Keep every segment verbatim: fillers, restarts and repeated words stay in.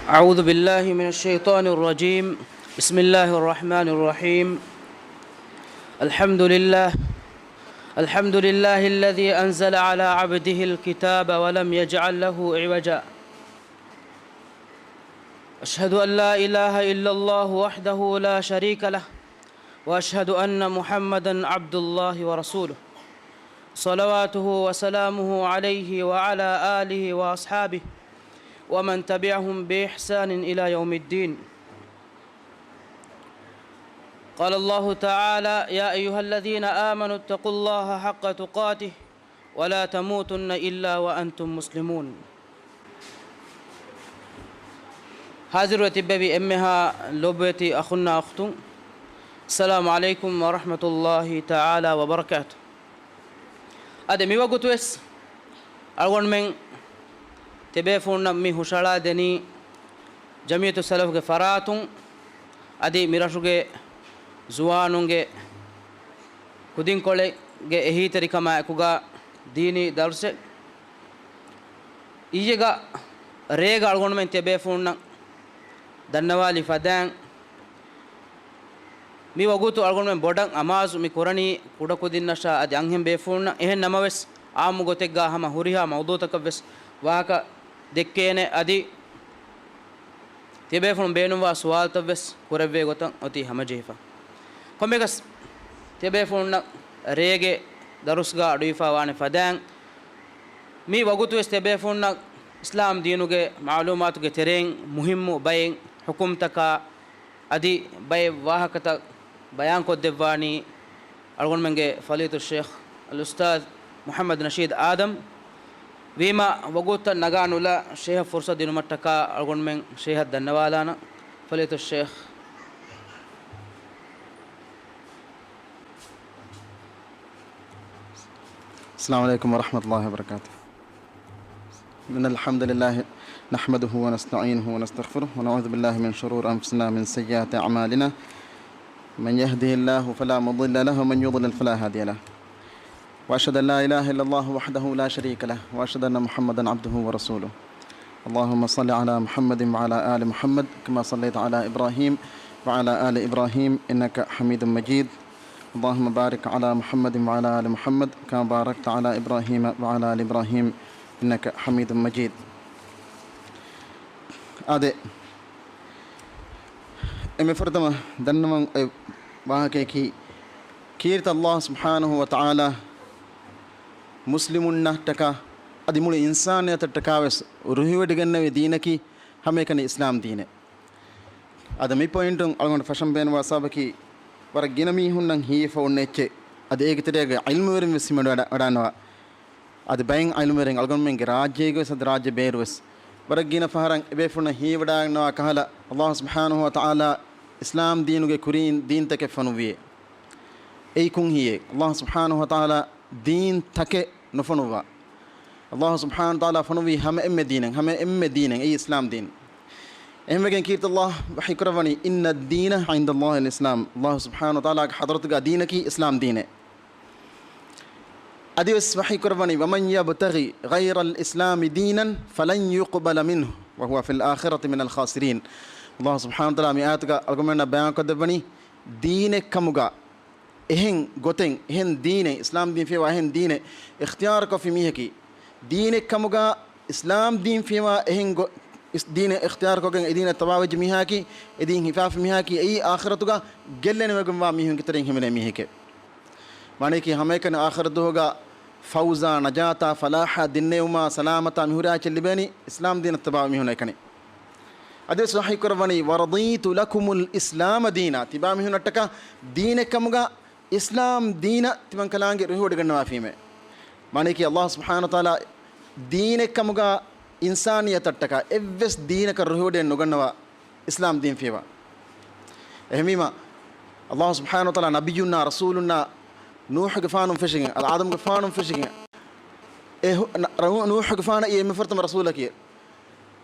أعوذ بالله من الشيطان الرجيم. بسم الله الرحمن الرحيم. الحمد لله. الحمد لله الذي أنزل على عبده الكتاب ولم يجعل له عوجا. أشهد أن لا إله إلا الله وحده لا شريك له، وأشهد أن محمدا عبد الله ورسوله، صلواته وسلامه عليه وعلى آله وأصحابه ومن تبعهم بإحسان إلى يوم الدين. قال الله تعالى: يا أيها الذين آمنوا اتقوا الله حق تقاته ولا تموتن إلا وأنتم مسلمون. ހާޒިރުވެ ތިއްބެވި އެންމެހާ ލޮބުވެތި އަޚުންނާ އުޚްތުން، السلام عليكم ورحمة الله تعالى وبركاته. އަދި މިވަގުތުވެސް އަޅުގަނޑުމެން ތިބޭފުޅުންނަށް މި ހުށަހަޅާ ދެނީ ޖަމިއްޔަތު ސަލަފުގެ ފަރާތުން އަދި މިރަށުގެ ޒުވާނުންގެ ކުދިންކޮޅެއްގެ އެހީތެރިކަމާ އެކުގަ ދީނީ ދަރުސެއް. އިއްޔެގަ ރޭގަ އަޅުގަނޑުމެން ތިޔަބޭފުޅުންނަށް ދަންނަވާލި ފަދައިން، މި ވަގުތު އަޅުގަނޑުމެން ބޮޑަށް އަމާޒު މި ކުރަނީ ކުޑަކުދިންނަށާ އަދި އަންހެން ބޭފުޅުންނަށް. އެހެން ނަމަވެސް، އާއްމު ގޮތެއްގަ ހަމަ ހުރިހާ މައުޟޫޢުތަކަށްވެސް ވާހަކަ ދެއްކޭނެ އަދި ތިޔަބޭފުޅުން ބޭނުންވާ ސުވާލުތައްވެސް ކުރެއްވޭ ގޮތަށް އޮތީ ހަމަޖެހިފަ. ކޮންމެއަކަސް، ތިޔަބޭފުޅުންނަށް ރޭގެ ދަރުސްގަ އަޑުއިވިފަ ވާނެ ފަދައިން، މި ވަގުތުވެސް ތިޔަބޭފުޅުންނަށް އިސްލާމް ދީނުގެ މަޢުލޫމާތުގެ ތެރެއިން މުހިއްމު ބައެއް ޙުކުމްތަކާ އަދި ބައެއް ވާހަކަތައް ބަޔާންކޮށްދެއްވާނީ އަޅުގަނޑުމެންގެ ފަޟީލަތުއްޝޭޚް އަލްއުސްތާޛް މުޙައްމަދު ނަޝީދު އާދަމް. ވީމާ، ވަގުތުތައް ނަގާ ނުލާ ޝޭޚަށް ފުރުޞަތު ދިނުމަށްޓަކާ އަޅުގަނޑުމެން ޝޭޚަށް ދަންނަވާލާނަން. ފަޟީލަތުއްޝޭޚް. السلام عليكم ورحمة الله وبركاته. إن الحمد لله نحمده ونستعينه ونستغفره ونعوذ بالله من شرور أنفسنا ومن سيئات أعمالنا. من يهده الله فلا مضل له ومن يضلل فلا هادي له. وأشهد أن لا إله إلا الله وحده لا شريك له وأشهد أن محمدا عبده ورسوله. اللهم صل على محمد وعلى آل محمد كما صليت على إبراهيم وعلى آل إبراهيم إنك حميد مجيد. اللهم بارك على محمد وعلى آل محمد كما باركت على إبراهيم وعلى آل إبراهيم إنك حميد مجيد. އާދެ، އެންމެ ފުރަތަމަ ދަންނަވަން އޮތް ވާހަކަޔަކީ، ކީރިތި ﷲ ސުބްޙާނަހޫ ވަތަޢާލާ މުސްލިމުންނަށްޓަކާ އަދި މުޅި އިންސާނިއްޔަތަށްޓަކާވެސް ރުހިވޮޑިގެންނެވި ދީނަކީ ހަމައެކަނި އިސްލާމް ދީނެއް. އަދި މި ޕޮއިންޓުން އަޅުގަނޑު ފަށަން ބޭނުންވާ ސަބަބަކީ، ވަރަށް ގިނަ މީހުންނަށް ހީވެފަ އޮންނަ އެއްޗެއް. އަދި އޭގެ ތެރޭގަ ޢިލްމުވެރިން ވެސް ހިމެނިވަޑަ-، ވަޑާންނަވާ. އަދި ބައެއް ޢިލްމުވެރިން އަޅުގަނޑުމެންގެ ރާއްޖޭގަ ވެސް އަދި ރާއްޖެ ބޭރު ވެސް ވަރަށް ގިނަ ފަހަރަށް އެބޭފުޅުންނަށް ހީވެވަޑާންނަވާ ކަހަލަ، ﷲ ސުބްޙާނަހޫ ވަތަޢާލާ އިސްލާމް ދީނުގެ ކުރީން ދީންތަކެއް ފޮނުއްވިއޭ. އެއީ ކޮން ހީއެއް؟ ﷲ ސުބްޙާނަހޫ ވަތަޢާލާ ދީންތަކެއް ނުފޮނުއްވާ. ﷲ ސުބްޙާނަހޫ ވަތަޢާލާ ފޮނުއްވީ ހަމަ އެންމެ ދީނެއް، ހަމަ އެންމެ ދީނެއް، އެއީ އިސްލާމް ދީން. އެހެންވެގެން ކީރިތި ﷲ ވަޙީ ކުރައްވަނީ، إن الدين عند الله الإسلام. ﷲ ސުބްޙާނަހޫ ވަތަޢާލާގެ ޙަޟްރަތުގަ ދީނަކީ އިސްލާމް ދީނެއް. އަދިވެސް ވަޙީ ކުރައްވަނީ، ومن يبتغ غير الإسلام دينا فلن يقبل منه وهو في الآخرة من الخاسرين. ﷲ ސުބްޙާނަހޫ ވަތަޢާލާ މި އާޔަތުގަ އަޅުގަނޑުމެންނަށް ބަޔާންކޮށްދެއްވަނީ، ދީނެއް ކަމުގަ އެހެން ގޮތެއް، އެހެން ދީނެއް، އިސްލާމް ދީން ފިޔަވާ އެހެން ދީނެއް އިޚްތިޔާރުކޮށްފި މީހަކީ، ދީނެއް ކަމުގަ އިސްލާމް ދީން ފިޔަވާ އެހެން ގޮ-، އިސް-، ދީނެއް އިޚްތިޔާރުކޮށްގެން އެ ދީނަށް ތަބާވެއްޖެ މީހާއަކީ، އެ ދީން ހިފާފި މީހާއަކީ، އެއީ އާޚިރަތުގަ ގެއްލެނިވެގެންވާ މީހުންގެ ތެރެއިން ހިމެނޭ މީހެކޭ. މާނަޔަކީ ހަމައެކަނި އާޚިރަތު ދުވަހުގަ ފައުޒާ، ނަޖާތާ، ފަލާޙާ، ދިންނެއުމާ، ސަލާމަތާ މިހުރިހާ އެއްޗެއް ލިބޭނީ އިސްލާމް ދީނަށް ތަބާވި މީހުންނަށް އެކަނި. އަދިވެސް ވަޙީ ކުރައްވަނީ، ورضيت لكم الإسلام دينا. ތިބާ މީހުންނަށްޓަކާ ދީނެއް ކަމުގަ އިސްލާމް ދީނަށް ތިމަންކަލާނގެ ރުހިވޮޑިގަންނަވާފީމޭ. މާނަޔަކީ ﷲ ސުބްޙާނަހޫ ވަތަޢާލާ ދީނެއް ކަމުގަ އިންސާނިއްޔަތަށްޓަކާ އެއްވެސް ދީނަކަށް ރުހިވޮޑިއެއް ނުގަންނަވާ އިސްލާމް ދީން ފިޔަވާ. އެހެންވީމަ، ﷲ ސުބްޙާނަހޫ ވަތަޢާލާ ނަބިއްޔުންނާ ރަސޫލުންނާ ނޫޙުގެފާނުން ފެށިގެން، އަދި އާދަމްގެފާނުން ފެށިގެން، އެ ހު-، ނަ-، ރަ-، ނޫޙުގެފާނަކީ އެންމެ ފުރަތަމަ ރަސޫލަކީ.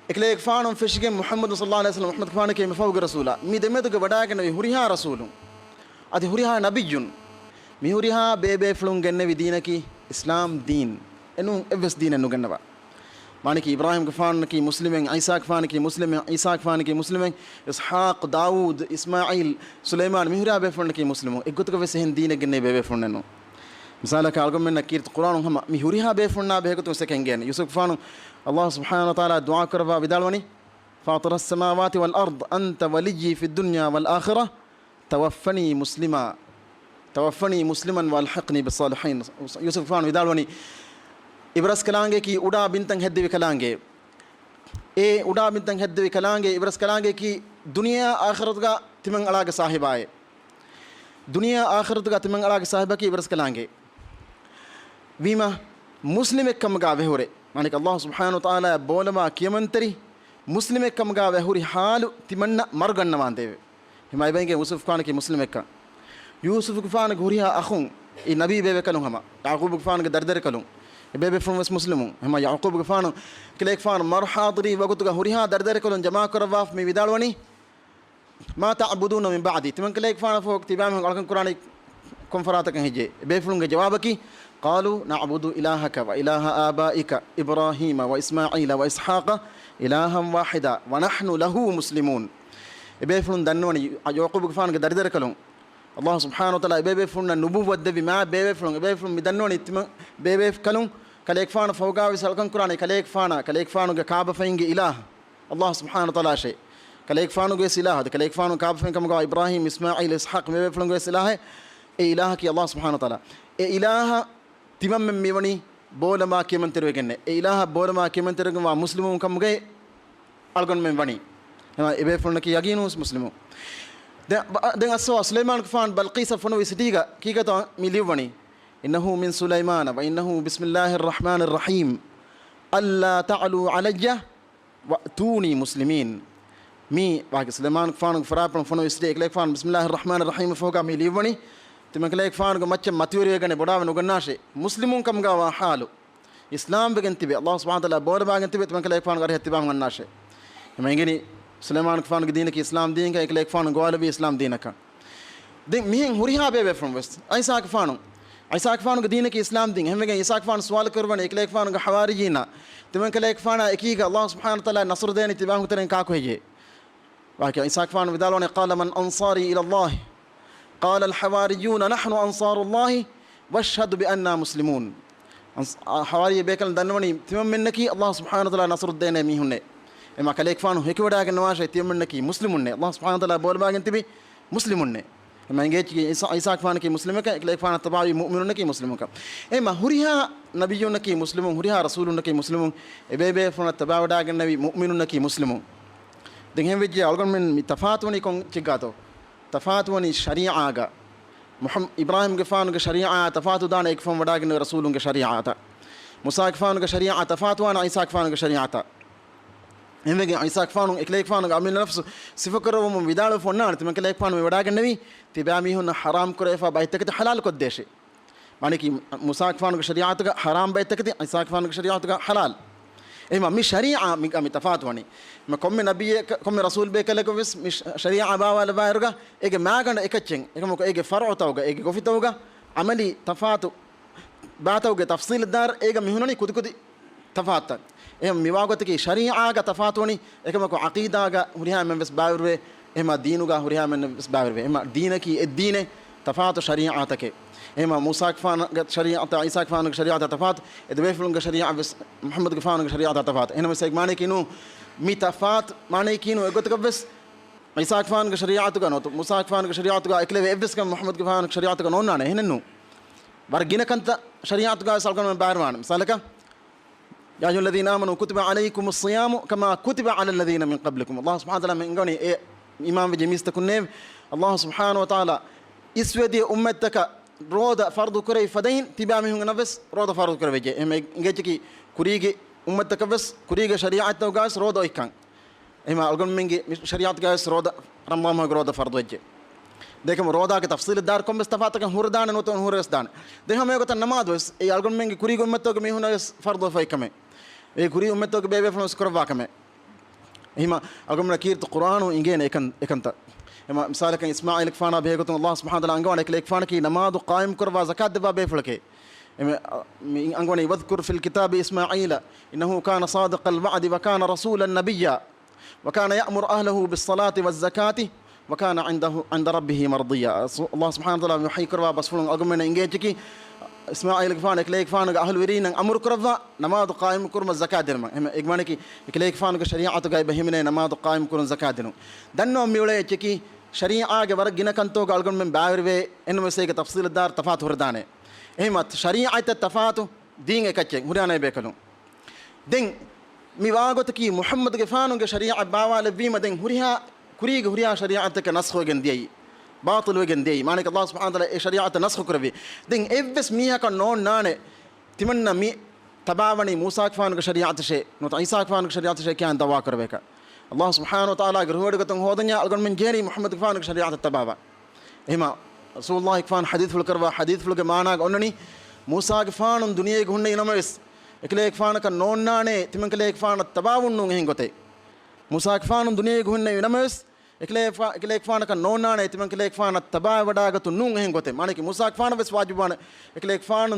އެކަލޭގެފާނުން ފެށިގެން މުޙައްމަދު ޞައްލައްލާހު ޢަލައިހި ވަސައްލަމަ، މުޙައްމަދުގެފާނަކީ އެންމެ ފަހުގެ ރަސޫލާ. މި ދެމެދުގަ ވަޑައިގެންނެވި ހުރިހާ ރަސޫލުން އަދި ހުރިހާ ނަބިއްޔުން މި ހުރިހާ ބޭބޭފުޅުން ގެންނެވި ދީނަކީ އިސްލާމް ދީން. އެނޫން އެއްވެސް ދީނެއް ނުގެންނަވާ. މާނައަކީ އިބްރާހީމްގެފާނަކީ މުސްލިމެއް، ޢީސާގެފާނަކީ މުސްލިމެއް، ޢީސާގެފާނަކީ މުސްލިމެއް، އިސްޙާޤް، ދާވޫދު، އިސްމާޢީލް، ސުލައިމާން، މި ހުރިހާ ބޭފުޅުންނަކީ މުސްލިމުން. އެއްގޮތަކަށް ވެސް އެހެން ދީނެއް ގެންނެވި ބޭބޭފުޅުންނެއް ނޫން. މިސާލަކަށް އަޅުގަނޑުމެންނަށް ކީރިތި ޤުރްއާނުން ހަމަ މި ހުރިހާ ބޭފުޅުންނާ ބެހޭގޮތުން ވެސް އެކަން ގެން. ޔޫސުފްގެފާނު ﷲ ސުބްޙާނަހޫ ވަތަޢާލާ ދުޢާ ކުރައްވާ ވިދާޅުވަނީ، فاطر السماوات والأرض أنت وليي في الدنيا والآخرة توفني مسلما، توفني مسلما وألحقني بالصالحين. ޔޫސުފްގެފާނު ވިދާޅުވަނީ، އިބަރަސްކަލާނގެއަކީ އުޑާ ބިންތައް ހެއްދެވި ކަލާނގެ، އެ އުޑާ ބިންތައް ހެއްދެވި ކަލާނގެ، އިބަރަސްކަލާނގެއަކީ ދުނިޔެއާ އާޚިރަތުގަ ތިމަންއަޅާގެ ސާހިބާއޭ. ދުނިޔެއާ އާޚިރަތުގަ ތިމަންއަޅާގެ ސާހިބަކީ އިބަރަސްކަލާނގެ. ވީމަ، މުސްލިމެއްކަމުގަ ވެހުރެ، މާނައަކީ ﷲ ސުބްޙާނަހޫ ވަތަޢާލާ ބޯލަވާ ކިޔަމަންތެރި މުސްލިމެއްކަމުގަ ވެހުރި ޙާލު ތިމަންނަ މަރުގަންނަވާނދޭވެ. ހަމަ އެބައިގެ ޔޫސުފްގެފާނަކީ މުސްލިމެއްކަން. ޔޫސުފްގެފާނުގެ ހުރިހާ އަޚުން، އެ ނަބީ ބޭބެކަލުން ހަމަ، ޔަޢުޤޫބުގެފާނުގެ ދަރިދަރިކަލުން، އެބޭބޭފުޅުން ވެސް މުސްލިމުން. ހަމަ ޔަޢުޤޫބުގެފާނު، ކަލޭގެފާނު މަރު ޙާޟިރީ ވަގުތުގަ ހުރިހާ ދަރިދަރިކަލުން ޖަމާކުރައްވާފަ މި ވިދާޅުވަނީ، ما تعبدون من بعدي، ތިމަން ކަލޭގެފާނަށް ފަހު ތިބާމީހުން އަޅުކަން ކުރާނީ ކޮން ފަރާތަކަށް ހެއްޔޭ؟ އެބޭފުޅުންގެ ޖަވާބަކީ، قالوا نعبد إلهك وإله آبائك إبراهيم وإسماعيل وإسحاق إلها واحدا ونحن له مسلمون. އެބޭފުޅުން ދަންނަވަނީ، ޔަޢުޤޫބުގެފާނުގެ ދަރިދަރިކަލުން، ﷲ ސުބްޙާނަހޫ ވަތަޢާލާ އެބޭބޭފުޅުންނަށް ނުބުއްވަތް ދެއްވި މާ ބޭބޭފުޅުން، އެބޭފުޅުން މި ދަންނަވަނީ ތިމަން ބޭބޭކަލުން ކަލޭގެފާނަށް ފަހުގަ ވެސް އަޅުކަން ކުރާނީ، ކަލޭގެފާނާ، ކަލޭގެފާނުގެ ކާބަފައިންގެ އިލާހު ﷲ ސުބްޙާނަހޫ ވަތަޢާލާއަށޭ. ކަލޭގެފާނުގެ ވެސް އިލާހު، އަދި ކަލޭގެފާނު ކާބަފައިން ކަމުގަ އިބްރާހީމް، އިސްމާޢީލް، އިސްޙާޤް މި ބޭބޭފުޅުންގެ ވެސް އިލާހެއް. އެ އިލާހަކީ ﷲ ސުބްޙާނަހޫ ވަތަޢާލާ. އެ އިލާހަށް ތިމަންމެން މިވަނީ ބޯލަމާ ކިޔަމަންތެރިވެގެންނޭ. އެ އިލާހަށް ބޯލަމާ ކިޔަމަންތެރިވެގެންވާ މުސްލިމުން ކަމުގައި އަޅުގަނޑުމެން ވަނީ. އެމަ އެބޭފުޅުންނަކީ ޔަގީނު ވެސް މުސްލިމު. ދެ-، ބަ-، ދެން އައްސަވާ، ސުލައިމާނުގެފާނު ބަލްޤީސަށް ފޮނުވި ސިޓީގަ ކީކޭތޯ މި ލިޔުއްވަނީ؟ إنه من سليمان وإنه بسم الله الرحمن الرحيم ألا تعلوا علي وأتوني مسلمين. މީ ވާގި ސުލައިމާނުގެފާނުގެ ފަރާތުން ފޮނުވި ސިޓީ، އެކަލޭގެފާނު بسم الله الرحمن الرحيم ފަހުގަ މި ލިޔުއްވަނީ، ތިމަން ކަލޭގެފާނުގެ މައްޗަށް މަތިވެރިވެގަނެ ބޮޑާވެ ނުގަންނާށޭ. މުސްލިމުން ކަމުގަ ވާ ޙާލު. އިސްލާމް ވެގެން ތިބެ، ﷲ ސުބްޙާނަހޫ ވަތަޢާލާ ބޯލަވާގެން ތިބެ، ތިމަން ކަލޭގެފާނުގެ އަރިހަށް ތިބާމެން އަންނާށޭ. ހަމަ އެނގެނީ، ސުލައިމާނުގެފާނުގެ ދީނަކީ އިސްލާމް ދީންކަން، އެކަލޭގެފާނު ގޮވާލެއްވީ އިސްލާމް ދީނަކަށް. ދެން މިހެން ހުރިހާ ބޭބޭފުޅުން ވެސް، ޢީސާގެފާނު، ޢީސާގެފާނުގެ ދީނަކީ އިސްލާމް ދީން. އެހެންވެގެން ޢީސާގެފާނު ސުވާލު ކުރައްވަނީ އެކަލޭގެފާނުގެ ޙަވާރިޔީންނާ، ތިމަން ކަލޭގެފާނާ އެކީގަ ﷲ ސުބްޙާނަހޫ ވަތަޢާލާ ނަޞްރު ދޭނީ ތިބާމީހުންގެ ތެރެއިން ކާކު ހެއްޔޭ؟ ވާގި ޢީސާގެފާނު ވިދާޅުވަނީ، قال من أنصاري إلى الله؟ قال الحواريون نحن أنصار الله واشهد بأننا مسلمون. އަންސް-، އާ، ޙަވާރީ ބޭކަލުން ދަންނަވަނީ ތިމަންމެންނަކީ ﷲ ސުބްޙާނަހޫ ވަތަޢާލާ ނަޞްރު ދޭނެ މީހުންނޭ. އެމަ ކަލޭގެފާނު ހެކިވަޑައިގަންނަވާށޭ ތިމަންމެންނަކީ މުސްލިމުންނޭ، ﷲ ސުބްޙާނަހޫ ވަތަޢާލާ ބޯލަވާގެން ތިބި މުސްލިމުންނޭ. އެމަ އެނގޭ ޢީސާ، ޢީސާގެފާނަކީ މުސްލިމެކަން، އެކަލޭގެފާނަށް ތަބާވީ މުއުމިނުންނަކީ މުސްލިމުންކަން. އެމަ ހުރިހާ ނަބިއްޔުންނަކީ މުސްލިމުން، ހުރިހާ ރަސޫލުންނަކީ މުސްލިމުން، އެބޭބޭފުޅުންނަށް ތަބާވަޑައިގަންނެވި މުއުމިނުންނަކީ މުސްލިމުން. ދެން އެހެން ވެއްޖެ އަޅުގަނޑުމެން މި ތަފާތުވަނީ ކޮން ޗެއްގާތޯ؟ ތަފާތުވަނީ ޝަރީޢާގަ. މުޙައް-، އިބްރާހީމްގެފާނުގެ ޝަރީޢާ ތަފާތުދާނެ އެކަން ވަޑައިގެންނެވި ރަސޫލުންގެ ޝަރީޢާތައް. މޫސާގެފާނުގެ ޝަރީޢާ ތަފާތުވާނެ ޢީސާގެފާނުގެ ޝަރީޢާތައް. އެހެންވެގެން ޢީސާގެފާނު އެކަލޭގެފާނުގެ އަމިއްލަ ނަފްސު ސިފަކުރައްވަމުން ވިދާޅުވެފަ އޮންނާނެ، ތިމަން ކަލޭގެފާނު މި ވަޑައިގެންނެވީ ތިބާމީހުންނަށް ޙަރާމް ކުރެވިފާ ބައެއްތަކެތި ޙަލާލު ކޮށްދޭށޭ. މާނައަކީ މޫސާގެފާނުގެ ޝަރީޢާތުގަ ޙަރާމް ބައެއްތަކެތި ޢީސާގެފާނުގެ ޝަރީޢާތުގަ ޙަލާލް. އެހެންވީމަ މި ޝަރީޢާ މި، މި ތަފާތުވަނީ. މި ކޮންމެ ނަބިއްޔެއް، ކޮންމެ ރަސޫލް ބޭކަލަކަށް ވެސް މި ޝަ-، ޝަރީޢާ ބާވާލައްވާއިރުގަ އޭގެ މާގަނޑަށް އެކައްޗެއް، އެކަމަކު އޭގެ ފަރުޢުތަކުގަ، އޭގެ ގޮފިތަކުގަ ޢަމަލީ ތަފާތު ބާތަކުގެ ތަފްޞީލަށް ދާއިރު އޭގަ މި ހުންނަނީ ކުދިކުދި ތަފާތުތައް. އެހެން މިވާގޮތަކީ ޝަރީޢާގަ ތަފާތުވަނީ، އެކަމަކު ޢަޤީދާގަ ހުރިހާ އެންމެން ވެސް ބާވެރިވޭ، އެހެމާ ދީނުގަ ހުރިހާ އެންމެން ވެސް ބާވެރިވޭ. އެހެމާ ދީނަކީ އެއްދީނެއް، ތަފާތު ޝަރީޢާތަކެއް. އެހެމާ މޫސާގެފާނުގެ ޝަރީޢަތާ ޢީސާގެފާނުގެ ޝަރީޢަތާ ތަފާތު، އެދެބޭފުޅުންގެ ޝަރީޢަތް ވެސް މުޙައްމަދުގެފާނުގެ ޝަރީޢަތާ ތަފާތު. އެހެންނަމަވެސް އޭގެ މާނައަކީ ނޫން، މި ތަފާތު މާނައަކީ ނޫން އެއްގޮތަކަށް ވެސް ޢީސާގެފާނުގެ ޝަރީޢަތުގަ ނުވަތަ މޫސާގެފާނުގެ ޝަރީޢަތުގަ އެކަލެވޭ އެއްވެސް ކަމެއް މުޙައްމަދުގެފާނުގެ ޝަރީޢަތުގަ ނޯންނާނެ. އެހެނެއްނު. ވަރަށް ގިނަ ކަންތައް ޝަރީޢަތުގަ ވެސް އަޅުގަނޑުމެން ބާރުވާނެ. މިސާލަކަށް، يا أيها الذين آمنوا كتب عليكم الصيام كما كتب على الذين من قبلكم. ﷲ ސުބްޙާނަހޫ ވަތަޢާލާ މި އަންގަވަނީ އެ އީމާންވެއްޖެ މީސްތަކުންނޭވެ! ﷲ ސުބްޙާނަހޫ ވަތަޢާލާ އިސްވެދިޔަ އުއްމަތްތަކަށް ރޯދަ ފަރުޟު ކުރެވި ފަދައިން ތިބާމީހުންނަށް ވެސް ރޯދަ ފަރުޟު ކުރެވިއްޖެ. އެހެން އެނގޭއްޗަކީ ކުރީގެ އުއްމަތްތަކަށް ވެސް ކުރީގެ ޝަރީޢަތްތަކުގަ ވެސް ރޯދަ އޮތްކަން. އެހެންވީމަ އަޅުގަނޑުމެންގެ މި ޝަރީޢަތުގަ ވެސް ރޯދަ ރަމަޟާން މަހުގެ ރޯދަ ފަރުޟު ވެއްޖެ. ދެން އެކަމަ ރޯދާގެ ތަފްޞީލަށް ދާއިރު ކޮންމެސް ތަފާތަކެއް ހުރެދާނެ ނުވަތަ ނުހުރެ ވެސް ދާނެ. ދެން ހަމަ އެގޮތަށް ނަމާދު ވެސް އެއީ އަޅުގަނޑުމެންގެ ކުރީގެ އުއްމަތްތަކުގެ މީހުންނަށް ވެސް ފަރުޟު ވެފައި ކަމެއް. އެ ކުރީ އުއްމަތްތަކުގެ ބޭބޭފުޅުން ވެސް ކުރައްވާ ކަމެއް. އެހެންވީމަ އަޅުގަނޑުމެންނަށް ކީރިތި ޤުރްއާނުން އިނގޭނެ އެކަން، އެކަންތައް. އެހެންވީމަ މިސާލަކަށް އިސްމާޢީލްގެފާނާ ބެހޭގޮތުން ﷲ ސުބްޙާނަހޫ ވަތަޢާލާ އަންގަވާނެ އެކަލޭގެފާނަކީ ނަމާދު ޤާއިމް ކުރައްވާ ޒަކާތް ދެއްވާ ބޭފުޅެކޭ. އެމެ، މި އަންގަވަނީ، "واذكر في الكتاب إسماعيل إنه كان صادق الوعد وكان رسولا نبيا وكان يأمر أهله بالصلاة والزكاة وكان عنده، عند ربه مرضيا." ސު-، ﷲ ސުބްޙާނަހޫ ވަތަޢާލާ ވަޙީ ކުރައްވާ ބަސްފުޅުން އަޅުގަނޑުމެންނަށް އިނގޭ އެއްޗަކީ، އިސްމާޢީލްގެފާނު އެކަލޭގެފާނުގެ އަހުލުވެރީންނަށް އަމުރު ކުރައްވާ ނަމާދު ޤާއިމު ކުރުމަށް ޒަކާތް ދިނުމަށް. އެހެން އެގެ މާނައަކީ، އެކަލޭގެފާނުގެ ޝަރީޢަތުގައި އެބަ ހިމެނޭ ނަމާދު ޤާއިމު ކުރުން ޒަކާތް ދިނުން. ދަންނަވަން މިއުޅޭ އެއްޗަކީ، ޝަރީޢާގެ ވަރަށް ގިނަ ކަންތަކުގަ އަޅުގަނޑުމެން ބައިވެރިވޭ، އެންމެ ވެސް އޭގެ ތަފްޞީލަށް ދާއިރު ތަފާތު ހުރެދާނެ. އެހެންވީމަ ޝަރީޢަތް ތަފާތު، ދީން އެކައްޗެއް، ހުރިހާ ނަބީ ބޭކަލުން. ދެން މި ވާގޮތަކީ މުޙައްމަދުގެފާނުގެ ޝަރީޢަތް ބާވާލެއްވީމަ، ދެން ހުރިހާ، ކުރީގެ ހުރިހާ ޝަރީޢަތެއްގެ ނަސްޚު ވެގެން ދިޔައީ، ބާޠިލު ވެގެން ދިޔައީ. މާނައަކީ، ﷲ ސުބްޙާނަހޫ ވަތަޢާލާ އެ ޝަރީޢަތަށް ނަސްޚު ކުރެއްވި. ދެން އެއްވެސް މީހަކަށް ނޯންނާނެ، ތިމަންނަ މި ތަބާވަނީ މޫސާގެފާނުގެ ޝަރީޢަތަށޭ، ނުވަތަ ޢީސާގެފާނުގެ ޝަރީޢަތަށޭ ކިޔާން ދަޢުވާ ކުރެވޭކަށް. ﷲ ސުބްޙާނަހޫ ވަތަޢާލާގެ ރުހުގަޑުގަތުން ހޯދަންޏާ އަޅުގަނޑުމެން ޖެހެނީ މުޙައްމަދުގެފާނުގެ ޝަރީޢަތަށް ތަބާވާ. އެހެމަ ރަސޫލުﷲ ގެފާނު ޙަދީޘްފުޅު ކުރައްވާ ޙަދީޘްފުޅުގެ މާނާގަ އޮންނަނީ، މޫސާގެފާނު ދުނިޔޭގަ ހުންނެވި ނަމަވެސް، އެކަލޭގެފާނަކަށް ނޯންނާނޭ ތިމަން ކަލޭގެފާނަށް ތަބާވުން ނޫން އެހެން ގޮތެއް. މޫސާގެފާނު ދުނިޔޭގަ ހުންނެވި ނަމަވެސް، އެކަލޭގެފާ-، އެކަލޭގެފާނަކަށް ނޯންނާނޭ ތިމަން ކަލޭގެފާނަށް ތަބާވެވަޑާގަތުން ނޫން އެހެން ގޮތެއް. މާނައަކީ މޫސާގެފާނަށް ވެސް ވާޖިބުވާނެ، އެކަލޭގެފާނު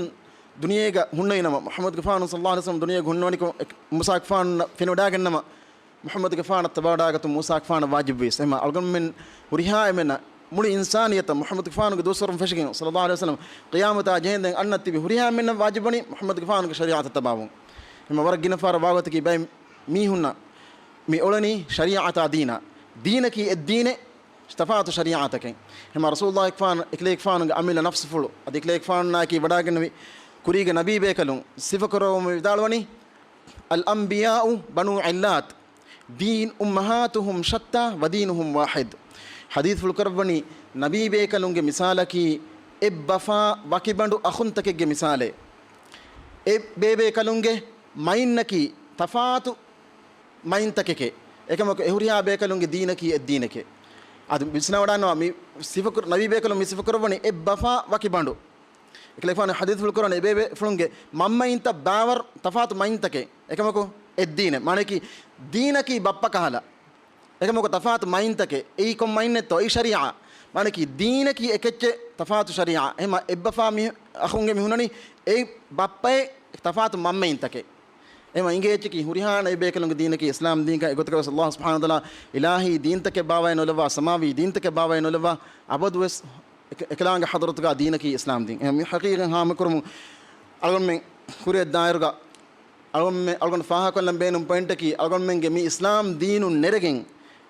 ދުނިޔޭގަ ހުންނެވި ނަމަ، މުޙައްމަދުގެފާނު ޞައްލަﷲ ޢަލައިހި ވަސައްލަމަ ދުނިޔޭގަ ހުންނެވުނީކޮށް، އެ-، މޫސާގެފާނު ފެނިވަޑާގެންނަމަ، މުޙައްމަދުގެފާނަށް ތަބާވެވަޑާގަތުން މޫސާގެފާނަށް ވާޖިބުވީސް. އެހެމަ އަޅުގަނޑުމެން ހުރިހާ އެންމެންނަށް، މުޅި އިންސާނިއްޔަތަށް މުޙައްމަދުގެފާނުގެ ދުވަސްވަރުން ފެށިގެން ޞައްލަﷲ ޢަލައިހި ވަސައްލަމަ ޤިޔާމަތާ ޖެހެންދެން އަންނަ ތިބި ހުރިހާ އެންމެންނަށް ވާޖިބުވަނީ މުޙައްމަދުގެފާނުގެ ޝަރީޢަތަށް ތަބާވުން. އެހެމަ ވަރަށް ގިނަ ފަހަރަށް ވާގޮތަކީ ބައެއް މީހުންނަށް މި އުޅެނީ ޝަރީޢަތާ ދީނާ. ދީނަކީ އެއްދީނެއް، ތަފާތު ޝަރީޢަތަކެއް. އެހެމަ ރަސޫލުﷲ ގެފާނު، އެކަލޭގެފާނުގެ އަމިއްލަ ނަފްސުފުޅު، އަދި އެކަލޭގެފާނާއެކީ ވަޑާގެންނެވި ކުރީގެ ނަބީ ބޭކަލުން ސިފަކުރައްވަމުން ވިދާޅުވަނީ، "الأنبياء بنو علات، دين أمهاتهم شتى ودينهم واحد." ޙަދީޘްފުޅު ކުރައްވަނީ، ނަބީ ބޭކަލުންގެ މިސާލަކީ އެއްބަފާ ވަކިބަނޑު އަޚުންތަކެއްގެ މިސާލެއް. އެ ބޭބޭކަލުންގެ މައިންނަކީ ތަފާތު މައިންތަކެކޭ. އެކަމަކު އެ ހުރިހާ ބޭކަލުންގެ ދީނަކީ އެއްދީނެކޭ. އަދި ވިސްނަވަޑަންނަވާ މި ސިފަކުރ-، ނަބީ ބޭކަލުން މި ސިފަކުރައްވަނީ އެއްބަފާ ވަކިބަނޑު. އެކަލޭގެފާނު ޙަދީޘްފުޅު ކުރަނީ އެބޭބޭފުޅުންގެ މަންމައިންތައް ބާވަރު ތަފާތު މައިންތަކެއް. އެކަމަކު އެއްދީނެއް. މާނައަކީ ދީނަކީ ބައްޕަ ކަހަލަ. އެކަމަކު ތަފާތު މައިންތަކެއް. އެއީ ކޮން މައިންނެއްތޯ؟ އެއީ ޝަރީޢާ. މާނައަކީ ދީނަކީ އެކެއްޗެއް، ތަފާތު ޝަރީޢާ. އެހެމަ އެއްބަފާ މި އަޚުންގެ މި ހުންނަނީ އެއީ ބައްޕައެއް، ތަފާތު މަންމައިންތަކެއް. އެހެމަ އިނގޭ އެއްޗަކީ ހުރިހާ ނަބީ ބޭކަލުންގެ ދީނަކީ އިސްލާމް ދީންކަން. އެގޮތަކަށް ވެސް ﷲ ސުބްޙާނަހޫ ވަތަޢާލާ އިލާހީ ދީންތަކެއް ބާވައެއް ނުލައްވާ، ސަމާވީ ދީންތަކެއް ބާވައެއް ނުލައްވާ، އަބަދުވެސް އެކ-، އެކަލާނގެ ޙަޟްރަތުގަ ދީނަކީ އިސްލާމް ދީން. އެހެން މި ޙަޤީޤަތް ހާމަކުރުމުން އަޅުގަނޑުމެން ކުރިއަށް ދާއިރުގަ އަޅުގަނޑުމެން، އަޅުގަނޑު ފާހަގަކޮށްލަން ބޭނުން ޕޮއިންޓަކީ، އަޅުގަނޑުމެންގެ މި އިސްލާމް ދީނުން ނެރެގެން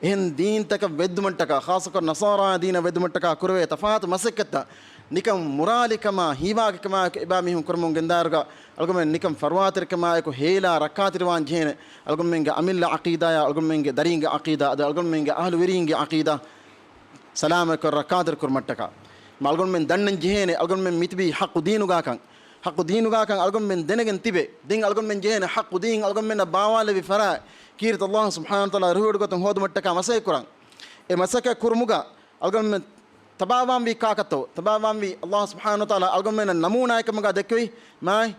އެހެން ދީންތަކަށް ވެއްދުމަށްޓަކާ، ޚާއްޞަކޮށް ނަޞާރާ ދީނަށް ވެއްދުމަށްޓަކާ ކުރެވޭ ތަފާތު މަސައްކަތްތައް ނިކަން މުރާލިކަމާ ހީވާގިކަމާއެކު އެބައިމީހުން ކުރަމުން ގެންދާއިރުގަ، އަޅުގަނޑުމެން ނިކަން ފަރުވާތެރިކަމާއެކު ހޭލާ ރައްކާތެރިވާން ޖެހޭނެ. އަޅުގަނޑުމެންގެ އަމިއްލަ ޢަޤީދާޔާ، އަޅުގަނޑުމެންގެ ދަރީންގެ ޢަޤީދާ، އަދި އަޅުގަނޑުމެންގެ އަހުލުވެރީންގެ ޢަޤީދާ ސަލާމަތްކޮށް ރައްކާތެރި ކުރުމަށްޓަކާ، މަ އަޅުގަނޑުމެން ދަންނަން ޖެހޭނެ އަޅުގަނޑުމެން މިތިބީ ޙައްޤު ދީނުގާކަން. ޙައްޤު ދީނުގާކަން އަޅުގަނޑުމެން ދެނެގެން ތިބެ. ދެން އަޅުގަނޑުމެން ޖެހޭނެ ޙައްޤު ދީން އަޅުގަނޑުމެންނަށް ބާވާލެއްވި ފަރާތް ކީރިތި ﷲ ސުބްޙާނަހޫ ވަތަޢާލާ ރުހިވޮޑިގޮތުން ހޯދުމަށްޓަކާ މަސައްކަތް ކުރަން. އެ މަސައްކަތް ކުރުމުގަ އަޅުގަނޑުމެން ތަބާވާންވީ ކާކަށްތޯ؟ ތަބާވާންވީ ﷲ ސުބްޙާނަހޫ ވަތަޢާލާ އަޅުގަނޑުމެންނަށް ނަމޫނާއެއްކަމުގަ ދެއްކެވި މާތް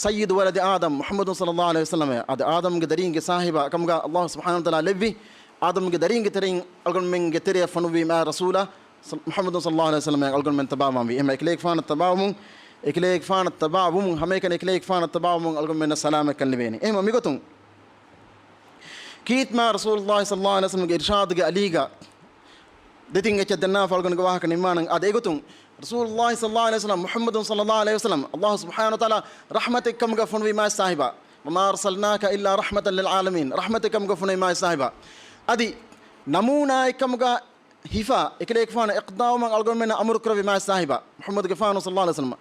ސައްޔިދު ވަލަދި އާދަމް މުޙައްމަދު ޞައްލަﷲ ޢަލައިހި ވަސައްލަމަ، އަދި އާދަމްގެ ދަރީންގެ ސާހިބާ ކަމުގަ ﷲ ސުބްޙާނަހޫ ވަތަޢާލާ ލެއްވި، އާދަމްގެ ދަރީންގެ ތެރެއިން އަޅުގަނޑުމެންގެ ތެރެއަށް ފޮނުއްވި މާތް ރަސޫލާ މުޙައްމަދު ޞައްލަﷲ ޢަލައިހި ވަސައްލަމަ އަޅުގަނޑުމެން ތަބާވާންވީ. އެހެމަ އެކަލޭގެފާނަށް ތަބާވުމުން، އެކަލޭގެފާނަށް ތަބާވުމުން ހަމައެކަނި އެކަލޭގެފާނަށް ތަބާވުމުން އަޅުގަނޑުމެންނަށް ސަލާމަތްކަން ލިބޭނީ. އެހެމަ މިގޮތުން ކީރިތި މާތް ރަސޫލުﷲ ޞައްލަﷲ ޢަލައިހި ވަސައްލަމަގެ އިރުޝާދުގެ އަލީގަ ދެތިން އެއްޗެއް ދެންނާފަ އަޅުގަނޑުގެ ވާހަކަ ނިންމާނަން. އަދި އެގޮތުން ރަސޫލުﷲ ޞައްލަﷲ ޢަލައިހި ވަސައްލަމަ، މުޙައްމަދު ޞައްލަﷲ ޢަލައިހި ވަސައްލަމަ، ﷲ ސުބްޙާނަހޫ ވަތަޢާލާ ރަޙްމަތެއްކަމުގަ ފޮނުވި މާތް ސާހިބާ، "وما أرسلناك إلا رحمة للعالمين"، ރަޙްމަތެއްކަމުގަ ފޮނުވި މާތް ސާހިބާ. އަދި ނަމޫނާއެއްކަމުގަ ހިފާ، އެކަލޭގެފާނަށް އިޤްތިދާވުމަށް އަޅުގަނޑުމެންނަށް އަމުރު ކުރެއްވި މާތް ސާހިބާ، މުޙައްމަދުގެފާނު ޞައްލަﷲ ޢަލައިހި ވަސައްލަމަ.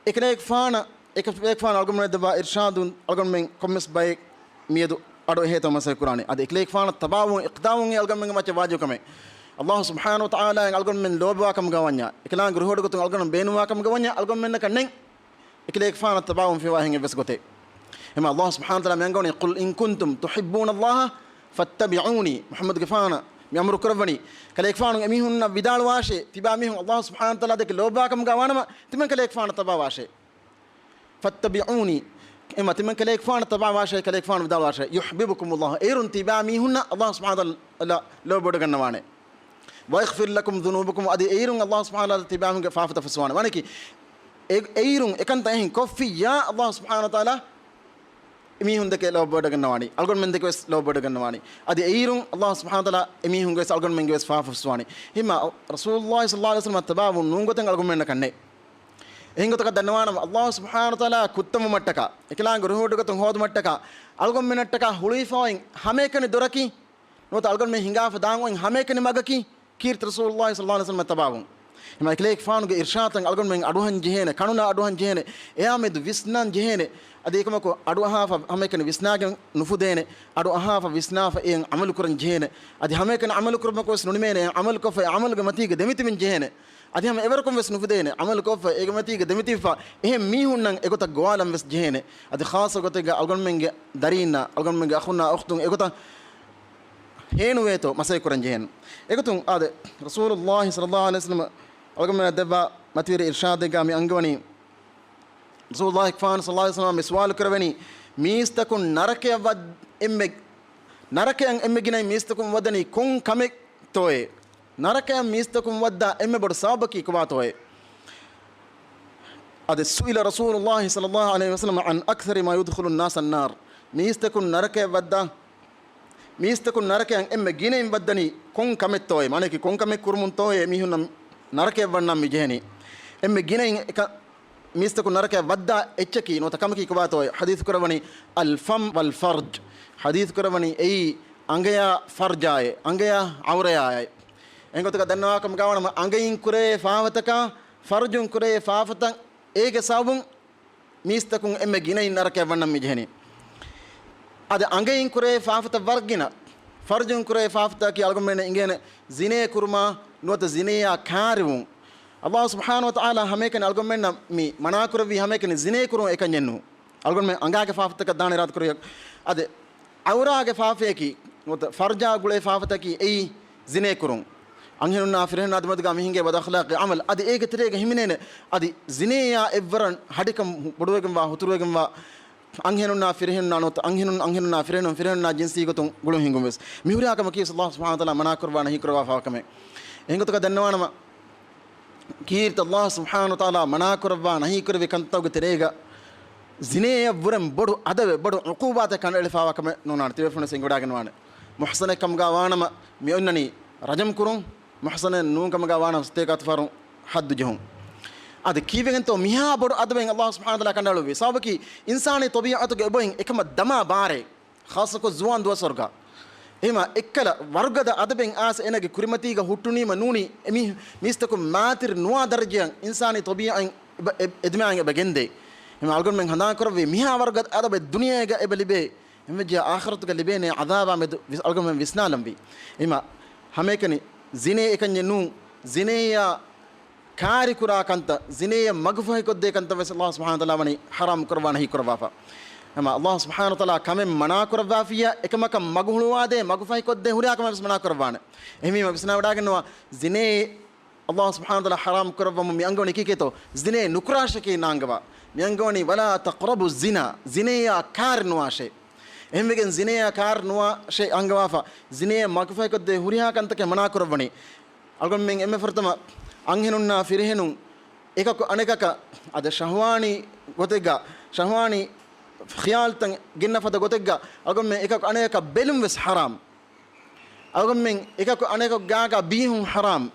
އެކަލޭގެފާނަށް، އެކަލޭގެފާނު އަޅުގަނޑުމެންނަށް ދެއްވާ އިރުޝާދުން އަޅުގަނޑުމެން ކޮންމެސް ބައެއް މިއަދު އަޑު އެހޭތޯ މަސައްކަތް ކުރާނެ. އަދި އެކަލޭގެފާނަށް ތަބާވުން، އިޤްތިދާވުން އެ އަޅުގަނޑުމެންގެ މައްޗަށް ވާޖިބު ކަމެއް. ﷲ ސުބްޙާނަހޫ ވަތަޢާލާއަށް އަޅުގަނޑުމެން ލޯބިވާ ކަމުގަ ވަންޏާ، އެކަލާނގެ ރުހުވޮޑިގޮތުން އަޅުގަނޑު ބޭނުންވާ ކަމުގަ ވަންޏާ، އަޅުގަނޑުމެންނަކަށް ނެތް އެކަލޭގެފާނަށް ތަބާވުން ފިވާ އެހެން އެއްވެސް ގޮތެއް. އެމަ ﷲ ސުބްޙާނަހޫ ވަތަޢާލާ މި އަންގަވަނީ، "قل إن كنتم تحبون الله فاتبعوني." މުޙައްމަދުގެފާނަށް މި އަމުރު ކުރައްވަނީ، ކަލޭގެފާނު އެމީހުންނަށް ވިދާޅުވާށޭ، ތިބާ މީހުން ﷲ ސުބްޙާނަހޫ ވަތަޢާލާ ދެކެ ލޯބިވާ ކަމުގަ ވާނަމަ، ތިމަން ކަލޭގެފާނަށް ތަބާވާށޭ. "فاتبعوني." އެމަ ތިމަން ކަލޭގެފާނަށް ތަބާވާށޭ، ކަލޭގެފާނު ވިދާޅުވާށޭ، "يحببكم الله." އޭރުން ތިބާ މީހުންނަށް ﷲ ސުބްޙާނަހޫ ވަތަޢާލާ ލޯބިވޮޑިގަންނަވާނެ. "ويغفر لكم ذنوبكم." އަދި އޭރުން ﷲ ސުބްޙާނަހޫ ވަތަޢާލާ ތިބާމީހުންގެ ފާފަތައް ފުއްސަވާނެ. ވާނެކީ، އެ-، އެއިރުން އެކަންތައް އެހެން ކޮށްފިއްޔާ، ﷲ ސުބްޙާނަހޫ ވަތަޢާލާ އެމީހުން ދެކެ ލޯބިވަޑައިގަންނަވާނީ، އަޅުގަނޑުމެން ދެކެ ވެސް ލޯބިވަޑައިގަންނަވާނީ. އަދި އެއިރުން ﷲ ސުބްޙާނަހޫ ވަތަޢާލާ އެމީހުންގެ ވެސް އަޅުގަނޑުމެންގެ ވެސް ފާފަ ފުއްސަވާނީ. ހިމާ ރަސޫލުﷲ ޞައްލަﷲ ޢަލައިހި ވަސައްލަމަށް ތަބާވުން ނޫން ގޮތެއް އަޅުގަނޑުމެންނަކަށް ނެތް. އެހެން ގޮތަކަށް ދަންނަވާނަމަ، ﷲ ސުބްޙާނަހޫ ވަތަޢާލާ ކުއްތަންވުމަށްޓަކާ، އެކަލާނގެ ރުހުވަޑުގަތުން ހޯދުމަށްޓަކާ، އަޅުގަނޑުމެންނަށްޓަކާ ހުޅުވިފައި އޮތް ހަމައެކަނި ދޮރަކީ، ނުވަތަ އަޅުގަނޑުމެން ހިނގާފަ ދާން އޮތް ހަމައެކަނި މަގަކީ، ކީރިތި ރަސޫލުﷲ ޞައްލަﷲ ޢަލައިހި ވަސައްލަމަށް ތަބާވުން. ހިމާ އެކަލޭގެފާނުގެ އިރްޝާދުތައް އަޅުގަނޑުމެން އަޑުއަހަން ޖެހޭނެ، ކަނުނާ އަޑުއަހަން ޖެހޭނެ، އެއާމެދު ވިސްނަން ޖެހޭނެ. އަދި އެކަމަކު އަޑުއަހާފަ ހަމައެކަނި ވިސްނާގެން ނުފުދޭނެ، އަޑުއަހާފަ ވިސްނާފަ އެއަށް ޢަމަލު ކުރަން ޖެހޭނެ. އަދި ހަމައެކަނި ޢަމަލު ކުރުމަކު ވެސް ނުނިމޭނެ، ޢަމަލުކޮށްފަ ޢަމަލުގެ މަތީގަ ދެމިތިބެން ޖެހޭނެ. އަދި ހަމަ އެވަރަކުން ވެސް ނުފުދޭނެ، ޢަމަލުކޮށްފަ އޭގެ މަތީގަ ދެމިތިއްފަ އެހެން މީހުންނަށް އެގޮތަށް ގޮވާލަން ވެސް ޖެހޭނެ. އަދި ޚާއްޞަ ގޮތެއްގަ އަޅުގަނޑުމެންގެ ދަރީންނާ، އަޅުގަނޑުމެންގެ އަޚުންނާ އުޚްތުން އެގޮތަށް ހޭނުވޭތޯ މަސައްކަތް ކުރަން ޖެހޭނެ. އެގޮތުން އާދެ، ރަސޫލުﷲ ޞައްލަﷲ ޢަލައިހި ވަސައްލަމަ އަޅުގަނޑުމެންނަށް ދެއްވާ މަތިވެރި އިރްޝާދެއްގަ މި އަންގަވަނީ، ރަސޫލުﷲ އެކުފާނު ޞައްލަﷲ ޢަލައިހި ވަސައްލަމަ މި ސުވާލު ކުރެވެނީ، މީސްތަކުން ނަރަކަޔަށް ވަދް އެންމެ، ނަރަކަޔަށް އެންމެ ގިނައިން މީސްތަކުން ވަދަނީ ކޮން ކަމެއްތޯއޭ؟ ނަރަކަޔަށް މީސްތަކުން ވައްދާ އެންމެ ބޮޑު ސަބަބަކީ ކޮބާތޯއޭ؟ އަދި سئل رسول الله صلى الله عليه وسلم عن أكثر ما يدخل الناس النار. މީސްތަކުން ނަރަކަޔަށް ވައްދާ، މީސްތަކުން ނަރަކަޔަށް އެންމެ ގިނައިން ވައްދަނީ ކޮން ކަމެއްތޯއޭ؟ މާނައަކީ ކޮން ކަމެއް ކުރުމުންތޯއޭ މީހުންނަށް ނަރަކަޔަށް ވަންނަން މި ޖެހެނީ؟ އެންމެ ގިނައިން އެކަ-، މީސްތަކުން ނަރަކަޔަށް ވައްދާ އެއްޗަކީ ނުވަތަ ކަމަކީ ކޮބާތޯއޭ؟ ޙަދީޘް ކުރައްވަނީ الفم والفرج. ޙަދީޘް ކުރައްވަނީ އެއީ އަނގަޔާ ފަރްޖާއޭ، އަނގަޔާ ޢައުރަޔާއޭ. އެހެން ގޮތަކަށް ދަންނަވާކަމުގަ ވާނަމަ، އަނގައިން ކުރެވޭ ފާފަތަކާ، ފަރްޖުން ކުރެވޭ ފާފަތައް، އޭގެ ސަބަބުން މީސްތަކުން އެންމެ ގިނައިން ނަރަކަޔަށް ވަންނަން މި ޖެހެނީ. އަދި އަނގައިން ކުރެވޭ ފާފަތައް ވަރަށް ގިނަ، ފަރްޖުން ކުރެވޭ ފާފަތަކީ އަޅުގަނޑުމެންނަށް އިނގޭނެ ޒިނޭ ކުރުމާ ނުވަތަ ޒިނޭއާ ކާރިވުން. ﷲ ސުބްޙާނަހޫ ވަތަޢާލާ ހަމައެކަނި އަޅުގަނޑުމެންނަށް މި މަނާ ކުރެއްވީ ހަމައެކަނި ޒިނޭ ކުރުން އެކަންޏެއް ނޫން. އަޅުގަނޑުމެން އަނގާގެ ފާފަތަކަށް ދާން އިރާދަ ކުރެވި. އަދި ޢައުރާގެ ފާފަޔަކީ ނުވަތަ ފަރްޖާ ގުޅޭ ފާފަތަކީ އެއީ ޒިނޭ ކުރުން. އަންހެނުންނާ ފިރިހެނުންނާ ދެމެދުގަ މި ހިނގޭ ބަދްއަޚްލާޤީ ޢަމަލު. އަދި އޭގެ ތެރޭގަ ހިމެނޭނެ އަދި ޒިނޭއާ އެއްވަރަށް ހަޑިކަން ބޮޑުވެގެންވާ، ހުތުރުވެގެންވާ، އަންހެނުންނާ ފިރިހެނުންނާ ނުވަތަ އަންހެނުން، އަންހެނުންނާ ފިރިހެނުން، ފިރިހެނުންނާ ޖިންސީ ގޮތުން ގުޅުން ހިނގުން ވެސް. މި ހުރިހާ ކަމަކީ ﷲ ސުބްޙާނަހޫ ވަތަޢާލާ މަނާ ކުރައްވާ ނަހީ ކުރައްވާފައިވާ ކަމެއް. އެހެން ގޮތަކަށް ދަންނަވާނަމަ، ކީރިތި ﷲ ސުބްޙާނަހޫ ވަތަޢާލާ މަނާ ކުރައްވާ ނަހީ ކުރެއްވި ކަންތައްގެ ތެރޭގަ ޒިނޭއަށްވުރެން ބޮޑު އަދަބެއް، ބޮޑު ޢުޤޫބާތެއް ކަނޑައެޅިފައިވާ ކަމެއް ނޯންނާނެ. ތިބޭފުޅުން ވެސް އެނގިވަޑައިގަންނަވާނެ. މުޙްޞަނެއް ކަމުގަ ވާނަމަ މި އޮންނަނީ ރަޖަމް ކުރުން، މުޙްޞަނެއް ނޫން ކަމުގަ ވާނަމަ ސަތޭކަ އަތު ފަހަރު ޙައްދު ޖެހުން. އަދި ކީއްވެގެންތޯ މިހާ ބޮޑު އަދަބެއް ﷲ ސުބްޙާނަހޫ ވަތަޢާލާ ކަނޑައެޅުއްވީ؟ ސަބަބަކީ އިންސާނީ ޠަބީޢަތުގެ އެބައިން އެކަމަށް ދަމާ ބާރެއް. ޚާއްޞަކޮށް ޒުވާން ދުވަސްވަރުގަ. އެހެމަ އެއްކަލަ ވަރުގަދަ އަދަބެއް އާސް އޭނަގެ ކުރިމަތީގަ ހުއްޓުނީމަ ނޫނީ އެމީ-، މީސްތަކުން މާތިރި ނުވާ ދަރަޖައަށް އިންސާނީ ޠަބީޢަތް އެބަ-، އެ-، އެދިމާއިން އެބަ ގެންދޭ. އެހެމަ އަޅުގަނޑުމެން ހަނދާން ކުރެއްވީ މިހާ ވަރުގަދަ އަދަބެއް ދުނިޔޭގަ އެބަ ލިބޭ. އެންމެ ޖެހޭ އާޚިރަތުގަ ލިބޭނޭ ޢަޛާބާ މެދު ވިސް-، އަޅުގަނޑުމެން ވިސްނާލަންވީ. އެހެމަ ހަމައެކަނި ޒިނޭ އެކަންޏެއް ނޫން. ޒިނޭއާ ކާރިކުރާ ކަންތައް، ޒިނޭއަށް މަގުފަހިކޮށްދޭ ކަންތައް ވެސް ﷲ ސުބްޙާނަހޫ ވަތަޢާލާ ވަނީ ޙަރާމް ކުރައްވާ ނަހީ ކުރައްވާފަ. އެހެމަ ﷲ ސުބްޙާނަހޫ ވަތަޢާލާ ކަމެއް މަނާ ކުރައްވާފިއްޔާ، އެކަމަކަށް މަގު ހުޅުވާދޭ، މަގުފަހިކޮށްދޭ ހުރިހާ ކަމެއް ވެސް މަނާ ކުރައްވާނެ. އެހެންވީމަ ވިސްނާވަޑައިގަންނަވާ، ޒިނޭ ﷲ ސުބްޙާނަހޫ ވަތަޢާލާ ޙަރާމް ކުރައްވަމުން މި އަންގަވަނީ ކީކޭތޯ؟ ޒިނޭ ނުކުރާށޭ ކީ ނާންގަވާ. މި އަންގަވަނީ ولا تقربوا الزنا، ޒިނޭއާ ކާރި ނުވާށޭ. އެހެންވެގެން ޒިނޭއާ ކާރި ނުވާށޭ އަންގަވާފަ، ޒިނޭއަށް މަގުފަހިކޮށްދޭ ހުރިހާ ކަންތަކެއް މަނާ ކުރައްވަނީ. އަޅުގަނޑުމެން އެންމެ ފުރަތަމަ އަންހެނުންނާ ފިރިހެނުން އެކަކު އަނެކަކަށް އަދަ ޝަހްވާނީ ގޮތެއްގަ، ޝަހްވާނީ ޚިޔާލުތައް ގެންނަ ފަދަ ގޮތެއްގަ އަޅުގަނޑުމެން އެކަކު އަނެކަކަށް ބެލުން ވެސް ޙަރާމް. އަޅުގަނޑުމެން އެކަކު އަނެކަކު ގާގަ ބީހުން ޙަރާމް.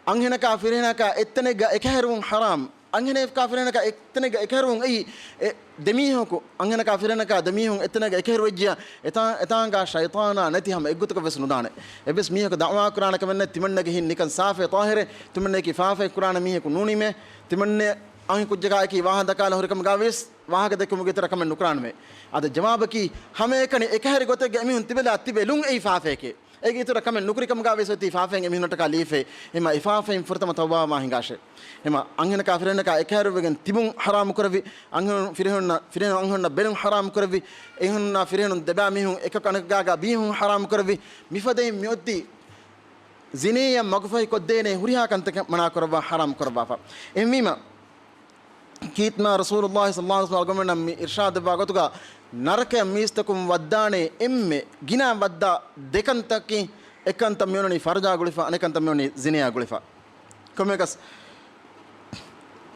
އަންހެނަކާ ފިރިހެނަކާ އެއްތަނެއްގަ އެކަހެރުވުން ޙަރާމް. އަންހެނަކާ ފިރިހެނަކާ އެއްތަނެއްގަ އެކަހެރުވުން އެއީ، އެ ދެމީހަކު، އަންހެނަކާ ފިރިހެނަކާ ދެމީހުން އެއްތަނެއްގަ އެކަހެރުވެއްޖިޔާ، އެތާ-، އެތާނގާ ޝައިޠާނާ ނެތި ހަމަ އެއްގޮތަކަށް ވެސް ނުދާނެ. އެއްވެސް މީހަކު ދަޢުވާ ކުރާނެ ކަމެއް ނެތް، ތިމަންނަގެ ހިތް ނިކަން ސާފޭ ޠާހިރޭ، ތިމަންނައަކީ ފާފައެއް ކުރާނެ މީހަކު ނޫނީމޭ، ތިމަންނެ އަންހެން ކުއްޖަކާއެކީ ވާހަ ދައްކާލަ ހުރި ކަމުގަ ވެސް ވާހަކަ ދެއްކުމުގެ އިތުރަށް ކަމެއް ނުކުރާނަމޭ. އަދަ ޖަވާބަކީ ހަމައެކަނި އެކަހެރި ގޮތެއްގަ އެމީހުން ތިބެލާ ތިބެލުން އެއީ ފާފައެކޭ. އޭގެ އިތުރަށް ކަމެއް ނުކުރި ކަމުގަ ވެސް އޮތީ ފާފައިން އެމީހުންނަށްޓަކާ ލީފައެއް. އެހެމަ އެ ފާފައިން ފުރަތަމަ ތައުބާވާ ހިނގާށޭ. އެހެމަ އަންހެނަކާ ފިރިހެނަކާ އެކަހެރިވެގެން ތިބުން ޙަރާމު ކުރެއްވި، އަންހެނުން ފިރިހެނުންނަށް، ފިރިހެނުން އަންހެނުންނަށް ބެލުން ޙަރާމު ކުރެއްވި، އެހެންނާ ފިރިހެނުން ދެބައިމީހުން އެކަކު އަނެކަކާގާ ބީހުން ޙަރާމު ކުރެއްވި، މިފަދައިން މިއޮތީ ޒިނޭއަށް މަގުފަހި ކޮށްދޭނެ ހުރިހާ ކަންތަކެއް މަނާ ކުރައްވާ، ޙަރާމް ކުރައްވާފަ. އެހެންވީމަ، ކީރިތި ރަސޫލުﷲ ޞައްލަﷲ ޢަލައިހި ވަސައްލަމަ އަޅުގަނޑުމެންނަށް މި އިރްޝާދު ދެއްވާ ގޮތުގަ، ނަރަކަޔަށް މީސްތަކުން ވައްދާނެ އެންމެ ގިނަ ވައްދާ ދެ ކަންތަކީ، އެއް ކަންތައް މިއޮންނަނީ ފަރްޖާ ގުޅިފަ، އަނެއް ކަންތައް މިއޮންނަނީ ޒިނޭއާ ގުޅިފަ. ކޮންމެއަކަސް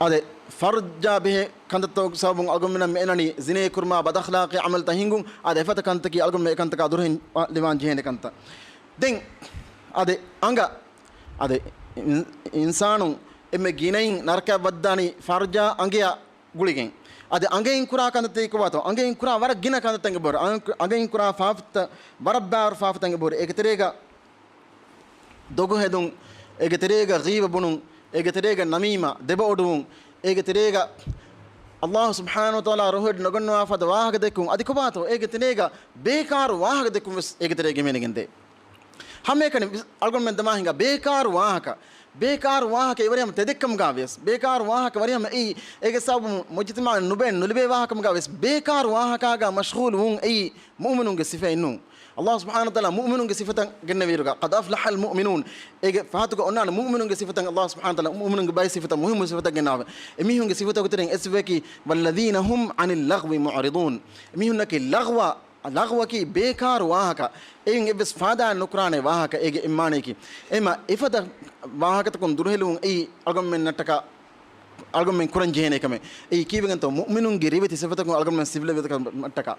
އާދެ، ފަރުޖާ ބެހޭ ކަންތައްތަކުގެ ސަބަބުން އަޅުގަނޑުމެންނަށް މި އެނަނީ ޒިނޭ ކުރުމާ، ބަދަޚްލާޤީ ޢަމަލުތައް ހިނގުން. އާދެ، އެފަދަ ކަންތަކީ އަޅުގަނޑުމެން އެކަންތަކާ ދުރުހެލިވާން ޖެހޭނެ ކަންތައް. ދެން އާދެ، އަނގަ، އާދެ، އިން-، އިންސާނުން އެންމެ ގިނައިން ނަރަކައަށް ވައްދާނީ ފަރުޖާ އަނގަޔާ ގުޅިގެން. އަދި އަނގައިން ކުރާ ކަންތައްތަކެއް ކޮބާތޯ؟ އަނގައިން ކުރާ ވަރަށް ގިނަ ކަންތައްތަކެއް ބޮޑު. އަނގަ-، އަނގައިން ކުރާ ފާފަތައް، ވަރަށް ބާރު ފާފަތަކެއް ބޮޑު. އޭގެ ތެރޭގަ ދޮގު ހެދުން، އޭގެ ތެރޭގަ ޣީބަ ބުނުން، އޭގެ ތެރޭގަ ނަމީމާ، ދެބައޮޑުވުން، އޭގެ ތެރޭގަ ﷲ ސުބްޙާނަހޫ ވަތަޢާލާ ރުހުވެޑި ނުގަންނަވާ ފަދަ ވާހަކަ ދެއްކުން. އަދި ކޮބާތޯ؟ އޭގެ ތެރޭގަ ބޭކާރު ވާހަކަ ދެއްކުން ވެސް އޭގެ ތެރޭގަ ހިމެނިގެންދޭ. ހަމައެކަނި އަޅުގަނޑުމެން ދަމާ ހިނގާ ބޭކާރު ވާހަކަ، ބޭކާރު ވާހަކަ އެވަރިހަމަ ތެދެއްކަމުގަ ވިޔަސް، ބޭކާރު ވާހަކަ ވަރިހަމަ އެއީ، އޭގެ ސަބަބުން މުޖުތަމަޢަށް ނުބައެއް ނުލިބޭ ވާހަކަމުގަ ވިޔަސް، ބޭކާރު ވާހަކާގަ މަޝްޣޫލު ވުން އެއީ މުއުމިނުންގެ ސިފައެއް ނޫން. ﷲ ސުބްޙާނަހޫ ވަތަޢާލާ މުއުމިނުންގެ ސިފަތައް ގެންނެވިއިރުގަ، قد أفلح المؤمنون، އޭގެ ފަހަތުގަ އޮންނާނެ މުއުމިނުންގެ ސިފަތައް. ﷲ ސުބްޙާނަހޫ ވަތަޢާލާ މުއުމިނުންގެ ބައެއް ސިފަތައް، މުހިއްމު ސިފަތައް ގެންނާވެ. އެމީހުންގެ ސިފަތަކުގެ ތެރެއިން އެއް ސިފައަކީ، والذين هم عن اللغو معرضون. އެމީހުންނަކީ ލަޣްވާ، ލަޣްވަކީ ބޭކާރު ވާހަކަ، އެއިން އެއްވެސް ފާދާއެއް ނުކުރާނެ ވާހަކަ. އޭގެ އެއްމާނަޔަކީ، އެމަ އެފަދަ ވާހަކަތަކުން ދުރުހެލުވުން އެއީ އަޅުގަނޑުމެންނަށްޓަކާ، އަޅުގަނޑުމެން ކުރަން ޖެހޭނެ ކަމެއް. އެއީ ކީއްވެގެންތޯ؟ މުއުމިނުންގެ ރިވެތި ސިފަތަކުން އަޅުގަނޑުމެން ސިފަ ލެއްވި ކަމަށްޓަކާ.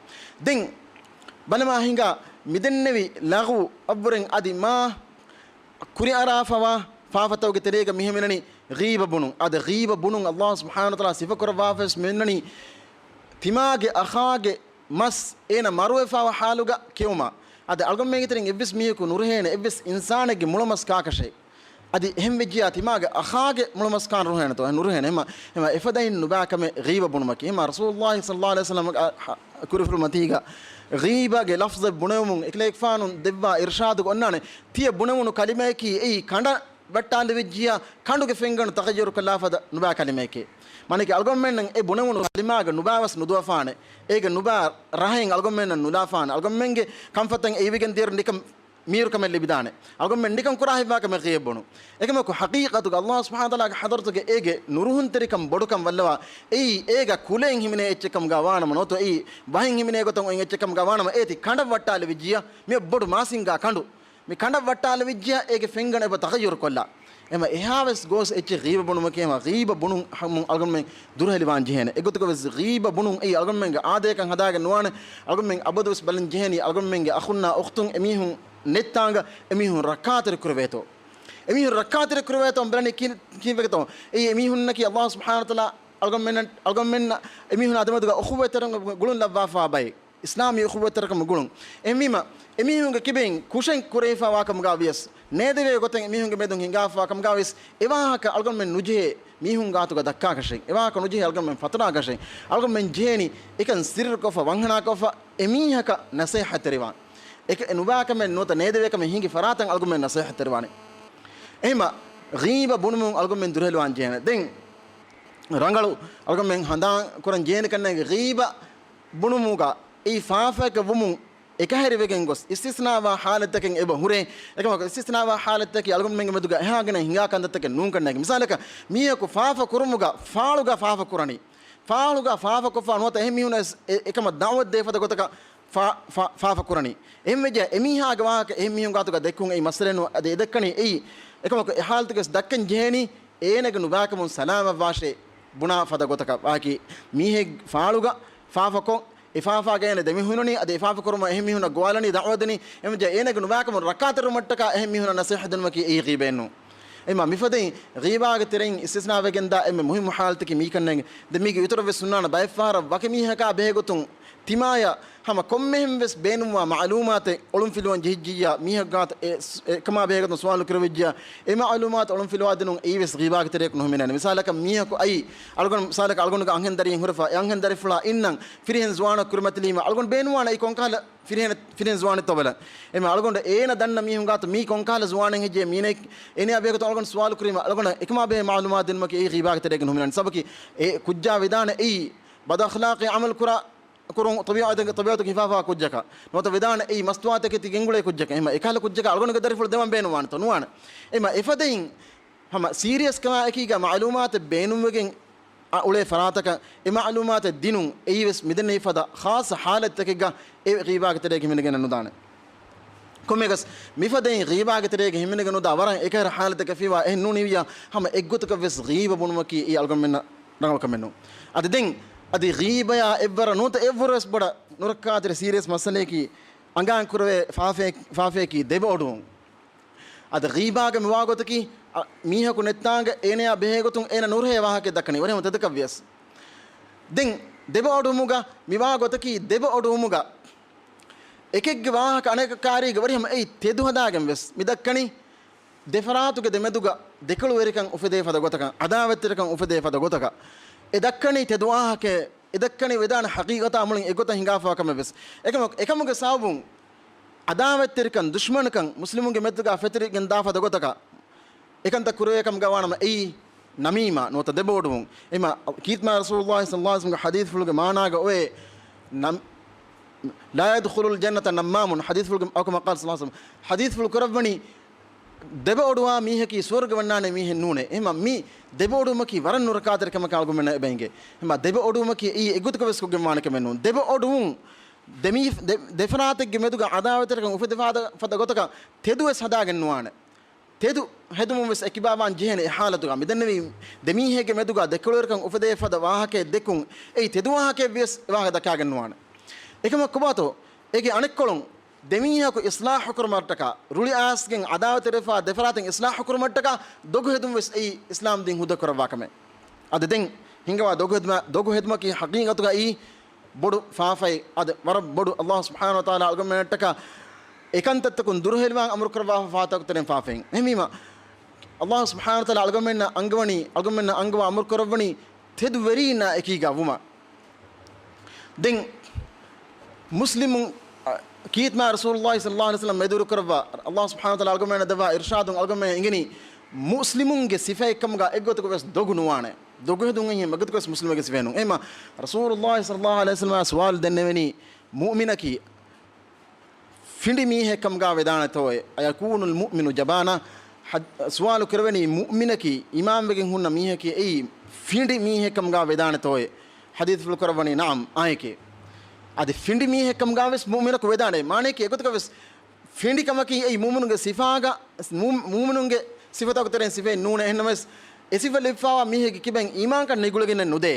ދެން ބަލަމާ ހިނގާ މިދެންނެވި ލަޣުވު އަށްވުރެން އަދި މާ ކުރިއަރާފަވާ ފާފަތަކުގެ ތެރޭގަ މިހެން މިނަނީ ޣީބަ ބުނުން. އަދި ޣީބަ ބުނުން ﷲ ސުބްޙާނަހޫ ވަތަޢާލާ ސިފަކުރައްވާފަވެސް މިނަނީ ތިމާގެ އަޚާގެ މަސް އޭނަ މަރުވެފަވާ ޙާލުގަ ކެއުމަށް. އަދި އަޅުގަނޑުމެންގެ ތެރެއިން އެއްވެސް މީހަކު ނުރުހޭނެ، އެއްވެސް އިންސާނެއްގެ މޮޅުމަސް ކާކަށެއް. އަދި އެހެން ވެއްޖިއްޔާ ތިމާގެ އަޚާގެ މޮޅުމަސް ކާން ނުރުހޭނެތޯ؟ ނުރުހޭނެ. އެހެމަ، އެހެމަ އެފަދައިން ނުބާ ކަމެއް ޣީބަ ބުނުމަކީ. އެހެމަ ރަސޫލުﷲ ޞައްލަﷲ ޢަލައިހި ވަސައްލަމަ ކުރިފުޅު މަތީގަ ޣީބާގެ ލަފްޒެއް ބުނެވުމުން އެކަލޭގެފާނު ދެއްވާ އިރުޝާދުގަ އޮންނާނެ، ތިޔަ ބުނެވުނު ކަލިމަޔަކީ އެއީ ކަނޑަށް ވައްޓާލެވިއްޖިއްޔާ ކަނޑުގެ ފެންގަނޑު ތަޣައްޔަރު ކޮށްލާ ފަދަ ނުބާ ކަލިމައެކޭ. މާނައަކީ އަޅުގަނޑުމެންނަށް އެ ބުނެވުނު ކަލިމާގެ ނުބާވެސް ނުދުވަފާނެ. އޭގެ ނުބާ ރަހައިން އަޅުގަނޑުމެންނަށް ނުލާފާނެ. އަޅުގަނޑުމެންގެ ކަންފަތަށް އެ އިވިގެން ދިޔައިރު ނިކަން މީރު ކަމެއް ލިބިދާނެ. އަޅުގަނޑުމެން ނިކަން ކުރާ ހިތްވާ ކަމެއް ޣީބަ ބުނުން. އެކަމަކު ޙަޤީޤަތުގަ ﷲ ސުބްޙާނަހޫ ވަތަޢާލާގެ ޙަޟްރަތުގަ އޭގެ ނުރުހުންތެރިކަން ބޮޑުކަން ވައްލަވާ، އެއީ އޭގަ ކުލައިން ހިމެނޭ އެއްޗެއް ކަމުގަ ވާނަމަ ނުވަތަ އެއީ ވަހިން ހިމެނޭ ގޮތަށް އޮތް އެއްޗެއް ކަމުގަ ވާނަމަ އޭތި ކަނޑަށް ވައްޓާލެވިއްޖިއްޔާ މި ބޮޑު މާސިންގާ ކަނޑު. މި ކަނޑަށް ވައްޓާލެވިއްޖިއްޔާ އޭގެ ފެންގަނޑު އެބަ ތަޣައްޔަރު ކޮށްލާ. އެމަ އެހާވެސް ގޯސް އެއްޗެއް ޣީބަ ބުނުމަކީ ހަމަ ޣީބަ ބުނުން ހަމުން އަޅުގަނޑުމެން ދުރުހެލިވާން ޖެހޭނެ. އެގޮތަކަށް ވެސް ޣީބަ ބުނުން އެއީ އަޅުގަނޑުމެންގެ އާދަޔަކަށް ހަދާގެން ނުވާނެ. އަޅުގަނޑުމެން އަބަދުވެސް ބަލަން ޖެހޭނީ އަޅުގަނޑުމެންގެ އަޚުންނާ އުޚްތުން އެމީހުން ނެތްތާނގަ އެމީހުން ރައްކާތެރި ކުރެވޭތޯ. އެމީހުން ރައްކާތެރި ކުރެވޭތޯ ބަލަނީ ކީ-، ކީއްވެގެތޯ. އެއީ އެމީހުންނަކީ އަﷲ ސުބްޙާނަހޫ ވަތަޢާލާ އަޅުގަނޑުމެންނަށް، އަޅުގަނޑުމެންނަށް އެމީހުން އަދަމަދުގަ އުޚުވަތްތެރިކަން ގުޅުން ލައްވާފާ ބައެއް. އިސްލާމީ އުޚުވަތްތެރިކަމުގެ ގުޅުން. އެހެންވީމަ، އެމީހުންގެ ކިބައިން ކުށެއް ކުރެވިފާވާކަމުގަ ވިޔަސް، ނޭދެވޭ ގޮތެއް އެމީހުންގެ މެދުން ހިނގާފާވާކަމުގަ ވިޔަސް، އެވާހަކަ އަޅުގަނޑުމެން ނުޖެހޭ މީހުން ގާތުގަ ދައްކާކަށެއް، އެވާހަކަ ނުޖެހޭ އަޅުގަނޑުމެން ފަތުނާކަށެއް. އަޅުގަނޑުމެން ޖެހޭނީ އެކަން ސިއްރުކޮށްފަ، ވަންހަނާކޮށްފަ، އެމީހަކަށް ނަސޭހަތްތެރިވާން. އެ ނުބާކަމެއް ނުވަތަ ނޭދެވޭކަމެއް ހިނގި ފަރާތަށް އަޅުގަނޑުމެން ނަސޭހަތްތެރިވާނެ. އެހެމަ ޣީބަ ބުނުމުން އަޅުގަނޑުމެން ދުރުހެލިވާން ޖެހޭނެ. ދެން ރަނގަޅު އަޅުގަނޑުމެން ހަނދާން ކުރަން ޖެހޭނެ ކަންނޭނގެ ޣީބަ ބުނުމުގަ އެއީ ފާފައެއްގަ ވުމުން އެކަހެރިވެގެން ގޮސް އިސްތިސްނާވާ ޙާލަތްތަކެއް އެބަ ހުރޭ. އެކަމަކު އިސްތިސްނާވާ ޙާލަތްތަކީ އަޅުގަނޑުމެންގެ މެދުގަ އެހާ ގިނަ ހިނގާ ކަންތައްތަކެއް ނޫން ކަންނޭނގެ. މިސާލަކަށް މީހަކު ފާފަ ކުރުމުގަ، ފާޅުގަ ފާފަ ކުރަނީ. ފާޅުގަ ފާފަ ކޮށްފަ ނުވަތަ އެހެން މީހުން އެ-، އެކަމަށް ދަޢުވަތު ދޭ ފަދަ ގޮތަކަށް ފާ-، ފާ-، ފާފަ ކުރަނީ. އެހެން ވެއްޖެ އެމީހާގެ ވާހަކަ އެހެން މީހުން ގާތުގަ ދެއްކުން އެއީ މައްސަލައެއް ނޫން. އަދި އެދެއްކަނީ އެއީ. އެކަމަކު އެ ޙާލަތުގަސް ދައްކަން ޖެހޭނީ އޭނަގެ ނުބާކަމުން ސަލާމަތްވާށޭ ބުނާ ފަދަ ގޮތަކަށް. ވާކީ މީހެއް ފާޅުގަ ފާފަކޮށް، އެ ފާފާގަ އޭނަ ދެމިހުންނަނީ، އަދި އެ ފާފަ ކުރުމަށް އެހެން މީހުންނަށް ގޮވާލަނީ، ދަޢުވަ ދިނީ، އެހެންވެއްޖެ އޭނަގެ ނުބާކަމުން ރައްކާތެރިވުމަށްޓަކާ އެހެން މީހުންނަށް ނަސޭހަތް ދިނުމަކީ އެއީ ޣީބައެއް ނޫން. އެމަ މިފަދައިން ޣީބާގެ ތެރެއިން އިސްތިސްނާވެގެންދާ އެންމެ މުހިއްމު ޙާލަތަކީ މީ ކަންނޭނގެ. ދެން މީގެ އިތުރަށް ވެސް ހުންނާނެ ބައެއް ފަހަރަށް ވަކި މީހަކާ ބެހޭގޮތުން ތިމާޔަށް ހަމަ ކޮންމެހެން ވެސް ބޭނުންވާ މަޢުލޫމާތެއް އޮޅުންފިލުވަން ޖެހިއްޖިއްޔާ، މީހަކު ގާތު އެ ސް-، އެ ކަމާ ބެހޭގޮތުން ސުވާލު ކުރެވިއްޖިއްޔާ، އެ މަޢުލޫމާތު އޮޅުންފިލުވާދިނުން އެއީ ވެސް ޣީބާގެ ތެރެއަކު ނުހިމެނޭނެ. މިސާލަކަށް މީހަކު އައީ، އަޅުގަނޑު މިސާލަކަށް އަޅުގަނޑުގެ އަންހެން ދަރިއެއް ހުރެފަ، އެ އަންހެން ދަރިފުޅާ އިންނަން ފިރިހެން ޒުވާނަކު ކުރިމަތިލީމަ، އަޅުގަނޑު ބޭނުންވާނެ އެއީ ކޮންކަހަލަ ފިރިހެން، ފިރިހެން ޒުވާނެއްތޯ ބަލަން. އެމަ އަޅުގަނޑު އޭނަ ދަންނަ މީހުން ގާތު މީ ކޮންކަހަލަ ޒުވާނެއް ހެއްޔޭ މީނެއް، އޭނަޔާ ބެހޭގޮތުން އަޅުގަނޑު ސުވާލު ކުރީމަ، އަޅުގަނޑަށް އެކަމާ ބެހޭ މަޢުލޫމާތު ދިނުމަކީ އެއީ ޣީބާގެ ތެރޭގަ ނުހިމެނޭނެ. ސަބަބަކީ އެ ކުއްޖާ ވެދާނެ އެއީ ބަދަޚްލާޤީ ޢަމަލު ކުރާ ކުރުން ޠަބީޢަތަކަށް، ޠަބީޢަތަކަށް ހިފާފާ ކުއްޖަކަށް ނުވަތަ ވެދާނެ އެއީ މަސްތުވާތަކެތި ގެންގުޅޭ ކުއްޖަކަށް. އެހެމަ އެކަހަލަ ކުއްޖަކަށް އަޅުގަނޑުގެ ދަރިފުޅު ދެވަން ބޭނުންވާނެތޯ؟ ނުވާނެ. އެހެމަ އެފަދައިން ހަމަ ސީރިއަސްކަމާއެކީގަ މަޢުލޫމާތެއް ބޭނުންވެގެން އަ، އުޅޭ ފަރާތަކަށް އެ މަޢުލޫމާތެއް ދިނުން އެއީވެސް މިދެންނެވި ފަދަ ޚާއްޞަ ޙާލަތްތަކެއްގަ އެ ޣީބާގެ ތެރޭގަ ހިމެނިގެން ނުދާނެ. ކޮންމެއަކަސް މިފަދައިން ޣީބާގެ ތެރޭގަ ހިމެނިގެން ނުދާ ވަރަށް އެކަހަލަ ޙާލަތެއް ކަފީވާ އެހެން ނޫނީވިއްޔާ ހަމަ އެއްގޮތަކަށް ވެސް ޣީބަ ބުނުމަކީ އެއީ އަޅުގަނޑުމެންނަށް ރަނގަޅު ކަމެއް ނޫން. އަދި ދެން އަދި ޣީބަޔާ އެއްވަރަށް ނުވަތަ އެއްވަރުވެސް ބޮޑަށް ނުރައްކާތެރި ސީރިއަސް މައްސަލައަކީ އަނގާން ކުރެވޭ ފާފައެއް-، ފާފައަކީ ދެބައޮޑުވުން. އަދި ޣީބާގަ މިވާ ގޮތަކީ، އަ، މީހަކު ނެއްތާނގެ އޭނަޔާ ބެހޭ ގޮތުން އޭނަ ނުރުހޭ ވާހަކައެއް ދައްކަނީ ވަރަށް ތެދަކަށް ވިޔަސް. ދެން ދެބައޮޑުވުމުގަ މިވާ ގޮތަކީ ދެބައޮޑުވުމުގަ އެކެއްގެ ވާހަކަ އަނެކަކާރީގެ ވަރިހަމަ އެއީ ތެދު ހަދާގެން ވެސް މި ދައްކަނީ. ދެފަރާތުގެ ދެމެދުގަ ދެކޮޅުވެރިކަން އުފެދޭ ފަދަ ގޮތަކަށް، އަދާވަތްތެރިކަން އުފެދޭ ފަދަ ގޮތަކަށް. އެ ދައްކަނީ ތެދު ވާހަކައެއް، އެ ދައްކަނީ ވެދާނެ ހަޤީޤަތާ މުޅިން އެގޮތަށް ހިނގާފަވާ ކަމެއް ވެސް. އެކަމަކު، އެކަމުގެ ސަބަބުން އަދާވަތްތެރިކަން، ދުޝްމަނުކަން މުސްލިމުންގެ މެދުގަ ފެތުރިގެން ދާ ފަދަ ގޮތަކަށް އެކަންތައް ކުރެވޭ ކަމުގަ ވާނަމަ އެއީ ނަމީމާ ނުވަތަ ދެބައޮޑުވުން. އެމަ ކީރިތި މާތް ރަސޫލުﷲ ޞައްލަﷲ ޢަލައިހި ވަސައްލަމްގެ ޙަދީޘްފުޅުގެ މާނާގަ އޮވޭ، ނަމް-، لا يدخل الجنة نمام، ޙަދީޘްފުޅުގެ، أو كما قال صلى الله عليه وسلم، ޙަދީޘްފުޅު ކުރައްވަނީ، ދެބައޮޑުވާ މީހަކީ ސުވަރުގެ ވަންނާނެ މީހެއް ނޫނޭ. އެހެމަ މި ދެބައޮޑުވުމަކީ ވަރަށް ނުރައްކާތެރި ކަމަކަށް އަޅުގަނޑުމެންނަށް އެބަ އިނގޭ. އެހެމަ ދެބައޮޑުވުމަކީ އެއީ އެއްގޮތަކަށް ވެސް ކޮށްގެން ވާނެ ކަމެއް ނޫން. ދެބައޮޑުވުން ދެމީ-، ދެ-، ދެފަރާތެއްގެ މެދުގަ އަދާވަތްތެރިކަން އުފެދިފަ ފަދަ ގޮތަކަށް ތެދުވެސް ހަދާގެން ނުވާނެ. ތެދު ހެދުމުން ވެސް އެކިބާވާން ޖެހޭނެ އެ ޙާލަތުގަ. މިދެންނެވީ ދެމީހެއްގެ މެދުގަ ދެކޮޅުވެރިކަން އުފެދޭ ފަދަ ވާހަކައެއް ދެއްކުން، އެއީ ތެދު ވާހަކައެއް ވިޔަސް ވާހަކަ ދައްކާގެން ނުވާނެ. އެކަމަކު ކޮބާތޯ؟ އޭގެ އަނެއްކޮޅުން ދެމީހަކު އިޞްލާޙު ކުރުމަށްޓަކާ، ރުޅިއައިސްގެން އަދާވަތްތެރިވެފާ ދެފަރާތުން އިޞްލާޙު ކުރުމަށްޓަކާ ދޮގު ހެދުން ވެސް އެއީ އިސްލާމް ދީން ހުއްދަ ކުރައްވާ ކަމެއް. އަދި ދެން ހިނގަވާ ދޮގު ހެދުމަ-، ދޮގު ހެދުމަކީ ޙަޤީޤަތުގައި ބޮޑު ފާފައެއް. އަދި ވަރަށް ބޮޑު ﷲ ސުބްޙާނަހޫ ވަތަޢާލާ އަޅުގަނޑުމެންނަށްޓަކާ އެކަންތައްތަކުން ދުރުހެލިވާން އަމުރު ކުރައްވާފަ ފާތަކު ތެރެއިން ފާފައިން. އެހެންވީމަ، ﷲ ސުބްޙާނަހޫ ވަތަޢާލާ އަޅުގަނޑުމެންނަށް އަންގަވަނީ، އަޅުގަނޑުމެންނަށް އަންގަވާ އަމުރު ކުރައްވަނީ ތެދުވެރީންނާ އެކީގަ ވުމަށް. ދެން މުސްލިމުން، އަ، ކީރިތި މާތް ރަސޫލުﷲ ޞައްލަﷲ ޢަލައިހި ވަސައްލަމް މެދުވެރި ކުރައްވާ، ﷲ ސުބްޙާނަހޫ ވަތަޢާލާ އަޅުގަނޑުމެންނަށް ދެއްވާ އިރުޝާދުން އަޅުގަނޑުމެން އިނގެނީ މުސްލިމުންގެ ސިފައެއްކަމުގަ އެއްގޮތަކު ވެސް ދޮގު ނުވާނެ. ދޮގު ހެދުން އެއީ އެއްގޮތަކު ވެސް މުސްލިމެއްގެ ސިފައެއް ނޫން. އެހެމަ ރަސޫލުﷲ ޞައްލަﷲ ޢަލައިހި ވަސައްލަމް ސުވާލު ދެންނެވެނީ، މުއުމިނަކީ ފިނޑި މީހެއްކަމުގަ ވެދާނެތޯއޭ؟ أيكون المؤمن جبانا؟ ޙަދ-، ސުވާލު ކުރެވެނީ، މުއުމިނަކީ، އީމާންވެގެން ހުންނަ މީހަކީ އެއީ ފިނޑި މީހެއްކަމުގަ ވެދާނެތޯއޭ؟ ޙަދީޘްފުޅު ކުރައްވަނީ، ނަޢަމް، އާނއެކޭ. އަދި ފިނޑި މީހެއްކަމުގަ ވެސް މުއުމިނަކު ވެދާނެ. މާނައަކީ އެގޮތަކަށް ވެސް ފިނޑިކަމަކީ އެއީ މުއުމިނުންގެ ސިފާގަ، މު-، މުއުމިނުންގެ ސިފަތަކު ތެރެއިން ސިފައެއް ނޫނޭ. އެހެންނަމަވެސް، އެ ސިފަ ލިބިފާވާ މީހެއްގެ ކިބައިން އީމާންކަން ނިގުޅިގެންނެއް ނުދޭ.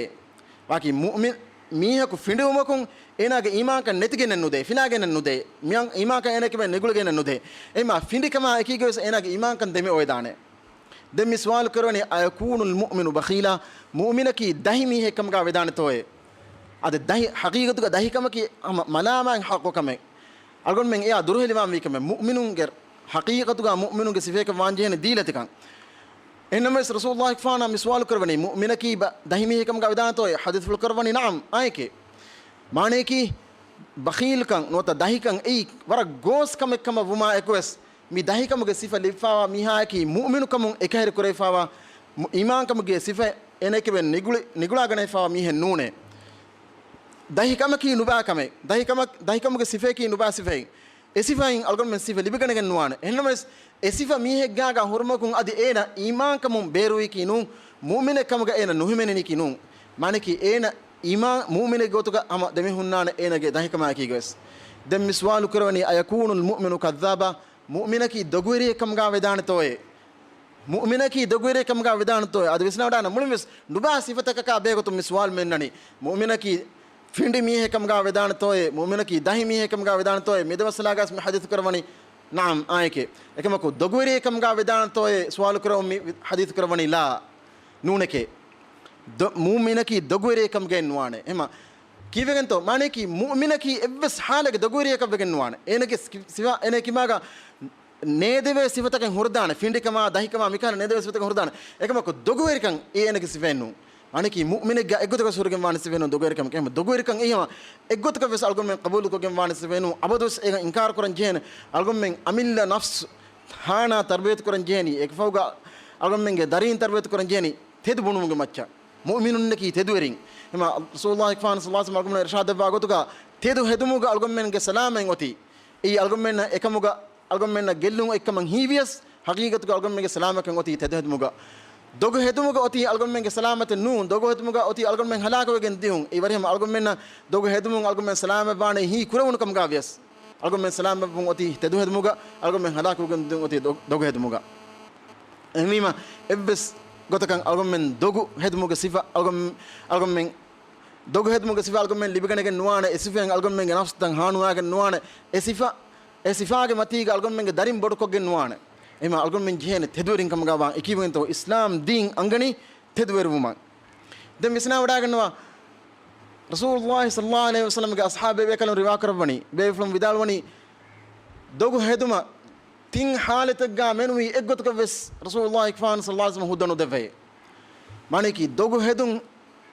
ވާކި މުއުމިން މީހަކު ފިނޑިވުމަކުން އޭނާގެ އީމާންކަން ނެތިގެންނެއް ނުދޭ، ފިނާގެންނެއް ނުދޭ. މިއަން އީމާންކަން އޭނާގެ ކިބައިން ނިގުޅިގެންނެއް ނުދޭ. އެހެމަ ފިނޑިކަމާ އެކީގަވެސް އޭނާގެ އީމާންކަން ދެމި އޮވެދާނެ. ދެން މި ސުވާލު ކުރެވެނީ، أيكون المؤمن بخيلا؟ މުއުމިނަކީ ދަހި މީހެއްކަމުގަ ވެދާނެތޯއޭ؟ އަދި ދަހި، ޙަޤީޤަތުގަ ދަހިކަމަކީ ހަމަ މަލާމާތް ޙައްޤު ކަމެއް. އަޅުގަނޑުމެން އެއާ ދުރުހެލިވާންވީ ކަމެއް. މުއުމިނުންގެ ޙަޤީޤަތުގަ މުއުމިނުންގެ ސިފައަކަށް ވާންޖެހޭނެ ދީލަތިކަން. އެހެންނަމަވެސް ރަސޫލުﷲ ފާނަށް މި ސުވާލު ކުރެވެނީ، މުއުމިނަކީ ބަ-، ދަހި މީހެއްކަމުގަ ވެދާނެތޯއޭ؟ ޙަދީޘްފުޅު ކުރައްވަނީ، ނަޢަމް، އާނއެކޭ. މާނައަކީ، ބަޚީލުކަން ނުވަތަ ދަހިކަން އެއީ ވަރަށް ގޯސް ކަމެއް ކަމަށް ވުމާ އެކުވެސް، މި ދަހިކަމުގެ ސިފަ ލިބިފާވާ މީހާއަކީ މުއުމިނުކަމުން އެކަހެރި ކުރެވިފާވާ، މު-، އީމާންކަމުގެ ސިފަ އޭނައަކީ ނިގުޅި-، ނިގުޅާގަނެފާވާ މީހެއް ނޫނޭ. ދަހިކަމަކީ ނުބާ ކަމެއް. ދަހިކަމަ-، ދަހިކަމުގެ ސިފައަކީ ނުބާ ސިފައެއް. އެ ސިފައިން އަޅުގަނޑުމެން ސިފަ ލިބިގަނެގެން ނުވާނެ. އެހެންނަމަވެސް، އެ ސިފަ މީހެއްގާގަ ހުރުމަކުން އަދި އޭނަ އީމާންކަމުން ބޭރުވީކީ ނޫން، މުއުމިނެއްކަމުގަ އޭނަ ނުހިމެނެނީކީ ނޫން. މާނައަކީ އޭނަ އީމާން މުއުމިނެއްގެ ގޮތުގަ ހަމަ ދެމިހުންނާނެ އޭނަގެ ދަހިކަމާއެކީގަވެސް. ދެން މި ސުވާލު ކުރެވެނީ، أيكون المؤمن كذابا؟ މުއުމިނަކީ ދޮގުވެރިއެއްކަމުގަ ވެދާނެތޯއޭ؟ މުއުމިނަކީ ދޮގުވެރިއެއްކަމުގަ ވެދާނެތޯއޭ؟ އަދި ވިސްނަވަޑާނަ މުޅިންވެސް ނުބާ ސިފަތަކަކާ ބެހޭގޮތުން މި ސުވާލު މި އަންނަނީ. މުއުމިނަކީ ފިނޑި މީހެއްކަމުގަ ވެދާނެތޯއޭ؟ މުއުމިނަކީ ދަހި މީހެއްކަމުގަ ވެދާނެތޯއޭ؟ މި ދެ މައްސަލާގަސް މި ޙަދީޘް ކުރައްވަނީ، ނަޢަމް، އާނއެކޭ. އެކަމަކު، ދޮގުވެރިއެއްކަމުގަ ވެދާނެތޯއޭ ސުވާލު ކުރެވުން މި ޙަދީޘް ކުރައްވަނީ، ލާ، ނޫނެކޭ. ދޮ-، މުއުމިނަކީ ދޮގުވެރިއެއްކަމުގައެއް ނުވާނެ. އެހެމަ ކީއްވެގެންތޯ؟ މާނައަކީ މުއުމިނަކީ އެއްވެސް ޙާލެއްގެ ދޮގުވެރިއަކަށް ވެގެން ނުވާނެ. އޭނަގެ ސި-، ސިފަ، އޭނަ ކިބާގަ ނޭދެވޭ ސިފަތަކެއް ހުރެދާނެ. ފިނޑިކަމާ، ދަހިކަމާ، މިކަހަލަ ނޭދެވޭ ސިފަތަކެއް ހުރެދާނެ. އެކަމަކު، ދޮގުވެރިކަން އެ އޭނަގެ ސިފައެއް ނޫން. މާނައަކީ މުއުމިނެއްގަ އެއްގޮތަކަށް ހުރެގެން ވާނެ ސިފައެއް ނޫން ދޮގުވެރިކަމަކީ. އެހެމަ ދޮގުވެރިކަން އެހެމަ އެއްގޮތަކަށް ވެސް އަޅުގަނޑުމެން ޤަބޫލުކޮށްގެން ވާނެ ސިފައެއް ނޫން. އަބަދުވެސް އޭގަ އިންކާރު ކުރަން ޖެހޭނެ. އަޅުގަނޑުމެން އަމިއްލަ ނަފްސު ހާނާ ތަރުބިޔަތު ކުރަން ޖެހެނީ، އެކަފައުގަ އަޅުގަނޑުމެންގެ ދަރީން ތަރުބިޔަތު ކުރަން ޖެހެނީ ތެދު ބުނުމުގެ މައްޗަށް. މުއުމިނުންނަކީ ތެދުވެރިން. އެހެމަ ރަސޫލުﷲ ފާނަށް ޞައްލަﷲ ޢަލައިހި ވަސައްލަމް އަޅުގަނޑުމެންނަށް އިރުޝާދު ދެއްވާ ގޮތުގަ، ތެދު ހެދުމުގަ އަޅުގަނޑުމެންގެ ސަލާމަތް އޮތީ. އެއީ އަޅުގަނޑުމެންނަށް އެކަމުގަ އަޅުގަނޑުމެންނަށް ގެއްލުން އޮތްކަމަށް ހީވިޔަސް، ޙަޤީޤަތުގަ އަޅުގަނޑުމެންގެ ސަލާމަތްކަން އޮތީ ތެދު ހެދުމުގަ. ދޮގު ހެދުމުގަ އޮތީ އަޅުގަނޑުމެންގެ ސަލާމަތެއް ނޫން، ދޮގު ހެދުމުގަ އޮތީ އަޅުގަނޑުމެން ހަލާކުވެގެން ދިޔުން. އެއީ ވަރިހަމަ އަޅުގަނޑުމެންނަށް ދޮގު ހެދުމުން އަޅުގަނޑުމެން ސަލާމަތްވާނީ ހީ ކުރެވުނު ކަމުގަ ވިޔަސް. އަޅުގަނޑުމެން ސަލާމަތްވުން އޮތީ ތެދު ހެދުމުގަ، އަޅުގަނޑުމެން ހަލާކުވެގެން ދިޔުން އޮތީ ދޮ-، ދޮގު ހެދުމުގަ. އެހެންވީމަ، އެއްވެސް ގޮތަކަށް އަޅުގަނޑުމެން ދޮގު ހެދުމުގެ ސިފަ އަޅުގަނޑު، އަޅުގަނޑުމެން ދޮގު ހެދުމުގެ ސިފަ އަޅުގަނޑުމެން ލިބިގަނެގެން ނުވާނެ. އެ ސިފައިން އަޅުގަނޑުމެންގެ ނަފްސުތައް ހާނުވާގެން ނުވާނެ. އެ ސިފަ، އެ ސިފާގެ މަތީގަ އަޅުގަނޑުމެންގެ ދަރިން ބޮޑުކޮށްގެން ނުވާނެ. އެހެންވީމަ އަޅުގަނޑުމެން ޖެހޭނެ ތެދުވެރިން ކަމުގަ ވާން. އެކީވެގެންތޯ އިސްލާމް ދީން އަންގަނީ ތެދުވެރިވުމަށް. ދެން ވިސްނާވަޑައިގަންނަވާ، ރަސޫލުﷲ ޞައްލަﷲ ޢަލައިހި ވަސައްލަމްގެ އަޞްޙާބު ބޭކަލުން ރިވާކުރައްވަނީ، ބޭފުޅުން ވިދާޅުވަނީ، ދޮގު ހެދުމަށް ތިން ޙާލަތެއްގަ މެނުވީ އެއްގޮތަކަށް ވެސް ރަސޫލުﷲ ފާން ޞައްލަﷲ ޢަލައިހި ވަސައްލަމް ހުއްދަ ނުދެއްވައޭ. މާނައަކީ ދޮގު ހެދުން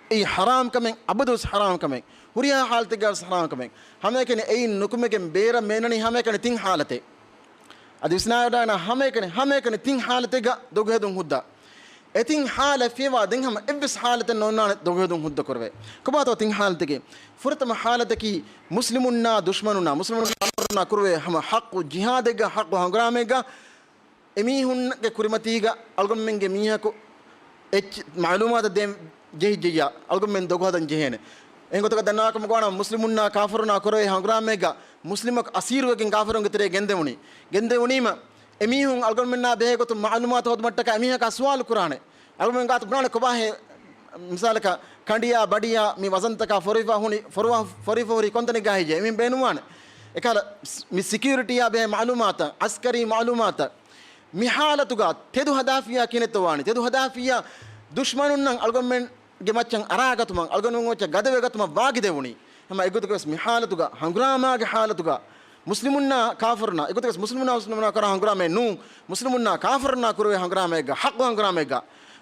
އެއީ ޙަރާމް ކަމެއް، އަބަދުވެސް ޙަރާމް ކަމެއް، ހުރިހާ ޙާލަތެއްގަ ވެސް ޙަރާމް ކަމެއް. ހަމައެކަނި އެއިން ނުކުމެގެން ބޭރަށް މޭނަނީ ހަމައެކަނި ތިން ޙާލަތެއް. އަދި ވިސްނާވަޑައިގަންނަވާ ހަމައެކަނި، ހަމައެކަނި ތިން ޙާލަތެއްގަ ދޮގު ހެދުން ހުއްދަ. އެ ތިން ޙާލަތް ފިޔަވާ ދެން ހަމަ އެއްވެސް ޙާލަތެއް ނޯންނާނެ ދޮގު ހެދުން ހުއްދަ ކުރެވޭ. ކޮބާތޯ ތިން ޙާލަތަކީ؟ ފުރަތަމަ ޙާލަތަކީ މުސްލިމުންނާ ދުޝްމަނުންނާ، މުސްލިމުންނާ ކާފަރުންނާ ކުރެވޭ ހަމަ ޙައްޤު ޖިހާދެއްގަ، ޙައްޤު ހަނގުރާމައެއްގަ އެމީހުންގެ ކުރިމަތީގަ އަޅުގަނޑުމެންގެ މީހަކު އެއްޗެއް މަޢުލޫމާތަށް ދޭން ޖެހިއްޖެއްޔާ އަޅުގަނޑުމެން ދޮގު ހަދަން ޖެހޭނެ. އެހެން ގޮތަކަށް ދަންނަވާކަމަށް ގޮވާނަމަ، މުސްލިމުންނާ ކާފަރުންނާ ކުރެވޭ ހަނގުރާމައެއްގަ މުސްލިމަކު އަސީރުވެގެން ކާފަރުންގެ ތެރޭ ގެންދެވުނީ. ގެންދެވުނީމަ، އެމީހުން އަޅުގަނޑުމެންނާ ބެހޭ ގޮތުން މަޢުލޫމާތު ހޯދުމަށްޓަކާ އެމީހަކާ ސުވާލު ކުރާނެ. އަޅުގަނޑުމެން ގާތު ބުނާނެ ކޮބާހޭ، މިސާލަކަށް ކަނޑިޔާ ބަޑިޔާ މި ވަޒަންތަކާ ފޮރުވިފަ ހުނި، ފޮރުވާ، ފޮރުވިފަ ހުރީ ކޮންތަނެއްގާ ހެއްޔޭ؟ އެމީހުން ބޭނުންވާނެ. އެކަހަލަ މި ސިކިއުރިޓީއާ ބެހޭ މަޢުލޫމާތަށް، ޢަސްކަރީ މަޢުލޫމާތަށް، މި ޙާލަތުގަ ތެދު ހަދާފިއްޔާ ކިހިނެއްތޯ ވާނީ؟ ތެދު ހަދާފިއްޔާ ދުޝްމަނުންނަށް އަޅުގަނޑުމެންގެ މައްޗަށް އަރާގަތުމަށް، އަޅުގަނޑުމެންގެ މައްޗަށް ގަދަވެގަތުމަށް ވާގިދެވުނީ. ހަމަ އެގޮތަކަށް ވެސް މި ޙާލަތުގަ، ހަނގުރާމާގެ ޙާލަތުގަ، މުސްލިމުންނާ ކާފަރުންނާ، އެގޮތަކަށް މުސްލިމުންނާ މުސްލިމުންނާ ކުރާ ހަނގުރާމައެއް ނޫން، މުސްލިމުންނާ ކާފަރުންނާ ކުރެވޭ ހަނގުރާމައެއްގަ، ޙައްޤު ހަނގުރާމައެއްގަ،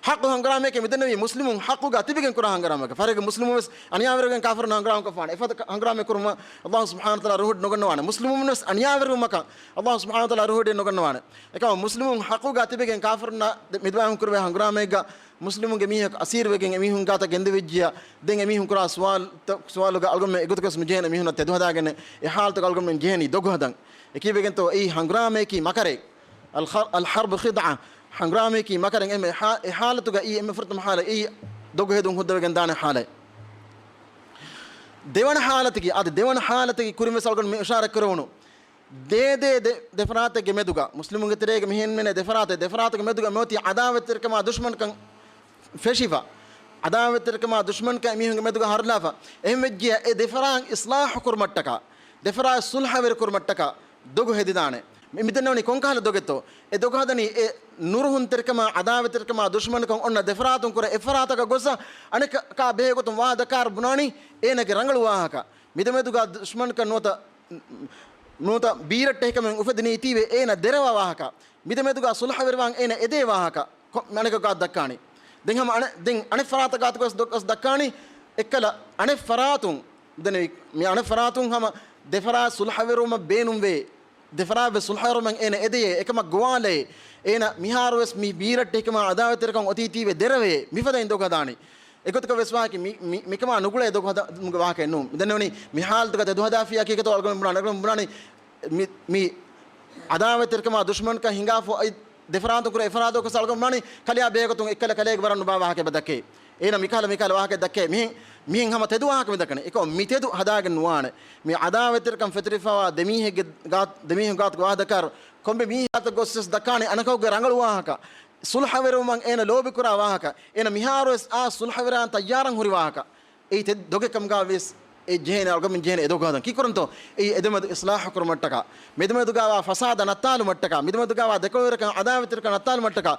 ޙައްޤު ހަނގުރާމައެކޭ މިދެންނެވީ މުސްލިމުން ޙައްޤުގަ ތިބިގެން ކުރާ ހަނގުރާމައެއްގަ. ފަރެއްގެ މުސްލިމުން ވެސް އަނިޔާވެރިވެގެން ކާފަރުންނާ ހަނގުރާމަ ކޮށްފާނެ. އެފަދަ ކަ-، ހަނގުރާމައެއް ކުރުމަށް ﷲ ސުބްޙާނަހޫ ވަތަޢާލާ ރުހު ނުގަންނަވާނެ. މުސްލިމުން ވެސް އަނިޔާވެރިވުމަކަށް ﷲ ސުބްޙާނަހޫ ވަތަޢާލާ ރުހު ނުގަންނަވާނެ. އެކަމަކު މުސްލިމުން ޙައްޤުގަ ތިބިގެން ކާފަރުންނާ ދެ-، މިދިމާވިހުން ކުރެވޭ ހަނގުރާމައެއްގަ މުސްލިމުންގެ މީހަކު އަސީރުވެގެން އެމީހުން ގާތަށް ގެންދެވިއްޖިޔާ، ދެން އެމީހުން ކުރާ ސުވާލުތައް، ސުވާލުގަ އަޅުގަނޑުމެން އެގޮތަކަށް ނުޖެހޭނެ މީހުންނަށް ތެދު ހަދާގެން އެ ޙާލަތުގަ އަޅުގަނޑުމެން ޖެހެނީ ދޮގު ހަދަން. އެކީވެގެންތޯ އެއީ ހަނގުރާމައަކީ މަކަރެއް. އަލް ޚަ-، އަލް ޙަރްބު ޚިދްޢަ. ހަނގުރާމައަކީ މަކަރެއް. އެހެން އެ ޙާ-، އެ ޙާލަތުގަ އެއީ އެންމެ ފުރަތަމަ ޙާލަތް. އެއީ ދޮގު ހެދުން ހުއްދަވެގެން ދާނެ ޙާލަތް. ދެވަނަ ޙާލަތަކީ، އަދި ދެވަނަ ޙާލަތަކީ ކުރިން ވެސް އަޅުގަނޑު މި އިޝާރަތް ކުރެވުނު ދޭ ދޭ ދެ-، ދެފަރާތެއްގެ މެދުގަ، މުސްލިމުންގެ ތެރޭގަ މިހެން މެނޭ ދެފަރާތެއް، ދެފަރާތުގެ މެދުގަ މިއޮތީ ޢަދާވަތްތެރިކަމާ ދުޝްމަންކަން ފެށިފަ، ޢަދާވަތްތެރިކަމާ ދުޝްމަންކަން އެމީހުންގެ މެދުގަ ހަރުލާފަ، އެހެން ވެއްޖިޔާ އެ ދެފަރާތް އިޞްލާޙު ކުރުމަށްޓަކާ، ދެފަރާތް ޞުލްޙަވެރި ކުރުމަށްޓަކާ ދޮގު ހެދިދާނެ. މި-، މިދެންނެވުނީ ކޮންކަހަލަ ދޮގެއްތޯ؟ އެ ދޮގު ހަދަނީ އެ ނުރުހުންތެރިކަމާ، ޢަދާވަތްތެރިކަމާ ދުޝްމަނުކަން އޮންނަ ދެފަރާތުން ކުރެ އެއްފަރާތަކަށް ގޮސް އަނެކަކާ ބެހޭގޮތުން ވާހަކަ ދައްކާއިރު ބުނާނީ އޭނަގެ ރަނގަޅު ވާހަކަ. މިދެމެދުގަ ދުޝްމަނުކަން ނުވަތަ، ނުވަތަ ބީރައްޓެހިކަމެއް އުފެދެނީތީވެ އޭނަ ދެރަވާ ވާހަކަ. މިދެމެދުގަ ޞުލްޙަވެރިވާން އޭނަ އެދޭ ވާހަކަ ކޮ-، އަނެކަކާ ދައްކާނީ. ދެން ހަމަ އަނެ-، ދެން އަނެއް ފަރާތަކާ ގޮސް ދޮ-، ގޮސް ދައްކާނީ އެއްކަލަ އަނެއް ފަރާތުން، ދެން މި އަނެއް ފަރާތުން ހަމަ ދެފަރާތް ޞުލްޙަވެރިވުމަށް ބޭނުންވޭ. ދެފަރާތްވެސް ޞުލްޙަވެރުމަށް އޭނަ އެދެޔޭ، އެކަމަށް ގޮވާލަޔޭ. އޭނަ މިހާރުވެސް މި ބީރައްޓެހިކަމާ ޢަދާވަތްތެރިކަން އޮތީތީވެ ދެރަވެޔޭ. މިފަދައިން ދޮގު ހަދާނީ. އެގޮތަކަށް ވެސް ވާހަކަ މި-، މި-، މިކަމާ ނުގުޅޭ ދޮގު ހަދަ-، މުގެ ވާހަކައެއް ނޫން. މިދެންނެވުނީ މި ޙާލަތުގަ ތެދު ހަދާފިއްޔާ ކީކޭތޯ އަޅުގަނޑު ބުނާނީ، އަޅުގަނޑު ބުނާނީ މި، މި ޢަދާވަތްތެރިކަމާ ދުޝްމަންކަން ހިނގާފަ އޮތް ދެފަރާތުން ކުރެ އެފަރާތަކު ވެސް އަޅުގަނޑު ބުނާނީ ކަލެއާ ބެހޭގޮތުން އެއްކަލަ ކަލެއަކަށް ވަރަށް ނުބާ ވާހަކަ އެބަ ދައްކައޭ. އޭނަ މިކަހަލަ މިކަހަލަ ވާހަކަ ދައްކައޭ. މިހެން، މިހެން ހަމަ ތެދު ވާހަކަ މި ދައްކަނީ. އެކަމަކު މި ތެދު ހަދާގެން ނުވާނެ. މި ޢަދާވަތްތެރިކަން ފެތުރިފަވާ ދެމީހެއްގެ ގާތް-، ދެމީހުން ގާތުގަ ވާހަކަ ދައްކާއިރު، ކޮންމެ މީހާތައް ގޮސް ވެސް ދައްކާނެ އަނެކަކުގެ ރަނގަޅު ވާހަކަ، ޞުލްޙަވެރިވުމަށް އޭނަ ލޯބިކުރާ ވާހަކަ، އޭނަ މިހާރުވެސް އާ ޞުލްޙަވެރާން ތައްޔާރަށް ހުރި ވާހަކަ. އެއީ ތެ-، ދޮގެއް ކަމުގަ ވެސް އެ ޖެހޭނެ، އަޅުގަނޑުމެން ޖެހޭނެ އެ ދޮގު ހަދަން. ކީކުރަންތޯ؟ އެއީ އެދެމެދު އިޞްލާޙު ކުރުމަށްޓަކާ، މެދުމެދުގަވާ ފަސާދަ ނައްތާލުމަށްޓަކާ، މެދުމެދުގަވާ ދެކޮޅުވެރިކަން ޢަދާވަތްތެރިކަން ނައްތާލުމަށްޓަކާ،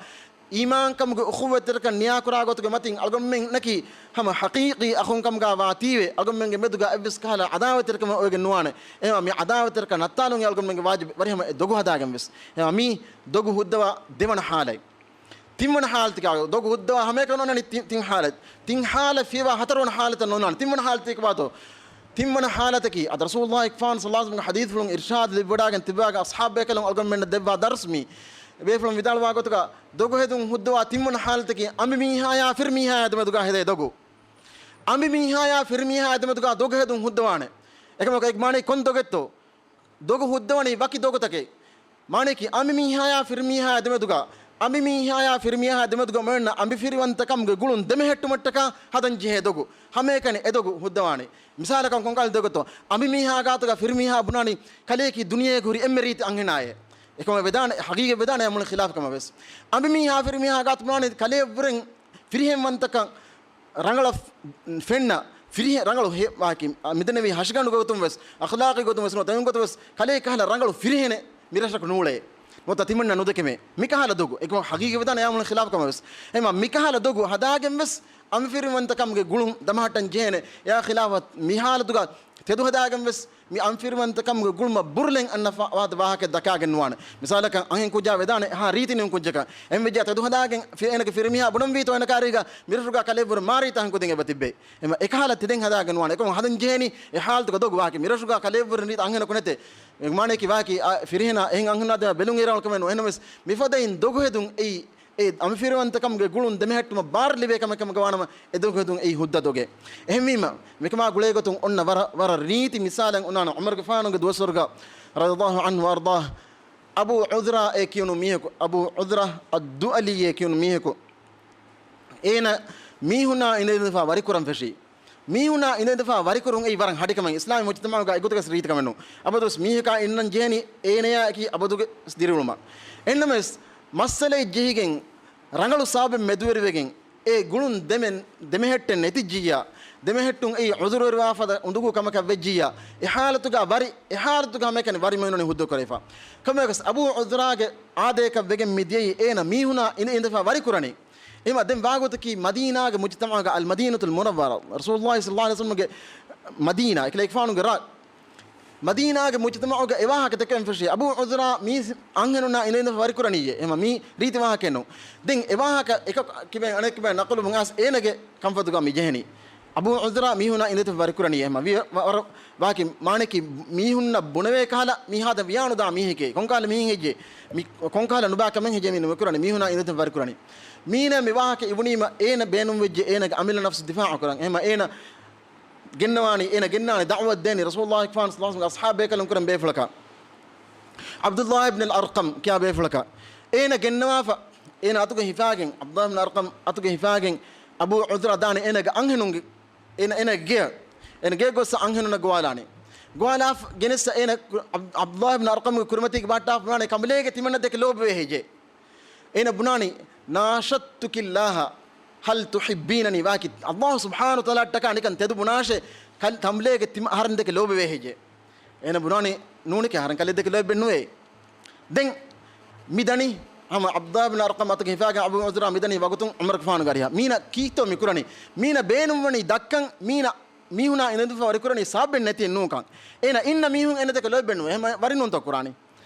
އީމާންކަމުގެ އުޚުއްވަތްތެރިކަން ނިޔާކުރާ ގޮތުގެ މަތިން އަޅުގަނޑުމެންނަކީ ހަމަ ޙަޤީޤީ އަޚުން ކަމުގަ ވާތީވެ، އަޅުގަނޑުމެންގެ މެދުގަ އެއްވެސް ކަހަލަ ޢަދާވަތްތެރިކަމެއް އޮވެގެން ނުވާނެ. އެހެންވީމަ މި ޢަދާވަތްތެރިކަން ނައްތާލުން އަޅުގަނޑުމެންގެ ވާޖިބު ވަރިހަމަ އެ ދޮގު ހަދަން ވެސް. އެހެންވީމަ މީ ދޮގު ހުއްދަވާ ދެވަނަ ޙާލަތް. ތިންވަނަ ޙާލަތަކީ، ދޮގު ހުއްދަވާ ހަމައެކަނި އޮންނަނީ ތި-، ތިން ޙާލަތް. ތިން ޙާލަތް ފިޔަވާ ހަތަރުވަނަ ޙާލަތަށް ނޯންނާނެ. ތިންވަނަ ޙާލަތަކީ ކޮބާތޯ؟ ތިންވަނަ ޙާލަތަކީ، އަދި ރަސޫލުﷲ ފާން ޞައްލަﷲ ޢަލައިހި ވަސައްލަމްގެ ޙަދީޘްފުޅުން އިރްޝާދު ލިބިވަޑައިގެން ތިއްބާގެ އަޞްޙާބު ބޭކަލުން އަޅުގަނޑުމެންނަށް ދެއްވާ ދަރުސް މީ. ބޭފުޅުން ވިދާޅުވާ ގޮތުގަ ދޮގު ހެދުން ހުއްދަވާ ތިންވަނަ ޙާލަތަކީ، އަނބިމީހާޔާ ފިރިމީހާޔާ ދެމެދުގަ ހެދޭ ދޮގު. އަނބިމީހާޔާ ފިރިމީހާޔާ ދެމެދުގަ ދޮގު ހެދުން ހުއްދަވާނެ. އެކަމަކު އޭގެ މާނައީ ކޮން ދޮގެއްތޯ؟ ދޮގު ހުއްދަވަނީ ވަކި ދޮގުތަކެއް. މާނައަކީ އަނބިމީހާޔާ ފިރިމީހާޔާ ދެމެދުގަ، އަނބިމީހާޔާ ފިރިމީހާޔާ ދެމެދުގަ މޮޔަންނަ އަނބިފިރިވަންތަކަމުގެ ގުޅުން ދެމެހެއްޓުމަށްޓަކާ ހަދަންޖެހޭ ދޮގު. ހަމައެކަނި އެ ދޮގު ހުއްދަވާނީ. މިސާލަކަށް ކޮންކަހަލަ ދޮގެއްތޯ؟ އަނބިމީހާ ގާތުގަ ފިރިމީހާ ބުނާނީ ކަލެއަކީ ދުނިޔޭގަ ހުރި އެންމެ ރީތި އަންހެނާއޭ. އެކަމަށް ވެދާނެ، ހަގީގަތް ވެދާނެ އަމުޅި ޚިލާފު ކަމަށް ވެސް. އަނބިމީހާ ފިރިމީހާ ގާތު ބުނާނީ ކަލޭ އެއްވުރެން ފިރިހެންވަންތަކަން ރަނގަޅަށް ފެންނަ، ފިރިހެން ރަނގަޅު ހެ-، ވާކި، މިދެންނެވި ހަށިގަނޑު ގޮތުން ވެސް، އަޚްލާޤީ ގޮތުން ވެސް ނުވަތަ އެހެން ގޮތުން ވެސް ކަލޭ ކަހަލަ ރަނގަޅު ފިރިހެނެއް މިރަށަކު ނޫޅޭ. ނުވަތަ ތިމަންނަ ނުދެކެމޭ. މިކަހަލަ ދޮގު. އެކަމަކު ހަގީގަތް ވެދާނެ އަމުޅި ޚިލާފު ކަމަށް ވެސް. އެމަ މިކަހަލަ ދޮގު ހަދާގެން ވެސް އަނބިފިރިވަންތަކަމުގެ ގުޅުން ދަމަހައްޓަން ޖެހޭނެ. އެއާ ޚިލާފަށް މި ހާލަތުގަ ތެދު ހަދާގެން ވެސް މި އަނބިފިރިވަންތަކަމުގެ ގުޅުމަށް ބުރުލެން އަންނަ ފަ-، ވާހަކަ ދައްކާގެން ނުވާނެ. މިސާލަކަށް އަންހެން ކުއްޖާ ވެދާނެ އެހާ ރީތި ނިން ކުއްޖަކަށް. އެންމެ ޖެހި ތެދު ހަދާގެން ފި-، އޭނަގެ ފިރިމީހާ ބުނަންވީތޯ އޭނަ ކާރީގަ މިރަށުގަ ކަލޭ އެއްވުރެ މާރީތަ އަހަން ކުދިން އެބަ ތިއްބޭ. އެމަ އެކަހަލަ ތެދެއް ހަދާގެން ނުވާނެ. އެކަމަކު ހަދަން ޖެހޭނީ އެ ހާލަތުގަ ދޮގު ވާހަކަ. މިރަށުގަ ކަލޭ އެއްވުރެ ނީތަ އަންހެނަކު ނެތޭ. މާނައަކީ ވާކި އާ ފިރިހެނާ އެހެން އަންހެނާ ދެމެ ބެލުން އޭރާ ކަމެއް ނޫން. އެހެންނަމަވެސް މިފަދައިން ދޮގު ހެދުން އެއީ އެ އަނބިފިރިވަންތަކަމުގެ ގުޅުން ދެމެހެއްޓުމަށް ބާރު ލިބޭ ކަމެއް ކަމުގަ ވާނަމަ، އެ ދޮގު ހެދުން އެއީ ހުއްދަ ދޮގެއް. އެހެންވީމަ، މިކަމާ ގުޅޭގޮތުން އޮންނަ ވަރަށް، ވަރަށް ރީތި މިސާލެއް އޮންނާނެ ޢުމަރުގެފާނުގެ ދުވަސްވަރުގަ، ރަޟިޔަﷲ ޢަންހު ވައަރްޟާހް، އަބޫ ޢުޛްރާ އޭ ކިޔުނު މީހަކު، އަބޫ ޢުޛްރާ އައްދުއަލީ އޭ ކިޔުނު މީހަކު، އޭނަ މީހުނާ އިނދެދެފާ ވަރިކުރަން ފެށީ. މީހުނާ އިނދެދެފާ ވަރިކުރުން އެއީ ވަރަށް ހަޑިކަމެއް. އިސްލާމީ މުޖްތަމަޢުގަ އެގޮތަކަސް ރީތިކަމެއް ނޫން. އަބަދުވެސް މީހަކާ އިންނަން ޖެހެނީ އޭނަޔާ އެކީ އަބަދުގެ ދިރިއުޅުމަށް. އެހެންނަމަވެސް، މައްސަލައެއް ޖެހިގެން، ރަނގަޅު ސަބަބެއް މެދުވެރިވެގެން، އެ ގުޅުން ދެމެ-، ދެމެހެއްޓެއް ނެތިއްޖިއްޔާ، ދެމެހެއްޓުން އެއީ ޢުޛުރުވެރިވާފަދަ އުނދަގޫ ކަމަކަށް ވެއްޖިއްޔާ، އެ ޙާލަތުގަ ވަރި، އެ ޙާލަތުގަ ހަމައެކަނި ވަރި މިއުޅެނީ ހުއްދަ ކުރެވިފަ. ކަމަކަސް އަބޫ ޢުޛްރާގެ އާދަޔަކަށް ވެގެން މި ދިޔައީ އޭނަ މީހުނާ އިނދެ އިނދެފާ ވަރިކުރަނީ. އެމަ ދެން ވާގޮތަކީ މަދީނާގެ މުޖްތަމަޢުގަ އަލް މަދީނަތުލް މުނައްވަރާ، ރަސޫލުﷲ ޞައްލަﷲ ޢަލައިހި ވަސައްލަމްގެ މަދީނާ، އެކަލޭގެފާނުގެ ރާ، މަދީނާގެ މުޖްތަމަޢުގަ އެ ވާހަކަ ދެކެވެން ފެށީ، އަބޫ ޢުޛްރާ މީ އަންހެނުންނާ އިނދެ އިނދެފާ ވަރިކުރަނީއޭ. އެމަ މީ ރީތި ވާހަކައެއް ނޫން. ދެން އެ ވާހަކަ އެކަކު ކިބެން އަނެއް ކިބެން ނަޤުލުވުން އައިސް އޭނަގެ ކަންފަތުގަ މި ޖެހެނީ. އަބޫ ޢުޛްރާ މީހުނާ އިނދެ އިނދެފާ ވަރިކުރަނީ. އެމަ ވި-، ވަ-، ވަރަށް ވާކި މާނައަކީ މީހުންނަށް ބުނެވޭ ކަހަލަ މީހާދަ ވިޔާނުދާ މީހެކޭ. ކޮންކަހަލަ މީހެއް ހެއްޔޭ؟ މި ކޮންކަހަލަ ނުބާ ކަމެއް ހެއްޔޭ މީ ނުވަރިކުރަނީ؟ މީހުނާ އިނދެ އިނދެފާ ވަރިކުރަނީ. މީނަ މި ވާހަކަ އިވުނީމަ އޭނަ ބޭނުންވެއްޖެ އޭނަގެ އަމިއްލަ ނަފްސު ދިފާޢު ކުރަން. އެހެމަ އޭނަ ގެންނަވާނީ، އޭނަ ގެންނާނީ ދަޢުވަތު ދޭނީ ރަސޫލުﷲ ފާން ޞައްލަﷲ ޢަލައިހި ވަސައްލަމްގެ އަޞްޙާބު ބޭކަލުން ކުރެން ބޭފުޅަކަށް. ޢަބްދުﷲ އިބްނުލް އަރްޤަމް ކިޔާ ބޭފުޅަކަށް. އޭނަ ގެންނަވާފަ، އޭނަ އަތުގަ ހިފާގެން، ޢަބްދުﷲ އިބްނުލް އަރްޤަމް އަތުގަ ހިފާގެން، އަބޫ ޢުޛްރާ ދާނީ އޭނަގެ އަންހެނުންގެ، އޭނަ، އޭނަގެ ގެޔަށް. އޭނަ ގެޔަށް ގޮއްސަ އަންހެނުންނަށް ގޮވާލާނީ. ގޮވާލާފަ ގެނެއްސަ އޭނަ ޢަބް-، ޢަބްދުﷲ އިބްނުލް އަރްޤަމްގެ ކުރިމަތީގެ ބަހައްޓާފަ ބުނާނީ ކަނބުލޭގެ ތިމަންނަ ދެކެ ލޯބިވޭ ހެއްޔޭ؟ އޭނަ ބުނާނީ، "ناشدتك الله، هل تحبينني؟" ވާކި ﷲ ސުބްޙާނަހޫ ވަތަޢާލާއަށްޓަކާ ނިކަން ތެދު ބުނާށޭ، ކަލް-، ކަނބުލޭގެ ތިމަ-، އަހަރެން ދެކެ ލޯބިވޭ ހެއްޔޭ؟ އޭނަ ބުނާނީ، "ނޫނެކޭ، އަހަރެން ކަލޭ ދެކެ ލޯބި ނުވޭ." ދެން މި ދަނީ، ހަމަ ޢަބްދުﷲ އިބްނުލް އަރްޤަމް އަތުގެ ހިފާގެން އަބޫ ޢުޛްރާ މި ދަނީ ވަގުތުން ޢުމަރުގެފާނުގެ އަރިހަށް. މީނަ ކީއްތޯ މި ކުރަނީ؟ މީނަ ބޭނުންވަނީ ދައްކަން، މީނަ މީހުނާ އިނދެ އިނދެފާ ވަރިކުރަނީ ސަބަބެއް ނެތިއެއް ނޫންކަން. އޭނަ އިންނަ މީހުން އޭނަ ދެކެ ލޯބި ނުވޭ. އެހެމަ ވަރި ނޫންތޯ ކުރާނީ؟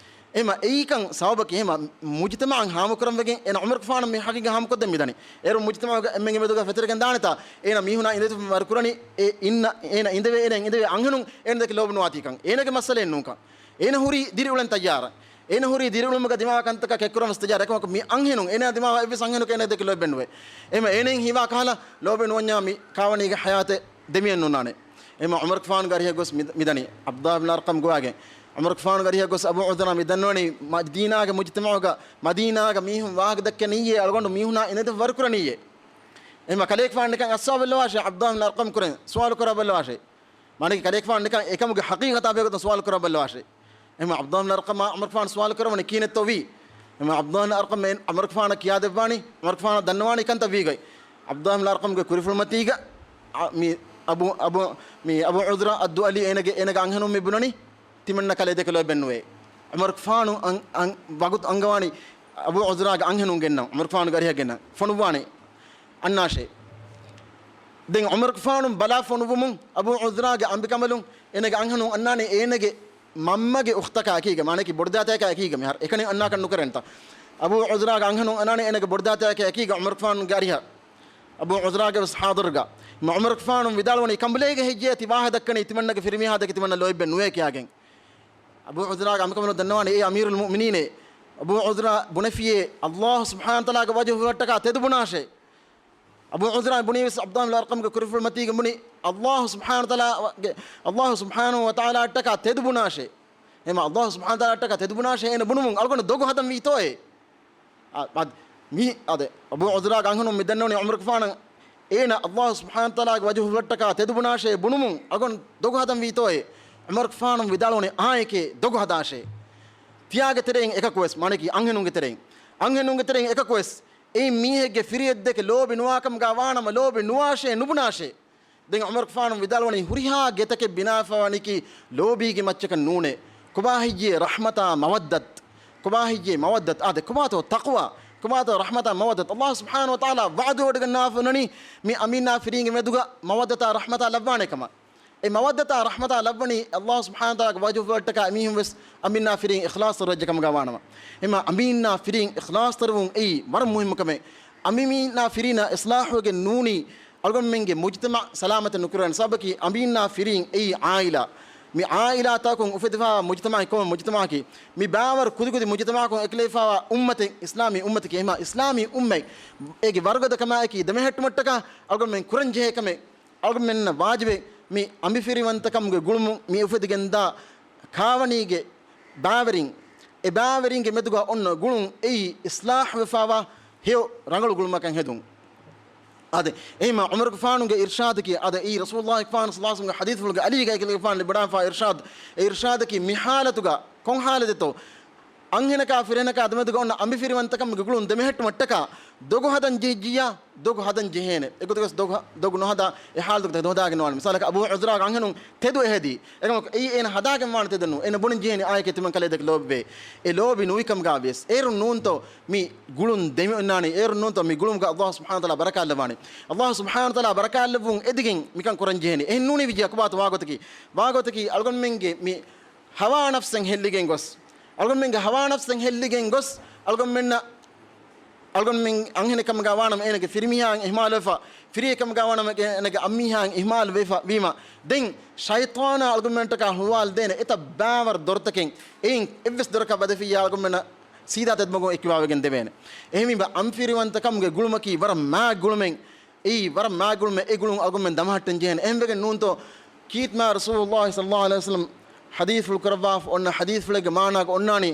އެހެމަ އެއީކަން ސަބަބަކީ. އެހެމަ މުޖްތަމަޢަށް ހާމަކުރަން ވެގެން އޭނަ ޢުމަރުގެފާނަށް މި ޙަޤީޤަތް ހާމަކޮށްދޭން މިދަނީ. އޭރު މުޖްތަމަޢުގަ އެންމެންގެ މެދުގަ ފެތުރިގެން ދާނެތާ، އޭނަ މީހުނާ އިނދެ އިނދެފާ ވަރިކުރަނީ، އެ އިންނަ، އޭނަ އިނދެވޭ، އޭނަ އިނދެވޭ އަންހެނުން އޭނަ ދެކެ ލޯބި ނުވާތީކަން. އޭނަގެ މައްސަލައެއް ނޫންކަން. އޭނަ ހުރީ ދިރިއުޅެން ތައްޔާރަށް. އޭނަ ހުރީ ދިރިއުޅުމުގަ ދިމާވާ ކަންތަކާ ކެތްކުރަން ވެސް ތައްޔާރަށް. އެކަމަކު މި އަންހެނުން އޭނަ ދިމާވާ އެއްވެސް އަންހެނަކު އޭނަ ދެކެ ލޯބި ނުވޭ. އެހެމަ އޭނައިން ހީވާ ކަހަލަ ލޯބި ނުވަންޏާ މި ކާވަނީގެ ޙަޔާތެއް ދެމިއެއް ނުންނާނެ. އެހެމަ ޢުމަރުގެފާނުގެ އަރިހަށް ގޮސް މި-، މިދަނީ. ޢަބްދުﷲ އިބްނުލް އަރްޤަމް ގޮވާގެން. ޢުމަރުގެފާނުގެ އަރިހަށް ގޮސް އަބޫ ޢުޛްރާ މި ދަންނަވަނީ މަދީނާގެ މުޖްތަމަޢުގަ، މަދީނާގަ މީހުން ވާހަކަ ދައްކަނީއޭ، އަޅުގަނޑު މީހުނާ އިނދެ އިނދެފާ ވަރިކުރަނީއޭ. އެހެމަ ކަލޭގެފާނު ނިކަން އައްސަވާ ބައްލަވާށޭ، ޢަބްދުﷲ އިބްނުލް އަރްޤަމް ކުރެން ސުވާލު ކުރާ ބައްލަވާށޭ. މާނައަކީ ކަލޭގެފާނު ނިކަން އެކަމުގެ ޙަޤީޤަތާ ބެހޭގޮތުން ސުވާލު ކުރާ ބައްލަވާށޭ. އެހެމަ ޢަބްދުﷲ އިބްނުލް އަރްޤަމާ ޢުމަރުގެފާނު ސުވާލު ކުރައްވަނީ ކިހިނެއްތޯ ވީ؟ އެހެމަ ޢަބްދުﷲ އިބްނުލް އަރްޤަމް ޢުމަރުގެފާނަށް ކިޔާދެއްވާނީ، ޢުމަރުގެފާނަށް ދަންނަވާނީ ކަންތައް ވީގޮތް. ޢަބްދުﷲ އިބްނުލް އަރްޤަމްގެ ކުރިފުޅުމަތީގަ، އަ، މި އަބޫ، އަބޫ، މި އަބޫ ޢުޛްރާ އައްދުއަލީ އޭނަގެ، އޭނަގެ އަންހެނުން މި ބުނަނީ، ތިމަންނަ ކަލޭ ދެކެ ލޯބި ނުވޭ. ޢުމަރުގެފާނު އަން، އަން، ވަގުތު އަންގަވާނީ އަބޫ ޢުޛްރާގެ އަންހެނުން ގެންނަން، ޢުމަރުގެފާނުގެ އަރިހަށް ގެންނަން. ފޮނުއްވާނެ. އަންނާށޭ. ދެން ޢުމަރުގެފާނު ބަލާ ފޮނުއްވުމުން އަބޫ ޢުޛްރާގެ އަނބިކަނބަލުން އޭނަގެ އަންހެނުން އަންނާނީ އޭނަގެ މަންމަގެ އުޚްތަކާ އެކީގަ، މާނައަކީ ބޮޑުދާތައަކާ އެކީގަ، މިހާރު އެކަނި އަންނާކަށް ނުކެރޭނެތާ. އަބޫ ޢުޛްރާގެ އަންހެނުން އަންނާނީ އޭނަގެ ބޮޑުދާތައަކާ އެކީގަ ޢުމަރުގެފާނުގެ އަރިހަށް. އަބޫ ޢުޛްރާގެ ވެސް ޙާޟިރުގަ. މަ ޢުމަރުގެފާނު ވިދާޅުވަނީ ކަނބުލޭގެ ހެއްޔޭ ތި ވާހަކަ ދައްކަނީ ތިމަންނަގެ ފިރިމީހާ ދެކެ ތިމަންނަ ލޯތްބެއް ނުވޭ ކިޔާގެން. އަބޫ ޢުޛްރާގެ އަނބިކަނބަލުން ދަންނަވާނީ އޭ އަމީރުލް މުއުމިނީނޭ، އަބޫ ޢުޛްރާ ބުނެފިޔޭ، ﷲ ސުބްޙާނަހޫ ވަތަޢާލާގެ ވަޖްހު ހުރައްޓަކާ ތެދު ބުނާށޭ. އަބޫ ޢުޛްރާ ބުނީ ވެސް ޢަބްދުﷲ އިބްނުލް އަރްޤަމްގެ ކުރިފުޅުމަތީގަ ބުނި، ﷲ ސުބްޙާނަހޫ ވަތަޢާލާގެ، ﷲ ސުބްޙާނަހޫ ވަތަޢާލާއަށްޓަކާ ތެދު ބުނާށޭ. އެހެމަ ﷲ ސުބްޙާނަހޫ ވަތަޢާލާއަށްޓަކާ ތެދު ބުނާށޭ އޭނަ ބުނުމުން އަޅުގަނޑު ދޮގު ހަދަން ވީތޯއޭ؟ އަ، އަދި މި، އަދި އަބޫ ޢުޛްރާގެ އަންހެނުން މި ދަންނަވަނީ ޢުމަރުގެފާނަށް އޭނަ ﷲ ސުބްޙާނަހޫ ވަތަޢާލާގެ ވަޖްހު ހުރައްޓަކާ ތެދު ބުނާށޭ ބުނުމުން އަޅުގަނޑު ދޮގު ހަދަން ވީތޯއޭ؟ ޢުމަރުގެފާނު ވިދާޅުވަނީ އާނއެކޭ ދޮގު ހަދާށޭ. ތިޔާގެ ތެރެއިން އެކަކުވެސް، މާނައަކީ އަންހެނުންގެ ތެރެއިން، އަންހެނުންގެ ތެރެއިން އެކަކުވެސް އެއީ މީހެއްގެ ފިރިއެއްދެކެ ލޯބި ނުވާކަމުގަ ވާނަމަ، ލޯބި ނުވާށޭ، ނުބުނާށޭ. ދެން ޢުމަރުގެފާނު ވިދާޅުވަނީ، ހުރިހާ ގެތަކެއް ބިނާވެފަވަނީކީ ލޯބީގެ މައްޗަކަށް ނޫނޭ. ކޮބާ ހެއްޔޭ ރަޙްމަތާ މަވައްދަތް؟ ކޮބާ ހެއްޔޭ މަވައްދަތް؟ އާދެ، ކޮބާތޯ ތަޤްވާ؟ ކޮބާތޯ ރަޙްމަތާ މަވައްދަތް؟ ﷲ ސުބްޙާނަހޫ ވަތަޢާލާ ވަޢުދު ވޮޑިގަންނާފަ އޮންނަނީ މި އަމީންނާ ފިރީންގެ މެދުގަ މަވައްދަތާ ރަޙްމަތާ ލައްވާނޭ ކަމަށް. އެ މަވައްދަތާ ރަޙްމަތާ ލައްވަނީ ﷲ ސުބްޙާނަހޫ ވަތަޢާލާގެ ވަޖުހުވަރަށްޓަކާ އެމީހުން ވެސް އަމީންނާ ފިރީން އިޚްލާޞްތަރު ވެއްޖެ ކަމުގަ ވާނަމަ. އެމާ އަމީންނާ ފިރީން އިޚްލާޞްތަރުވުން އެއީ ވަރަށް މުހިއްމު ކަމެއް. އަމީންނާ ފިރީނާ އިޞްލާޙުވެގެން ނޫނީ އަޅުގަނޑުމެންގެ މުޖުތަމަޢު ސަލާމަތެއް ނުކުރާނެ. ސަބަބަކީ އަމީންނާ ފިރީން އެއީ ޢާއިލާ. މި ޢާއިލާތަކުން އުފެދިފާވާ މުޖުތަމަޢެއް ކޮންމެ މުޖުތަމަޢަކީ، މި ބާވަރު ކުދިކުދި މުޖުތަމަޢަކުން އެކުލެވިފާވާ އުއްމަތެއް އިސްލާމީ އުއްމަތަކީ. އެހެމާ އިސްލާމީ އުއްމަތް އޭގެ ވަރުގަދަކަމާއެކީ ދެމެހެއްޓުމަށްޓަކާ އަޅުގަނޑުމެން ކުރަންޖެހޭ ކަމެއް. އަޅުގަނޑުމެންނަށް ވާޖިބެއް މި އަނބިފިރިވަންތަކަމުގެ ގުޅުމުން މި އުފެދިގެންދާ ކާވަނީގެ ބާވެރިން، އެ ބާވެރިންގެ މެދުގަ އޮންނަ ގުޅުން އެއީ އިޞްލާޙުވެފާވާ ހެޔޮ ރަނގަޅު ގުޅުމަކަށް ހެދުން. އާދެ، އެހެމާ ޢުމަރުގެފާނުގެ އިރްޝާދަކީ، އާދެ، އެއީ ރަސޫލުﷲ ގެފާނު ޞައްލަﷲ ޢަލައިހި ވަސައްލަމްގެ ޙަދީޘްފުޅުގެ އަލީގައި ކަލޭގެފާނު ލިބިވަޑާފާ އިރްޝާދު، އެ އިރްޝާދަކީ މި ޙާލަތުގަ ކޮން ޙާލަތެއްތޯ؟ އަންހެނަކާ ފިރިހެނަކާ ދެމެދުގަ އޮންނަ އަނބިފިރިވަންތަކަމުގެ ގުޅުން ދެމެހެއްޓުމަށްޓަކާ ދޮގު ހަދަން ޖެހިއްޖިއްޔާ، ދޮގު ހަދަން ޖެހޭނެ. އެގޮތުގަސް ދޮގު ހަ-، ދޮގު ނުހަދާ އެ ޙާލަތުގަ ތެދު ހަދާގެން ނުވާނެ. މިސާލަކަށް އަބޫ ޢުޒްރާގެ އަންހެނުން ތެދު އެހެދީ. އެކަމަކު އެއީ އޭނަ ހަދާގެން ވާނެ ތެދެއް ނޫން. އޭނަ ބުނިން ޖެހޭނީ އާއެކޭ ތިމަން ކަލޭ ދެކެ ލޯބިވޭ. އެ ލޯބި ނުވިކަމުގަ ވިޔަސް. އޭރުން ނޫންތޯ މި ގުޅުން ދެމިއޮންނާނީ. އޭރުން ނޫންތޯ މި ގުޅުމުގަ ﷲ ސުބްޙާނަހޫ ވަތަޢާލާ ބަރަކާތްލައްވާނީ. ﷲ ސުބްޙާނަހޫ ވަތަޢާލާ ބަރަކާތްލެއްވުން އެދިގެން މިކަން ކުރަން ޖެހޭނީ. އެހެން ނޫނީ ވިއްޔާ ކޮބާތޯ ވާގޮތަކީ؟ ވާގޮތަކީ އަޅުގަނޑުމެންގެ މި ހަވާ ނަފްސެއް ހެއްލިގެން ގޮސް، އަޅުގަނޑުމެންގެ ހަވާ ނަފްސެއް ހެއްލިގެން ގޮސް، އަޅުގަނޑުމެންނަށް، އަޅުގަނޑުމެން އަންހެނެއްކަމުގަ ވާނަމަ އޭނަގެ ފިރިމީހާއަށް އިހްމާލުވެފަ، ފިރިއެއްކަމުގަ ވާނަމަ އޭނަގެ އަންމީހާއަށް އިހްމާލުވެފަ ވީމަ، ދެން ޝައިޠާނާ އަޅުގަނޑުމެންޓަކާ ހުޅުވާލަދޭނެ އެތައް ބާވަރު ދޮރުތަކެއް، އެއިން އެއްވެސް ދޮރަކަށް ވަދެފިއްޔާ އަޅުގަނޑުމެންނަށް ސީދާ ތެދުމަގުން އެއްކިވާވެގެން ދެވޭނެ. އެހެންވީމަ އަނބިފިރިވަންތަކަމުގެ ގުޅުމަކީ ވަރަށް މާތް ގުޅުމެއް. އެއީ ވަރަށް މާތް ގުޅުމެއް. އެ ގުޅުން އަޅުގަނޑުމެން ދަމަހައްޓަން ޖެހޭނެ. އެހެންވެގެން ނޫންތޯ ކީރިތި މާތް ރަސޫލުﷲ ޞައްލަﷲ ޢަލައިހި ވަސައްލަމް ޙަދީޘްފުޅު ކުރައްވާފަ އޮންނަ ޙަދީޘްފުޅެއްގެ މާނާގަ އޮންނާނީ،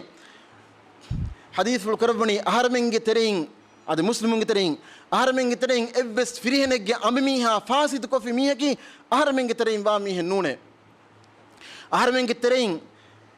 ޙަދީޘްފުޅު ކުރައްވަނީ އަހަރެމެންގެ ތެރެއިން، އަދި މުސްލިމުންގެ ތެރެއިން، އަހަރެމެންގެ ތެރެއިން އެއްވެސް ފިރިހެނެއްގެ އަނބިމީހާ ފާސިދުކޮށްފި މީހަކީ އަހަރެމެންގެ ތެރެއިން ވާ މީހެއް ނޫނޭ. އަހަރެމެންގެ ތެރެއިން،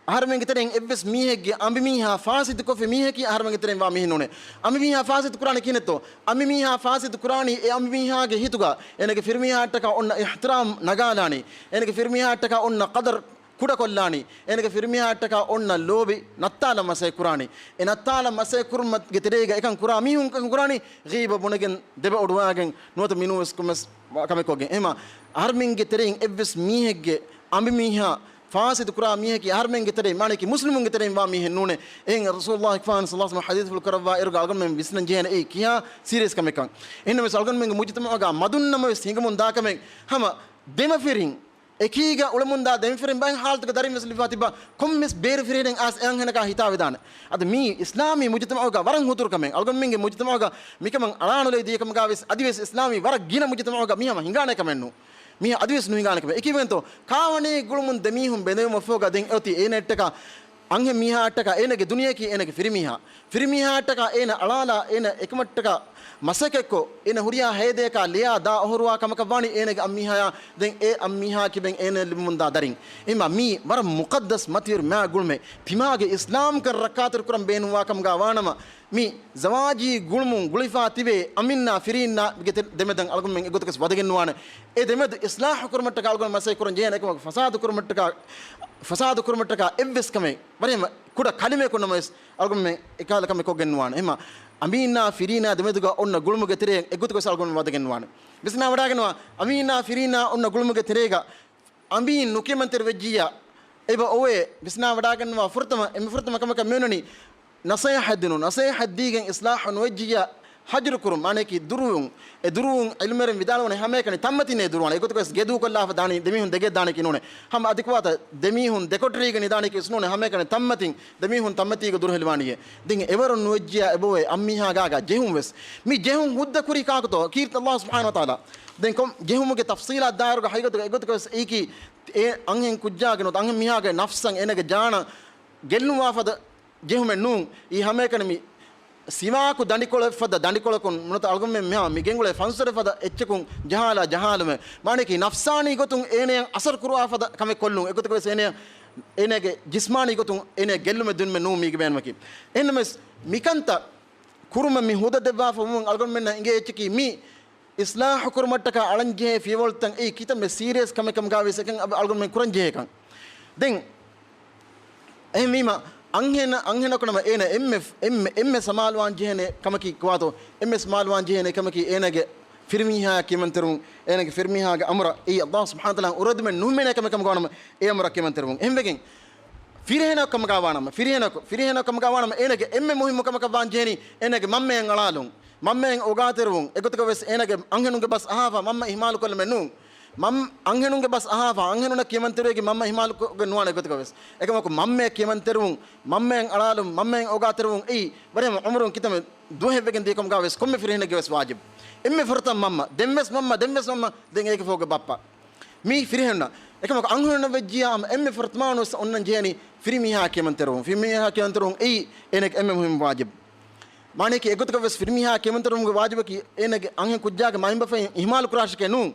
އަހަރެމެންގެ ތެރެއިން އެއްވެސް މީހެއްގެ އަނބިމީހާ ފާސިދުކޮށްފި މީހަކީ އަހަރެމެންގެ ތެރެއިން ވާ މީހެއް ނޫނޭ. އަނބިމީހާ ފާސިދު ކުރާނީ ކިހިނެއްތޯ؟ އަނބިމީހާ ފާސިދު ކުރާނީ އެ އަނބިމީހާގެ ހިތުގަ އޭނަގެ ފިރިމީހާއަށްޓަކާ އޮންނަ އިޙްތިރާމް ނަގާލާނީ. އޭނަގެ ފިރިމީހާއަށްޓަކާ އޮންނަ ޤަދަރު ކުޑަކޮށްލާނީ. އޭނަގެ ފިރިމީހާއަށްޓަކާ އޮންނަ ލޯބި ނައްތާލަން މަސައްކަތް ކުރާނީ. އެ ނައްތާލަން މަސައްކަތް ކުރުމުގެ ތެރޭގަ އެކަން ކުރާ މީހުން ކަން ކުރާނީ ޣީބަ ބުނެގެން، ދެބަ އޮޑުވާގެން، ނުވަތަ މިނޫންވެސް ކޮންމެސް ކަމެއް ކޮށްގެން. އެހެމާ އަހަރެމެންގެ ތެރެއިން އެއްވެސް މީހެއްގެ އަނބިމީހާ ފާސިދު ކުރާ މީހަކީ އަހަރެމެންގެ ތެރެއިން، މާނައަކީ މުސްލިމުންގެ ތެރެއިން ވާ މީހެއް ނޫނޭ. އެހެން ރަސޫލުﷲ ގެފާނު ޞައްލަﷲ ޢަލައިހި ވަސައްލަމް ޙަދީޘްފުޅު ކުރައްވާ އިރުގަ އަޅުގަނޑުމެން ވިސްނަން ޖެހޭނެ އެއީ ކިހާ ސީރިއަސް ކަމެއްކަން. އެހެންނަމަވެސް އަޅުގަނޑުމެންގެ މުޖުތަމަޢުގަ މަދުންނަމަވެސް ހިނގަމުން ދާ ކަމެއް ހަމަ ދެމަފިރިން އެކީގަ އުޅެމުންދާ ދެމަފިރިން ބައެއް ޙާލަތުގަ ދަރިން ވެސް ލިބިފާ ތިބާ ކޮންމެސް ބޭރު ފިރިހެނެއް އައިސް އެ އަންހެނަކާ ހިތާވެދާނެ. އަދި މީ އިސްލާމީ މުޖުތަމަޢުގަ ވަރަށް ހުތުރު ކަމެއް. އަޅުގަނޑުމެންގެ މުޖުތަމަޢުގަ މިކަމަށް އަޅާނުލައި ދިޔަކަމުގަ ވެސް އަދިވެސް އިސްލާމީ ވަރަށް ގިނަ މުޖުތަމަޢުގަ މި ހަމަ ހިނގާނެ ކަމެއް ނޫން. މި އަދިވެސް ނުހިނގާނެ ކަމެއް. އެކީވެގެންތޯ ކާވަނީ ގުޅުމުން ދެމީހުން ބެނދެވުމަށްފަހުގަ ދެން އޮތީ އޭނައަށްޓަކާ އަންހެންމީހާއަށްޓަކާ އޭނަގެ ދުނިޔެއަކީ އޭނަގެ ފިރިމީހާ. ފިރިމީހާއަށްޓަކާ އޭނަ އަޅާލާ އޭނަ އެކަމަށްޓަކާ މަސައްކަތްކޮށް، އޭނަ ހުރިހާ ހައެއް ދެޔަކާ ލެޔާ ދާ އޮހޮރުވާ ކަމަކަށް ވާނީ އޭނަގެ އަންމީހާޔާ. ދެން އެ އަންމީހާ ކިބެން އޭނަ ލިބުމުންދާ ދަރިން. އެހެންމާ މީ ވަރަށް މުޤައްދަސް މަތިވެރި މާ ގުޅުމެއް. ތިމާގެ އިސްލާމްކަން ރައްކާތެރިކުރަން ބޭނުންވާ ކަމުގަ ވާނަމަ، މި ޒަވާޖީ ގުޅުމުން ގުޅިފާ ތިބޭ އަނބިންނާ ފިރީންނާ ގެ ތެ-، ދެމެދަށް އަޅުގަނޑުމެން އެގޮތަކަސް ވަދެގެން ނުވާނެ. އެ ދެމެދު އިސްލާޙު ކުރުމަށްޓަކާ އަޅުގަނޑު މަސައްކަތް ކުރަން ޖެހޭނެ. އެކަމަކު ފަސާދު ކުރުމަށްޓަކާ، ފަސާދު ކުރުމަށްޓަކާ އެއްވެސް ކަމެއް ވަރަށް ކުޑަ ކަލިމައަކުން ނަމަވެސް އަޅުގަނޑުމެން އެކަހަލަ ކަމެއް ކޮށްގެން ނުވާނެ. އެހެންމާ އަނބީންނާ ފިރީނާ ދެމެދުގަ އޮންނަ ގުޅުމުގެ ތެރެއަށް އެއްގޮތަކަސް އަޅުގަނޑު ވަދެގެން ނުވާނެ. ވިސްނާވަޑާގަންނަވާ، އަނބީންނާ ފިރީނާ އޮންނަ ގުޅުމުގެ ތެރޭގަ އަނބީން ނުކިޔަމަންތެރި ވެއްޖިއްޔާ، އެބަ އޮވޭ. ވިސްނާވަޑާގަންނަވާ ފުރަތަމަ، އެންމެ ފުރަތަމަ ކަމަކަށް މިއޮންނަނީ ނަޞޭޙަތް ދިނުން. ނަޞޭޙަތް ދީގެން އިޞްލާޙު ނުވެއްޖިއްޔާ، ހަޖުރު ކުރުން، މާނައަކީ ދުރުވުން. އެ ދުރުވުން ޢިލްމުވެރިން ވިދާޅުވަނީ ހަމައެކަނި ތަންމަތިންނޭ ދުރުވާނެ. އެގޮތަކަސް ގެ ދޫކޮށްލާފަ ދާނީ ދެމީހުން ދެގެ ދާނެކީ ނޫނޭ. ހަމަ އަދި ކުވާތަ ދެމީހުން ދެކޮޓަރީގަ ނިދާނެކީ ވެސް ނޫނޭ. ހަމައެކަނި ތަންމަތިން ދެމީހުން ތަންމަތީގަ ދުރުހެލިވާނީއޭ. ދެން އެވަރުން ނުވެއްޖިއްޔާ އެބައޮވޭ އަންމީހާ ގާގަ ޖެހުން ވެސް. މި ޖެހުން ހުއްދަ ކުރީ ކާކުތޯ؟ ކީރިތި ﷲ ސުބްޙާނަހޫ ވަތަޢާލާ. ދެން ކޮން ޖެހުމުގެ ތަފްޞީލާ ދާއިރުގަ ހަގީގަތުގަ އެގޮތަކަސް އެއީކީ އެ އަންހެން ކުއްޖާގެ ނުވަތަ އަންހެން މީހާގެ ނަފްސަށް އޭނަގެ ޖާނަށް ގެއްލުންވާ ފަދަ ޖެހުމެއް ނޫން. އީ ހަމައެކަނި މި ސިވާކު ދަނޑިކޮޅެއް ފަދަ ދަނޑިކޮޅަކުން ނުވަތަ އަޅުގަނޑުމެން މިހާ މި ގެންގުޅޭ ފަންސަރެއް ފަދަ އެއްޗަކުން ޖަހާލާ ޖަހާލުމެއް. މާނައަކީ ނަފްސާނީ ގޮތުން އޭނަޔަށް އަސަރު ކުރުވާ ފަދަ ކަމެއް ކޮށްލުން. އެގޮތަކަށް ވެސް އޭނަޔަށް އޭނާގެ ޖިސްމާނީ ގޮތުން އޭނާ ގެއްލުމެއް ދިނުމެއް ނޫން މީގެ ބޭނުމަކީ. އެހެންނަމަވެސް މިކަންތައް ކުރުމަށް މި ހުދަ ދެއްވާފަ ވުމުން އަޅުގަނޑުމެންނަށް އިނގޭ އެއްޗަކީ މި އިސްލާހު ކުރުމަށްޓަކާ އަޅަންޖެހޭ ފިޔަވަޅުތައް އެއީ ކިތަންމެ ސީރިއަސް ކަމެއް ކަމުގައިވެސް އެކަން އަޅުގަނޑުމެން ކުރަންޖެހޭކަން. ދެން އެހެންވީމަ، އަންހެނަ، އަންހެނަކު ނަމަ އޭނަ އެންމެ، އެންމެ، އެންމެ ސަމާލުވާން ޖެހޭނެ ކަމަކީ ކުވާތޯ؟ އެންމެ ސަމާލުވާން ޖެހޭނެ ކަމަކީ އޭނަގެ ފިރިމީހާ ކިޔަމަންތެރިވުން، އޭނަގެ ފިރިމީހާގެ އަމުރަށް އެއީ އައްލާހު ސުބްޙާނަހު ވަތަޢާލާ އުރެދުމެއް ނުހިމެނޭ ކަމެއް ކަމުގަވާނަމަ އެ އަމުރަށް ކިޔަމަންތެރިވުން. އެހެންވެގެން ފިރިހެނަކު ކަމުގަވާނަމަ، ފިރިހެނަކު، ފިރިހެނަކު ކަމުގަވާނަމަ އޭނަގެ އެންމެ މުހިއްމު ކަމަކަށް ވާން ޖެހެނީ އޭނަގެ މަންމައަށް އަޅާލުން، މަންމައަށް އޯގާތެރިވުން. އެގޮތަކަށް ވެސް އޭނަގެ އަންހެނުންގެ ބަސް އަހާފަ މަންމަ އިހުމާލު ކޮށްލުމެއް ނޫން. މަން-، އަންހެނުންގެ ބަސް އަހާފަ، އަންހެނުންނަށް ކިޔަމަންތެރިވެގެން މަންމަ އިހުމާލު ކޮށްގެން ނުވާނެ އެގޮތަކަށް ވެސް. އެކަމަކު މަންމައަށް ކިޔަމަންތެރިވުން، މަންމައަށް އަޅާލުން، މަންމައަށް އޯގާތެރިވުން އެއީ ވަރަށް އުމުރުން ކިތަންމެ ދުވަހެއް ވެގެން ދިޔަ ކަމުގަ ވެސް ކޮންމެ ފިރިހެނެއްގެ ވެސް ވާޖިބު. އެންމެ ފުރަތަމަ މަންމަ، ދެން ވެސް މަންމަ، ދެން ވެސް މަންމަ، ދެން އޭގެ ފަހުގެ ބައްޕަ. މީ ފިރިހެނުންނަށް. އެކަމަކު އަންހެނުންނަށް ވެއްޖިއްޔާ ހަމަ އެންމެ ފުރަތަމަ ވެސް އޮންނަން ޖެހޭނީ ފިރިމީހާ ކިޔަމަންތެރިވުން. ފިރިމީހާ ކިޔަމަންތެރިވުން އެއީ އޭނަގެ އެންމެ މުހިއްމު ވާޖިބު. މާނަޔަކީ އެގޮތަކަށް ވެސް ފިރިމީހާ ކިޔަމަންތެރިވުމުގެ ވާޖިބަކީ އޭނަގެ އަންހެން ކުއްޖާގެ މައިންބަފައިން އިހުމާލު ކުރާށެކޭ ނޫން.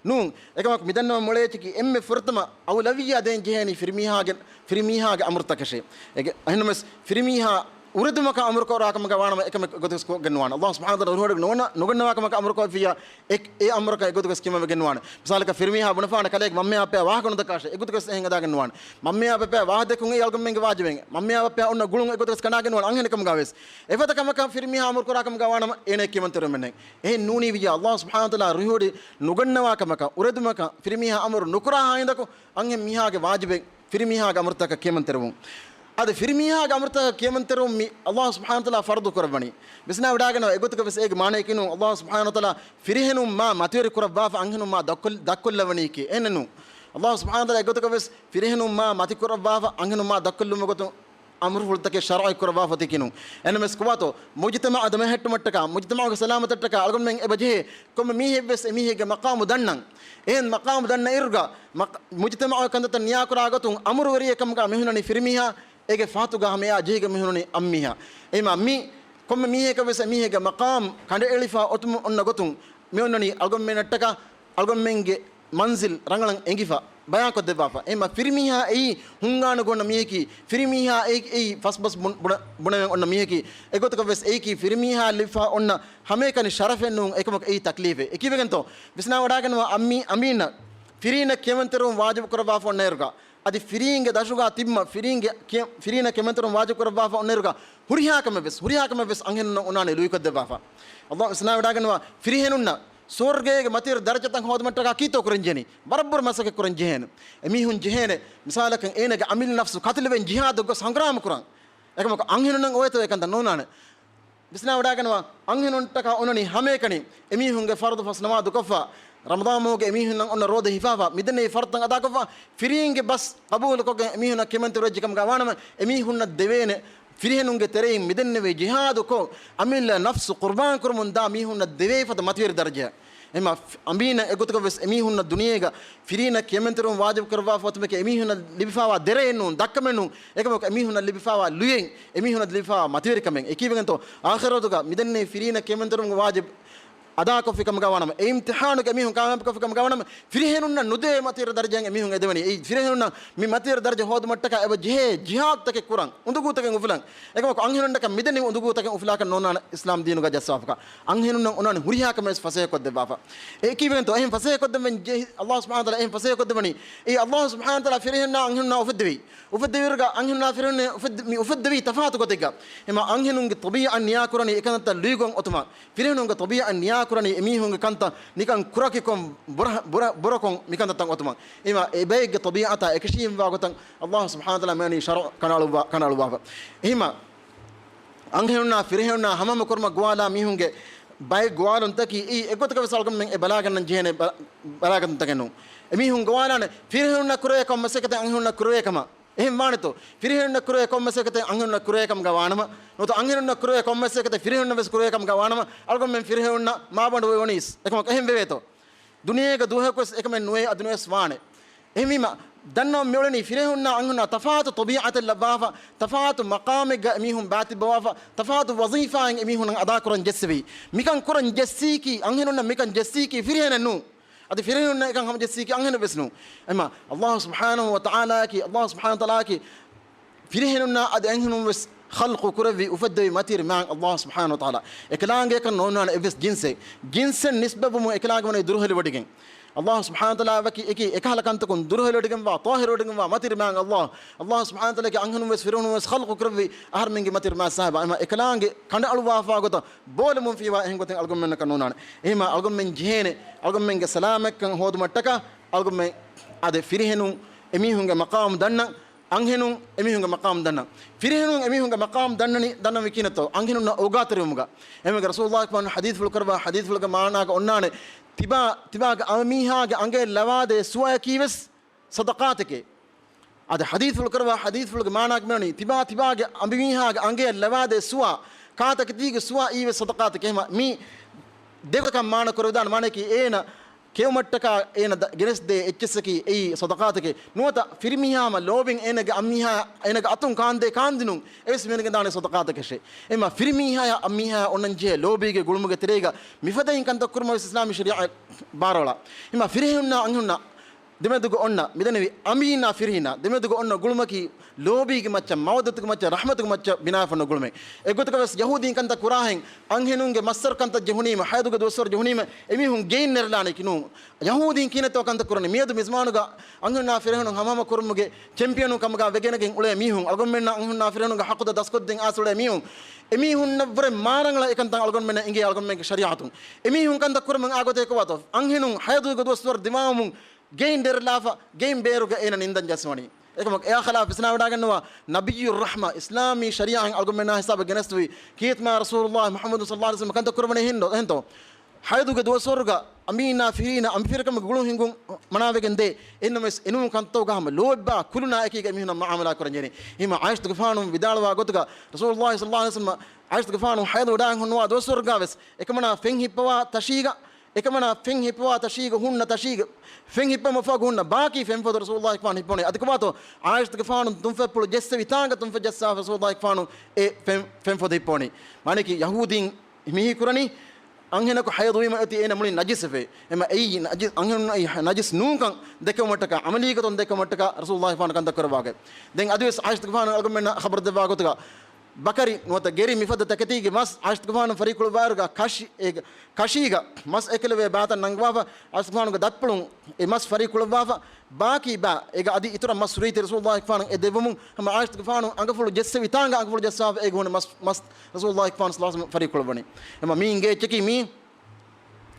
ނޫން. އެކަމަކު މިދަންނަވަން މޮޅޭ އެއްޗަކީ އެންމެ ފުރަތަމަ އައުލަވިއްޔާ ދޭން ޖެހޭނީ ފިރިމީހާގެ، ފިރިމީހާގެ އަމުރުތަކަށޭ. އެގެ-، އެހެންނަމަވެސް ފިރިމީހާ އުރެދުމަކަށް އަމުރު ކުރާ ކަމުގަ ވާނަމަ އެކަމެއް އެގޮތަކަށް ކޮށްގެން ނުވާނެ. އައްލާހު ސުބްޙާނަހު ވަތަޢާލާ ރުހުވަޑައިގެން ނުގަންނަ-، ނުގަންނަވާ ކަމަކަށް އަމުރު ކޮށްފިއްޔާ އެ، އެ އަމުރަކަށް އެގޮތަކަށް ކިޔަމަން ވެގެން ނުވާނެ. މިސާލަކަށް ފިރިމީހާ ބުނެފާނެ ކަލޭގެ މަންމައާ ބައްޕަޔާ ވާހަކަ ނުދައްކާށޭ އެގޮތަކަށް އެހެން ހަދާގެން ނުވާނެ. މަންމައާ ބައްޕަޔާ ވާހަކަ ދެއްކުން އެއީ އަޅުގަނޑުމެންގެ ވާޖިބެއް. މަންމައާ ބައްޕަޔާ އޮންނަ ގުޅުން އެގޮތަކަށް ކަނޑާގެން ނުވާނެ އަންހެނެއް ކަމުގަ ވެސް. އެފަދަ ކަމަކަށް ފިރިމީހާ އަމުރު ކުރާ ކަމުގަ ވާނަމަ އޭނަ ކިޔަމަންތެރިވުމެއް ނެތް. އެހެން ނޫނީ ވިއްޔާ އައްލާހު ސުބްޙާނަހު ވަތަޢާލާ ރުހިވޮޑި ނުގަންނަވާ ކަމަކަށް، އުރެދުމަކަށް ފިރިމީހާ އަމުރު ނުކުރާ ހިނދަކު އަންހެން މީހާގެ ވާޖިބެއް ފިރިމީހާގެ އަމުރުތަކަށް ކިޔަމަންތެރިވުން. އަދި ފިރިމީހާގެ އަމުރުތަކަށް ކިޔަމަންތެރިވުން މި އައްލާހު ސުބްޙާނަހު ވަތަޢާލާ ފަރުޟު ކުރައްވަނީ. ވިސްނާވަޑާގަންނަވާ އެގޮތަކަށް ވެސް އޭގެ މާނަޔަކީ ނޫން އައްލާހު ސުބްޙާނަހު ވަތަޢާލާ ފިރިހެނުން މާ މަތިވެރި ކުރައްވާފަ އަންހެނުން މާ ދަށްކޮށް-، ދަށްކޮށްލަވަނީކީ. އެހެންނޫން. އައްލާހު ސުބްޙާނަހު ވަތަޢާލާ އެގޮތަކަށް ވެސް ފިރިހެނުން މާ މަތި ކުރައްވާފަ އަންހެނުން މާ ދަށްކޮށްލުމުގެ ގޮތުން އަމުރުފުޅުތަކެއް ޝަރުޢީ ކުރައްވާފަ އޮތީކީ ނޫން. އެހެންނަމަވެސް ކުވާތޯ، މުޖުތަމަޢަށް ދަމަހައްޓުމަށްޓަކާ، މުޖުތަމަޢުގެ ސަލާމަތަށްޓަކާ އަޅުގަނޑުމެން އެބަ ޖެހޭ ކޮންމެ މީހެއްވެސް އެމީހެއްގެ މަޤާމު ދަންނަން. އެހެން މަޤާމު ދަންނަ އިރުގަ މަޤ-، މުޖުތަމަޢުގެ ކަންތައްތައް ނިޔާކުރާ ގޮތުން އަމުރުވެރިއެއް ކަމުގަ މިހުންނަނީ ފިރިމީހާ، އޭގެ ފަހަތުގަ ހަމައަށާ ޖެހިގެން މިހުންނަނީ އަންމީހާ. އެހެންމަ މި ކޮންމެ މީހަކަށް ވެސް އެމީހެއްގެ މަޤާމް ކަނޑައެޅިފަ އޮތުމަށް އޮންނަ ގޮތުން މި އޮންނަނީ އަޅުގަނޑުމެންނަށްޓަކާ އަޅުގަނޑުމެންގެ މަންޒިލް ރަނގަޅަށް އެނގިފަ ބަޔާންކޮށްދެއްވާފަ. އެހެންމަ ފިރިމީހާ އެއީ ހުންގާނުގަ އޮންނަ މީހަކީ، ފިރިމީހާ އެއީ، އެއީ ފަސްބަސް ބުނ-، ބުނަ-، ބުނެވެން އޮންނަ މީހަކީ، އެގޮތަކަށް ވެސް އެއީކީ ފިރިމީހާ ލިބިފަ އޮންނަ ހަމައެކަނި ޝަރަފެއް ނޫން، އެކަމަކު އެއީ ތަކްލީފެއް. އެކީވެގެންތޯ، ވިސްނާވަޑާގަންނަވާ އަމީ-، އަމީނަށް ފިރީނަށް ކިޔަމަންތެރިވުން ވާޖިބު ކުރައްވާފަ އޮންނައިރުގަ، އަދި ފިރީންގެ ދަށުގަ ތިބުމަށް ފިރީންގެ ކިޔަ-، ފިރީނަށް ކިޔަމަންތެރިވުން ވާޖިބު ކުރައްވާފަ އޮންނައިރުގަ، ހުރިހާ ކަމެއް ވެސް، ހުރިހާ ކަމެއް ވެސް އަންހެނުންނަށް އޮންނާނެ ލުއިކޮށްދެއްވާފަ. އައްލާހު ވިސްނާވަޑާގަންނަވާ ފިރިހެނުންނަށް ސުވަރުގޭގެ މަތިވެރި ދަރަޖަތައް ހޯދުމަށްޓަކާ ކީއްތޯ ކުރަންޖެހެނީ؟ ވަރަށް ބޮޑު މަސައްކަތް ކުރަންޖެހޭނެ. އެމީހުން ޖެހޭނެ، މިސާލަކަށް އޭނަގެ އަމިއްލަ ނަފްސު ކަތިލެވެން ޖިހާދު ގޮސް ހަނގުރާމަ ކުރަން. އެކަމަކު އަންހެނުންނަށް އޮވޭތޯ އެކަންތައް ނޯންނާނެ. ވިސްނާވަޑާގަންނަވާ، އަންހެނުންނަށްޓަކާ އޮންނަނީ ހަމައެކަނި އެމީހުންގެ ފަރުޟު ފަސް ނަމާދު ކޮށްފަ، ރަމަޟާން މަހުގެ އެމީހުންނަށް އޮންނަ ރޯދަ ހިފާފަ، މިދެންނެވި ފަރުޟުތައް އަދާކޮށްފަ، ފިރީންގެ ބަސް ޤަބޫލުކޮށްގެން އެމީހުންނަށް ކިޔަމަންތެރިވެއްޖެ ކަމުގަ ވާނަމަ، އެމީހުންނަށް ދެވޭނެ ފިރިހެނުންގެ ތެރެއިން މިދެންނެވި ޖިހާދުކޮށް، އަމިއްލަ ނަފްސު ޤުރްބާން ކުރަމުން ދާ މީހުންނަށް ދެވޭފަދަ މަތިވެރި ދަރަޖައެއް. އެހެންމަ އަމީނަށް އެގޮތަކަށް ވެސް އެމީހުންނަށް ދުނިޔޭގަ ފިރީނަށް ކިޔަމަންތެރިވުން ވާޖިބު ކުރައްވާފަ އޮތުމެކޭ އެމީހުންނަށް ލިބިފައިވާ ދެރައެއް ނޫން، ދައްކަމެއް ނޫން. އެކަމަކު އެމީހުންނަށް ލިބިފައިވާ ލުޔެއް، އެމީހުންނަށް ލިބިފައިވާ މަތިވެރިކަމެއް. އެކީވެގެންތޯ، އާޚިރަތުގަ މިދެންނެވި ފިރީނަށް ކިޔަމަންތެރިވުމުގެ ވާޖިބު އަދާކޮށްފި ކަމުގަ ވާނަމަ، އެ އިމްތިޙާނުގެ އެމީހުން ކާމިޔާބުކޮށްފި ކަމުގަ ވާނަމަ، ފިރިހެނުންނަށް ނުދޭ މަތިވެރި ދަރަޖައެއް އެމީހުން އެދެވެނީ. އެއީ ފިރިހެނުންނަށް މި މަތިވެރި ދަރަޖަ ހޯދުމަށްޓަކާ އެބަ ޖެހޭ ޖިހާދުތަކެއް ކުރަން، އުނދަގޫތަކެއް އުފުލަން. އެކަމަކު އަންހެނުންނަކަށް މިދެންނެވި އުނދަގޫތަކެއް އުފުލާކަށް ނޯންނާނެ އިސްލާމް ދީނުގަ ޖައްސާފަކާ. އަންހެނުންނަށް އޮންނާނެ ހުރިހާ ކަމެއް ވެސް ފަސޭހަކޮށްދެއްވާފަ. އެކީވެގެންތޯ، އެހެން ފަސޭހަކޮށްދެއްވަން ޖެހި، އައްލާހު ސުބްޙާނަހު ވަތަޢާލާ އެހެން ފަސޭހަކޮށްދެއްވަނީ. އެއީ އައްލާހު ސުބްޙާނަހު ވަތަޢާލާ ފިރިހެންނާ އަންހެނުންނާ އުފެއްދެވީ. އުފެއްދެވިއިރުގަ އަންހެނުންނާ ފިރިހެނުން އުފެއްދެ-، މި އުފެއްދެވީ ތަފާތު ގޮތެއްގަ. އެމަ އަންހެނުންގެ ޠަބީޢަތް ނިޔާކުރަނީ އެކަންތައް ލުއިގޮން އޮތުމަށް. ފިރިހެނުންގެ ޠަބީޢަތް ނިޔާކުރަނީ އެމީހުންގެ ކަންތައް ނިކަން ކުރަކިކޮށް ބުރަ-، ބުރަ-، ބުރަކޮށް މިކަންތައްތައް އޮތުމަށް. އެމަ އެބައެއްގެ ޠަބީޢަތާ އެކަށީގެންވާ ގޮތަށް އައްލާހު ސުބްޙާނަހު ވަތަޢާލާ މިވަނީ ޝަރުޢަށް ކަނޑައަޅުއްވާ-، ކަނޑައަޅުއްވާފަ. އެހެމަ އަންހެނުންނާ ފިރިހެނުންނާ ހަމަހަމަ ކުރުމަށް ގޮވާލާ މީހުންގެ ބައެއް ގޮވާލުންތަކީ އެއީ އެގޮތަކަށް ވެސް އަޅުގަނޑުމެން އެ ބަލާގަންނަން ޖެހޭނެ ބަ-، ބަލާގަތުންތަކެއް ނޫން. އެމީހުން ގޮވާލާނެ ފިރިހެނުންނަށް ކުރެވޭ ކޮންމެސް އެކަތެއް އަންހެނުންނަށް ކުރެވޭ ކަމަށް. އެހެން ވާނެތޯ؟ ފިރިހެނުންނަށް ކުރެވޭ ކޮންމެސް އެކަތެއް އަންހެނުންނަށް ކުރެވޭ ކަމުގަ ވާނަމަ، ނުވަތަ އަންހެނުންނަށް ކުރެވޭ ކޮންމެސް އެކަތެއް ފިރިހެނުންނަށް ވެސް ކުރެވޭ ކަމުގަ ވާނަމަ، އަޅުގަނޑުމެން ފިރިހެނުންނަށް މާބަނޑު ވެވަނީސް. އެކަމަކު އެހެން ވެވޭތޯ؟ ދުނިޔޭގަ ދުވަހަކުވެސް އެކަމެއް ނުވޭ، އަދި ނުވެސް ވާނެ. އެހެންވީމަ، ދަންނަވަން މިއުޅެނީ ފިރިހެނުންނާ އަންހެނުންނާ ތަފާތު ޠަބީޢަތެއް ލައްވާފަ، ތަފާތު މަޤާމެއްގަ އެމީހުން ބާތިއްބަވާފަ، ތަފާތު ވަޒީފާއެއް އެމީހުންނަށް އަދާކުރަން ޖެއްސެވި. މިކަން ކުރަން ޖެއްސީކީ، އަންހެނުންނަށް މިކަން ޖެއްސީކީ ފިރިހެނެއް ނޫން. އަދި ފިރިހެނުންނަށް އެކަން ހަމަޖެއްސީކީ އަންހެނެއް ވެސް ނޫން. އެމަ އައްލާހު ސުބްޙާނަހު ވަ ތަޢާލާއަކީ، އައްލާހު ސުބްޙާނަހު ވަ ތަޢާލާއަކީ ފިރިހެނުންނާ އަދި އަންހެނުން ވެސް ޚަލްޤު ކުރެއްވި، އުފެއްދެވި މަތިރި މާތް އައްލާހު ސުބްޙާނަހު ވަ ތަޢާލާ. އެކަލާނގެ އެކަން ނޯންނާނެ އެއްވެސް ޖިންސެއް. ޖިންސެއް ނިސްބަތްވުމުން އެކަލާނގެ ވަނީ ދުރުހެލިވޮޑިގެން. އައްލާހު ސުބްޙާނަހު ވަ ތަޢާލާ ވަކި އެކި އެކަހަލަ ކަންތަކުން ދުރުހެލިވޮޑިގެންވާ، ޠާހިރުވޮޑިގެންވާ މަތިރި މާތް އައްލާހު. އައްލާހު ސުބްޙާނަހު ވަ ތަޢާލާގެ އަންހެނުން ވެސް ފިރިހެނުން ވެސް ޚަލްޤު ކުރެއްވި އަހަރެމެންގެ މަތިރި މާތް ސާހިބާ. އެމަ އެކަލާނގެ ކަނޑައަޅުވާފާ ގޮތަށް ބޯލަމުން ފީވާ އެހެން ގޮތެއް އަޅުގަނޑުމެންނަކަށް ނޯންނާނެ. އެހެމަ އަޅުގަނޑުމެން ޖެހޭނެ، އަޅުގަނޑުމެންގެ ސަލާމަތްކަން ހޯދުމަށްޓަކާ އަޅުގަނޑުމެން އަދި ފިރިހެނުން އެމީހުންގެ މަޤާމު ދަންނަން، އަންހެނުން އެމީހުންގެ މަޤާމު ދަންނަން. ފިރިހެނުން އެމީހުންގެ މަޤާމު ދަންނަނީ، ދަންނަންވީ ކިހިނެއްތޯ؟ އަންހެނުންނަށް އޯގާތެރިވުމުގަ. އެމީގެ ރަސޫލުﷲ ފާން ޙަދީޘްފުޅު ކުރައްވާ ޙަދީޘްފުޅުގެ މާނާގަ އޮންނާނެ، ތިބާ، ތިބާގެ އަނބިމީހާގެ އަނގަޔަށް ލަވާދޭ ސުވައަކީ ވެސް ޞަދަޤާތެކޭ. އަދި ޙަދީޘްފުޅު ކުރައްވާ ޙަދީޘްފުޅުގެ މާނާގަ މިވަނީ، ތިބާ، ތިބާގެ އަނބިމީހާގެ އަނގަޔަށް ލަވާދޭ ސުވާ، ކާތަކެތީގެ ސުވާ އީވެސް ޞަދަޤާތެކޭ. އެހެމަ މި ދެގޮތަކަށް މާނަ ކުރެވިދާނެ. މާނައަކީ އޭނަ ކެއުމަށްޓަކާ އޭނަ ދަ-، ގެނެސްދޭ އެއްޗިއްސަކީ އެއީ ޞަދަޤާތެކޭ. ނުވަތަ ފިރިމީހާ ހަމަ ލޯބިން އޭނަގެ އަނބިމީހާ އޭނަގެ އަތުން ކާންދޭ ކާންދިނުން އެވެސް މި ދެންނެވިދާނެ ޞަދަޤާތަކަށޭ. އެހެމަ ފިރިމީހާޔާ އަނބިމީހާޔާ އޮންނަން ޖެހޭ ލޯބީގެ ގުޅުމުގެ ތެރޭގަ މިފަދައިން ކަންތައް ކުރުމަށް ވެސް އިސްލާމީ ޝަރީޢަތް ބާރުއަޅާ. އެހެމަ ފިރިހެނުންނާ އަންހެނުންނާ ދެމެދުގަ އޮންނަ، މިދެންނެވި އަނބީންނާ ފިރިހެންނާ ދެމެދުގަ އޮންނަ ގުޅުމަކީ ލޯބީގެ މައްޗަށް، މަވައްދަތުގެ މައްޗަށް، ރަޙްމަތުގެ މައްޗަށް ބިނާވެފަ އޮންނަ ގުޅުމެއް. އެގޮތަކަށް ވެސް ޔަހޫދީން ކަންތައް ކުރާހެން އަންހެނުންގެ މައްސަރު ކަންތައް ޖެހުނީމަ، ޙައިޟުގެ ދުވަސްވަރު ޖެހުނީމަ އެމީހުން ގެއިން ނެރެލާނެކީ ނޫން. ޔަހޫދީން ކިހިނެއްތޯ ކަންތައް ކުރަނީ؟ މިއަދު މިޒުމާނުގަ އަންހެނުންނާ ފިރިހެނުން ހަމަހަމަ ކުރުމުގެ ޗެމްޕިއަނުން ކަމުގަ ވެގެނެގެން އުޅޭ މީހުން، އަޅުގަނޑުމެންނަށް އަންހެނުންނާ ފިރިހެނުންގެ ޙައްޤުތައް ދަސްކޮށްދޭން އާސް އުޅޭ މީހުން، އެމީހުންނަށްވުރެ މާރަނގަޅަށް އެކަންތައް އަޅުގަނޑުމެންނަށް އެނގޭ އަޅުގަނޑުމެންގެ ޝަރީޢަތުން. އެމީހުން ކަންތައް ކުރަމުން އާ ގޮތެއް ކޮބާތޯ؟ އަންހެނުން ޙައިޟުގެ ދުވަސްވަރު ދިމާވުމުން ގެއިން ނެރެލާފަ، ގެއިން ބޭރުގަ އޭނަ ނިންދަން ޖައްސަވަނީ. އެކަމަކު އެއާ ޚިލާފަށް ފިސްނާވަޑާގަންނަވާ ނަބިއްޔުއް ރަޙްމަ، އިސްލާމީ ޝަރީޢަތް އަޅުގަނޑުމެންނާ ހިސާބަށް ގެނެސްދެވި ކީރިތި މާތް ރަސޫލުﷲ މުޙައްމަދު ޞައްލަﷲ ޢަލައިހި ވަސައްލަމަ ކަންތައް ކުރައްވަނީ އެހެން ދޯ؟ އެހެންތޯ؟ ޙައިޟުގެ ދުވަސްވަރުގަ އަނބީންނާ ފިރީނާ އަނބިފިރިކަމުގެ ގުޅުން ހިނގުން މަނާވެގެން ދޭ. އެހެންނަމަވެސް އެނޫން ކަންތައްތަކުގަ ހަމަ ލޯތްބާ ކުލުނާ އެކީގަ އެމީހުންނަށް މުޢާމަލާ ކުރަން ޖެހެނީ. އެހެންމަ ޢާއިޝަތުގެފާނު ވިދާޅުވާ ގޮތުގަ ރަސޫލުﷲ ޞައްލަﷲ ޢަލައިހި ވަސައްލަމަ ޢާއިޝަތުގެފާނު ޙައިޟު ވަޑާން ހުންނަވާ ދުވަސްވަރުގަ ވެސް އެކަމަނާ ފެން ހިއްޕަވާ ތަށީގަ، އެކަމަނާ ފެން ހިއްޕަވާ ތަށީގަ ހުންނަ ތަށީގަ ފެން ހިއްޕަމަފާގު ހުންނަ ބާކީ ފެންފޮދު ރަސޫލުﷲ ފާން ހިއްޕަވަނީ. އަދި ކޮބާތޯ؟ ޢާއިޝަތުގެފާނު ތުންފަތްޕުޅު ޖެއްސެވި ތާނގަ ތުންފަތް ޖައްސާފަ ރަސޫލުﷲ ފާނު އެ ފެން، ފެންފޮދު ހިއްޕަވަނީ. މާނައަކީ ޔަހޫދީން މިހީ ކުރަނީ އަންހެނަކު ޙައިޟުވީމަ އޮތީ އޭނަ މުޅިން ނަޖިސްވެފައި. އެމަ އެއީ ނަޖިސް، އަންހެނުންނަށް ނަޖިސް ނޫންކަން ދެކެވުމަށްޓަކާ، ޢަމަލީ ގޮތުން ދެކެވުމަށްޓަކާ ރަސޫލުﷲ ފާނު ކަންތައް ކުރައްވާގޮތް. ދެން އަދިވެސް ޢާއިޝަތުގެފާނު އަޅުގަނޑުމެންނަށް ޚަބަރު ދެއްވާ ގޮތުގަ ބަކަރި ނުވަތަ ގެރި މިފަދަ ތަކެތީގެ މަސް ޢާއިޝަތުގެފާނު ފަރީ ކުޅުއްވާއިރުގަ ކަށި، އޭގެ ކަށީގަ މަސް އެކަލެވޭ ބާތައް ނަންގަވާފަ، ޢާއިޝަތުގެފާނުގެ ދަތްޕުޅުން އެ މަސް ފަރީ ކުޅުއްވާފަ، ބާކީ ބާ އޭގަ އަދި އިތުރަށް މަސް ހުރީތީ ރަސޫލުﷲ ފާނު އެ ދެއްވުމުން ހަމަ ޢާއިޝަތުގެފާނު އަނގަފުޅު ޖެއްސެވި ތާނގަ އަނގަފުޅު ޖައްސާފަ އޭގަ ހުންނަ މަސް، މަސް ރަސޫލުﷲ ފާނު ޞައްލަﷲ ޢަލައިހި ވަސައްލަމަ ފަރީ ކުޅުއްވަނީ. އެމަ މީން އެއްޗަކީ މީ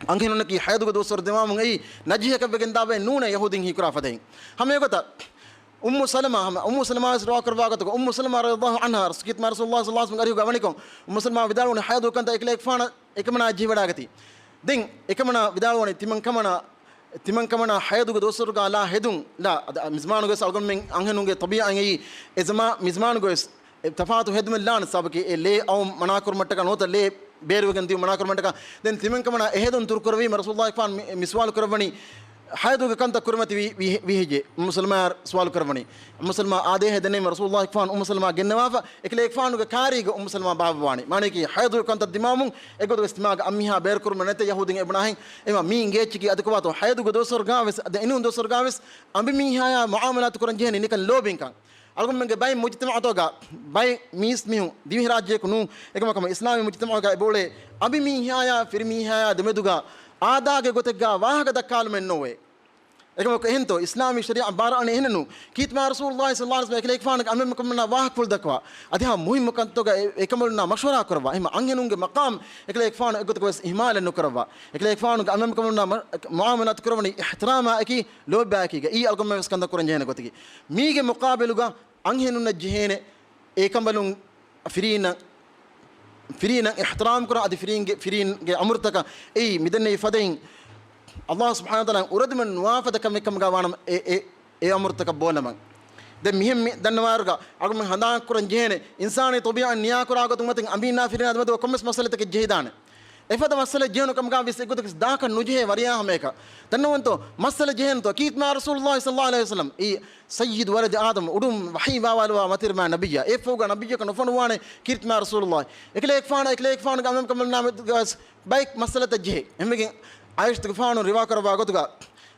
އަންހެނުންނަކީ ޙައިޟުގެ ދުވަސްވަރު ދިމާވުމުން އެއީ ނަޖިހަކަށް ވެގެން ދާ ބައެއް ނޫނޭ ޔަހޫދީން ހީކުރާ ފަދައިން. ހަމަ އެގޮތަށް އުއްމު ސަލަމާ، ހަމަ އުއްމު ސަލަމާ ވެސް ރިވާ ކުރައްވާ ގޮތުގަ އުއްމު ސަލަމާ ރަޟިޔަﷲ ޢަންހާ ރަސޫލު ކީރިތި މާތް ރަސޫލުﷲ ޞައްލަﷲ ޢަލައިހި ވަސައްލަމަ އަރިހުގަ ވަނިކޮށް، އުއްމު ސަލަމާ ވިދާޅުވަނީ ޙައިޟު ކަންތައް އެކަލޭގެފާނަށް އެކަމަނާ ޖެހިވަޑާގަތީ. ދެން އެކަމަނާ ވިދާޅުވަނީ ތިމަން ކަމަނާ، ތިމަން ކަމަނާ ޙައިޟުގެ ދުވަސްވަރުގަ ލާ ހެދުން ލާ، އަދަ މިޒުމާނުގެ ވެސް އަޅުގަނޑުމެން އަންހެނުންގެ ޠަބީޢަތް އެއީ އެ ޒަމާ، މިޒުމާނުގެ ވެސް އެ ތަފާތު ހެދުމެއް ލާނެ، ސަބަބަކީ އެ ލޭ އައުން މަނާކުރުމަށްޓަކާ ނުވަތަ ލޭ ބޭރުވެގެން ދިޔުން މަނާކުރުމަށްޓަކާ. ދެން ތިމަން ކަމަނާ އެ ހެދުން ދުރުކުރެވީމަ ރަސޫލުﷲ ފާނު މި، މި ސުވާލު ކުރައްވަނީ، ޙައިޟުގެ ކަންތައް ކުރިމަތި ވީ، ވީ، ވީހެއްޔޭ؟ އުއްމު ސަލަމާ ސުވާލު ކުރައްވަނީ. އުއްމު ސަލަމާ އާދޭހޭ ދެންނެވީމަ ރަސޫލުﷲ ފާނު އުއްމު ސަލަމާ ގެންނަވާފަ، އެކަލޭގެފާނުގެ ކާރީގަ އުއްމު ސަލަމާ ބާއްވަވާނީ. މާނައަކީ ޙައިޟުގެ ކަންތައް ދިމާވުމުން އެގޮތަށް ވެސް ތިމާގެ އަނބިމީހާ ބޭރުކުރުމަށް ނެތޭ ޔަހޫދީން އެބުނާހެން. އެމަ މީން އެއްޗަކީ އަދި ކޮބާތޯ؟ ޙައިޟުގެ ދުވަސްވަރުގަ ވެސް، އަދި އެނޫން ދުވަސްވަރުގަ ވެސް އަނބިމީހާޔާ މުޢާމަލާތު ކުރަން ޖެހެނީ ނިކަން ލޯބިންކަން. އަޅުގަނޑުމެންގެ ބައެއް މުޖުތަމަޢުތަކުގަ ބައެއް މީސްމީހުން ދިވެހިރާއްޖެއަކު ނޫން، އެކަމަކު ހަމަ އިސްލާމީ މުޖުތަމަޢުގަ އެބައުޅޭ އަނބިމީހާޔާ ފިރިމީހާޔާ ދެމެދުގަ އާދާގެ ގޮތެއްގަ ވާހަކަ ދައްކާލުމެއް ނޯވޭ. އެކަމަކު އެހެންތޯ؟ އިސްލާމީ ޝަރީޢަތް ބާރުއަޅަނީ އެހެނެއް ނޫން. ކީރިތި މާތް ރަސޫލުﷲ ޞައްލަﷲ ޢަލައިހި ވަސައްލަމަ އެކަލޭގެފާނަށް އަނބިމީހުންނަށް ވާހަކަފުޅު ދައްކަވާ، އަދި ހަމަ މުހިއްމު ކަންތަކުގަ އެ، އެކަމަލުންނާ މަޝްވަރާ ކުރައްވާ. އެހެންމަ އަންހެނުންގެ މަޤާމް އެކަލޭގެފާނު އެގޮތަކަށް ވެސް އިހްމާލެއް ނުކުރައްވާ. އެކަލޭގެފާނުގެ އަނބިމީހުންނާ މަ-، މުޢާމަލާތު ކުރައްވަނީ އިޙްތިރާމާއެކީ، ލޯތްބާއެކީގަ. އެއީ އަޅުގަނޑުމެން ވެސް ކަންތައް ކުރަން ޖެހޭނެ ގޮތަކީ. މީގެ މުޤާބިލުގަ އަންހެނުންނަށް ޖެހޭނެ އެކަނބަލުން ފިރީނަށް، ފިރީނަށް އިޙްތިރާމް ކުރާ، އަދި ފިރީންގެ، ފިރީންގެ އަމުރުތަކަށް އެއީ މިދެންނެވި ފަދައިން އައްލާހު ސުބްޙާނަހު ވަތަޢާލާ އުރެދުމެއް ނުވާ ފަދަ ކަމެއް ކަމުގަ ވާނަމަ އެ، އެ، އެ އަމުރުތަކަށް ބޯލަމަން. ދެން މިހެން މި ދަންނަވާއިރުގަ އަޅުގަނޑުމެން ހަނދާން ކުރަން ޖެހޭނެ އިންސާނީ ޠަބީޢަތް ނިޔާކުރާ ގޮތުން މަތިން އަނބީންނާ ފިރީނާ ދެމެދުގަ ކޮންމެސް މައްސަލައެއް ޖެހިދާނެ. އެފަދަ މައްސަލައެއް ޖެހުނު ކަމުގަ ވެސް އެގޮތަކަށް ދާކަށް ނުޖެހޭ ވަރިޔާ ހަމައެކަށް. ދަންނަވަންތޯ؟ މައްސަލަ ޖެހޭނެތޯ؟ ކީރިތި މާތް ރަސޫލުﷲ ޞައްލަﷲ ޢަލައިހި ވަސައްލަމް އީ ސައްޔިދު ވަލަދި އާދަމް، އުޑުން ވަޙީ ވާވާލުވާ މަތިރިމާ ނަބިއްޔާ. އެއަށްފަހުގަ ނަބިއްޔަކަށް ނުފޮނުވާނެ ކީރިތި މާތް ރަސޫލުﷲ. އެކަލޭގެފާނަށް، އެކަލޭގެފާނުގެ އަނބިމަންކަމަށް ނާމެ ވެސް ބައެއް މައްސަލަތައް ޖެހޭ. އެހެންވެގެން ޢާއިޝަތުގެފާނު ރިވާ ކުރައްވާ ގޮތުގަ،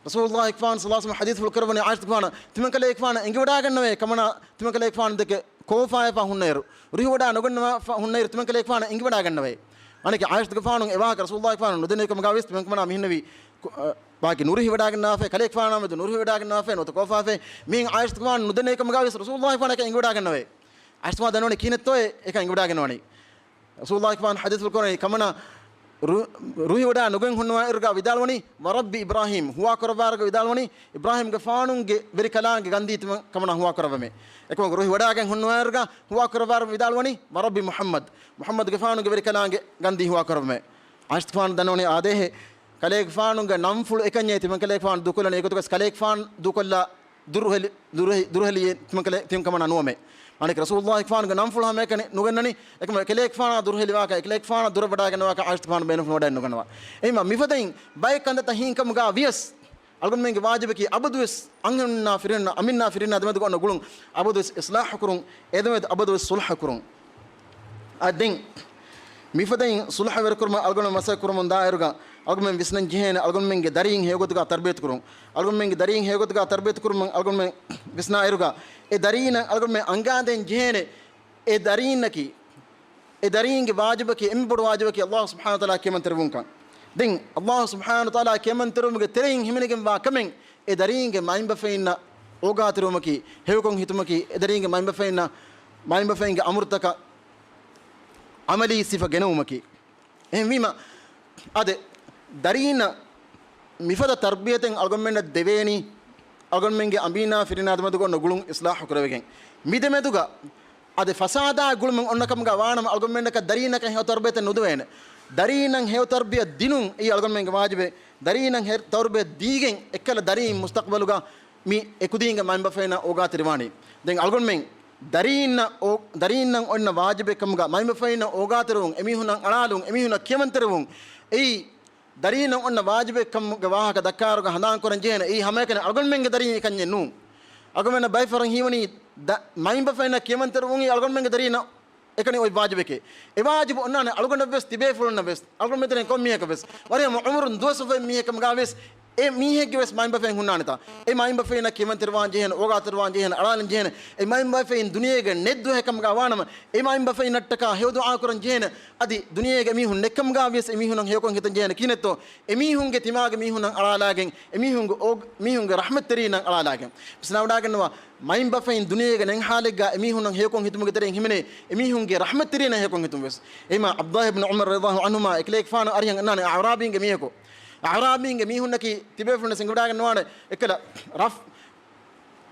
ރަސޫލުﷲ އެކުފާނު ޞައްލަﷲ ޢަލައިހި ވަސައްލަމަ ޙަދީޘްފުޅު ކުރައްވަނީ، ޢާއިޝަތުގެފާނަށް ތިމަންކަލޭގެފާނަށް އެނގިވަޑާގަންނަވޭ ކަމަނާ، ތިމަންކަލޭގެފާނު ދެކެ ކޯފާވެފަ ހުންނައިރު، ރުހިވަޑާ ނުގަންނަވާފަ ހުންނައިރު ތިމަންކަލޭގެފާނަށް އެނގިވަޑާގަންނަވޭ. އަނެކެ ޢާއިޝަތުގެފާނު އެ ވާހަކަ ރަސޫލުﷲ އެކުފާނު ނުދެންނެވި ކަމުގަ ވިޔަސް ތިމަންކަމަނާ މިހިންނެވީ، ކު-، އަ، ވާގި ނުރުހިވަޑާގަންނަވާފައި، ކަލޭގެފާނާ މެދު ނުރުހިވަޑާގަންނަވާފައި ނުވަތަ ކޯފާފައި، މިހެން ޢާއިޝަތުގެފާނު ނުދެންނެވި ކަމުގަ ވިޔަސް ރަސޫލުﷲ އެކުފާނަށް އެކަން އެނގިވަޑާގަންނަވޭ. ޢާއިޝަތުގެފާނު ދަންނަވަނީ ކިހިނެއްތޯއޭ އެކަން އެނގިވަޑާގަންނަވަނީ. ރަސޫލުﷲ އެކުފާނު ޙަދީޘްފުޅު ކުރަނީ ކަމަނާ ރު-، ރުހިވަޑާ ނުގެން ހުންނަވާއިރުގަ ވިދާޅުވަނީ، ވަރައްބި އިބްރާހީމް، ހުވާ ކުރައްވާއިރުގަ ވިދާޅުވަނީ، އިބްރާހީމްގެފާނުގެ ވެރިކަލާނގެ ގަންދީ ތިމަންކަމަނާ ހުވާ ކުރައްވަމޭ. އެކަމަކު ރުހިވަޑާގެން ހުންނަވާއިރުގަ ހުވާ ކުރައްވާއިރު ވިދާޅުވަނީ، ވަރައްބި މުޙައްމަދު، މުޙައްމަދުގެފާނުގެ ވެރިކަލާނގެ ގަންދީ ހުވާ ކުރައްވަމޭ. ޢާއިޝަތުގެފާނު ދަންނަވަނީ އާދޭހޭ، ކަލޭގެފާނުގެ ނަންފުޅު އެކަންޏޭ ތިމަންކަލޭގެފާނު ދޫކޮށްލަނީ. އެގޮތުގަސް ކަލޭގެފާނު ދޫކޮށްލާ ދުރުހެލި-، ދުރުހެ-، ދުރުހެލިއެއް ތިމަންކަލޭ-، ތިމަންކަމަނާ ނުވަމޭ. އަނެކެ ރަސޫލުﷲ އެކުފާނުގެ ނަންފުޅު ހަމައެކަނި ނުގަންނަނީ. އެކަމަކު އެކަލޭގެފާނާ ދުރުހެލިވާކަށް، އެކަލޭގެފާނަށް ދުރަށް ވަޑާގަންނަވާކަށް ޢާއިޝަތުގެފާނު ބޭނުންފުޅު ވަޑައެއް ނުގަންނަވާ. އެހެންވީމަ މިފަދައިން ބައެއް ކަންތައްތައް ހީންކަމުގަ ވިޔަސް، އަޅުގަނޑުމެންގެ ވާޖިބަކީ އަބަދުވެސް އަންހެނުންނާ ފިރިހެނުންނާ، އަމިންނާ ފިރިހެންނާ ދެމެދުގަ އޮންނަ ގުޅުން އަބަދުވެސް އިޞްލާޙު ކުރުން، އެ ދެމެދު އަބަދުވެސް ޞުލްޙަ ކުރުން. އާ، ދެން މިފަދައިން ޞުލްޙަވެރިކުރުމަށް އަޅުގަނޑު މަސައްކަތް ކުރަމުން ދާއިރުގަ، އަޅުގަނޑުމެން ވިސްނަން ޖެހޭނެ އަޅުގަނޑުމެންގެ ދަރީން ހެޔޮގޮތުގަ ތަރްބިޔަތު ކުރުން. އަޅުގަނޑުމެންގެ ދަރީން ހެޔޮގޮތުގަ ތަރްބިޔަތު ކުރުމަށް އަޅުގަނޑުމެން ވިސްނާއިރުގަ، އެ ދަރީންނަށް އަޅުގަނޑުމެން އަންގާދޭން ޖެހޭނެ އެ ދަރީންނަކީ، އެ ދަރީންގެ ވާޖިބަކީ، އެންމެ ބޮޑު ވާޖިބަކީ ﷲ ސުބްޙާނަހޫ ވަތަޢާލާ ކިޔަމަންތެރިވުންކަން. ދެން ﷲ ސުބްޙާނަހޫ ވަތަޢާލާ ކިޔަމަންތެރިވުމުގެ ތެރެއިން ހިމެނިގެންވާ ކަމެއް، އެ ދަރީންގެ މައިންބަފައިންނަށް އޯގާތެރިވުމަކީ، ހެޔޮކޮށް ހިތުމަކީ، އެ ދަރީންގެ މައިންބަފައިންނަށް، މައިންބަފައިންގެ އަމުރުތަކަށް ޢަމަލީ ސިފަ ގެނައުމަކީ. އެހެންވީމަ، އާދެ، ދަރީންނަށް މިފަދަ ތަރްބިޔަތެއް އަޅުގަނޑުމެންނަށް ދެވޭނީ، އަޅުގަނޑުމެންގެ އަނބީންނާ ފިރިހެނާ ދެމެދުގަ އޮންނަ ގުޅުން އިޞްލާޙު ކުރެވިގެން. މި ދެމެދުގަ އަދި ފަސާދާ ގުޅުމެއް އޮންނަ ކަމުގަ ވާނަމަ، އަޅުގަނޑުމެންނަކަށް ދަރީންނަކަށް ހެޔޮ ތަރްބިޔަތެއް ނުދެވޭނެ. ދަރީންނަށް ހެޔޮ ތަރްބިޔަތް ދިނުން އެއީ އަޅުގަނޑުމެންގެ ވާޖިބެއް. ދަރީންނަށް ހެޔޮ ތަރްބިޔަތް ދީގެން އެއްކަލަ ދަރީން މުސްތަޤްބަލުގަ މި އެކުދީންގެ މައިންބަފައިންނަށް އޯގާތެރިވާނީ. ދެން އަޅުގަނޑުމެން ދަރީންނަށް އޯ-، ދަރީންނަށް އޮންނަ ވާޖިބެއް ކަމުގަ މައިންބަފައިންނަށް އޯގާތެރިވުން، އެމީހުންނަށް އަޅާލުން، އެމީހުންނަށް ކިޔަމަންތެރިވުން، އެއީ ދަރީންނަށް އޮންނަ ވާޖިބެއް ކަމުގެ ވާހަކަ ދައްކާއިރުގަ ހަނދާން ކުރަން ޖެހޭނެ. އެއީ ހަމައެކަނި އަޅުގަނޑުމެންގެ ދަރީން އެކަންޏެއް ނޫން. އަޅުގަނޑުމެންނަށް ބައެއް ފަހަރަށް ހީވަނީ ދަ-، މައިންބަފައިންނަށް ކިޔަމަންތެރިވުން އެ އަޅުގަނޑުމެންގެ ދަރީންނަށް އެކަނި އޮތް ވާޖިބެކޭ. އެ ވާޖިބު އޮންނާނެ އަޅުގަނޑަށްވެސް ތިބޭފުޅުންނަށްވެސް. އަޅުގަނޑުމެން ތެރެއިން ކޮން މީހަކަށްވެސް. ވަރަށް އުމުރުން ދުވަސް އުފެން މީހެއް ކަމުގަ ވެސް އެ މީހެއްގެ ވެސް މައިންބަފައިން ހުންނާނެތާ، އެ މައިންބަފައިންނަށް ކިޔަމަންތެރިވާން ޖެހޭނެ، އޯގާތެރިވާން ޖެހޭނެ، އަޅާލަން ޖެހޭނެ، އެ މައިންބަފައިން ދުނިޔޭގަ ނެތް ދުވަހެއް ކަމުގަ ވާނަމަ، އެ މައިންބަފައިންނަށްޓަކާ ހެޔޮ ދުޢާ ކުރަން ޖެހޭނެ. އަދި ދުނިޔޭގަ މީހުން ނެތް ކަމުގަ ވިޔަސް އެ މީހުންނަށް ހެޔޮކޮށް ހިތަން ޖެހޭނެ. ކިހިނެއްތޯ؟ އެ މީހުންގެ ތިމާގެ މީހުންނަށް އަޅާލާގެން، އެ މީހުންގެ އޯ-، މީހުންގެ ރަޙްމަތްތެރީންނަށް އަޅާލާގެން. ވިސްނާވަޑާގަންނަވާ، މައިންބަފައިން ދުނިޔޭގަ ނެތް ހާލެއްގަ އެ މީހުންނަށް ހެޔޮކޮށް ހިތުމުގެ ތެރެއިން ހިމެނޭ އެ މީހުންގެ ރަޙްމަތްތެރީންނަށް ހެޔޮކޮށް ހިތުން ވެސް. އެހެންވީމަ ޢަބްދުﷲ ބިން ޢުމަރު ރަޟިޔަﷲ ޢަންހުމާ އެކަލޭގެފާނު އަރިހަށް އަންނާނެ އަޢްރާބީންގެ މީހަކު. އަޢްރާބީންގެ މީހުންނަކީ ތިބޭފުޅުން ވެސް އެނގިވަޑާގަންނަވާނެ އެކަލަ ރަފް-،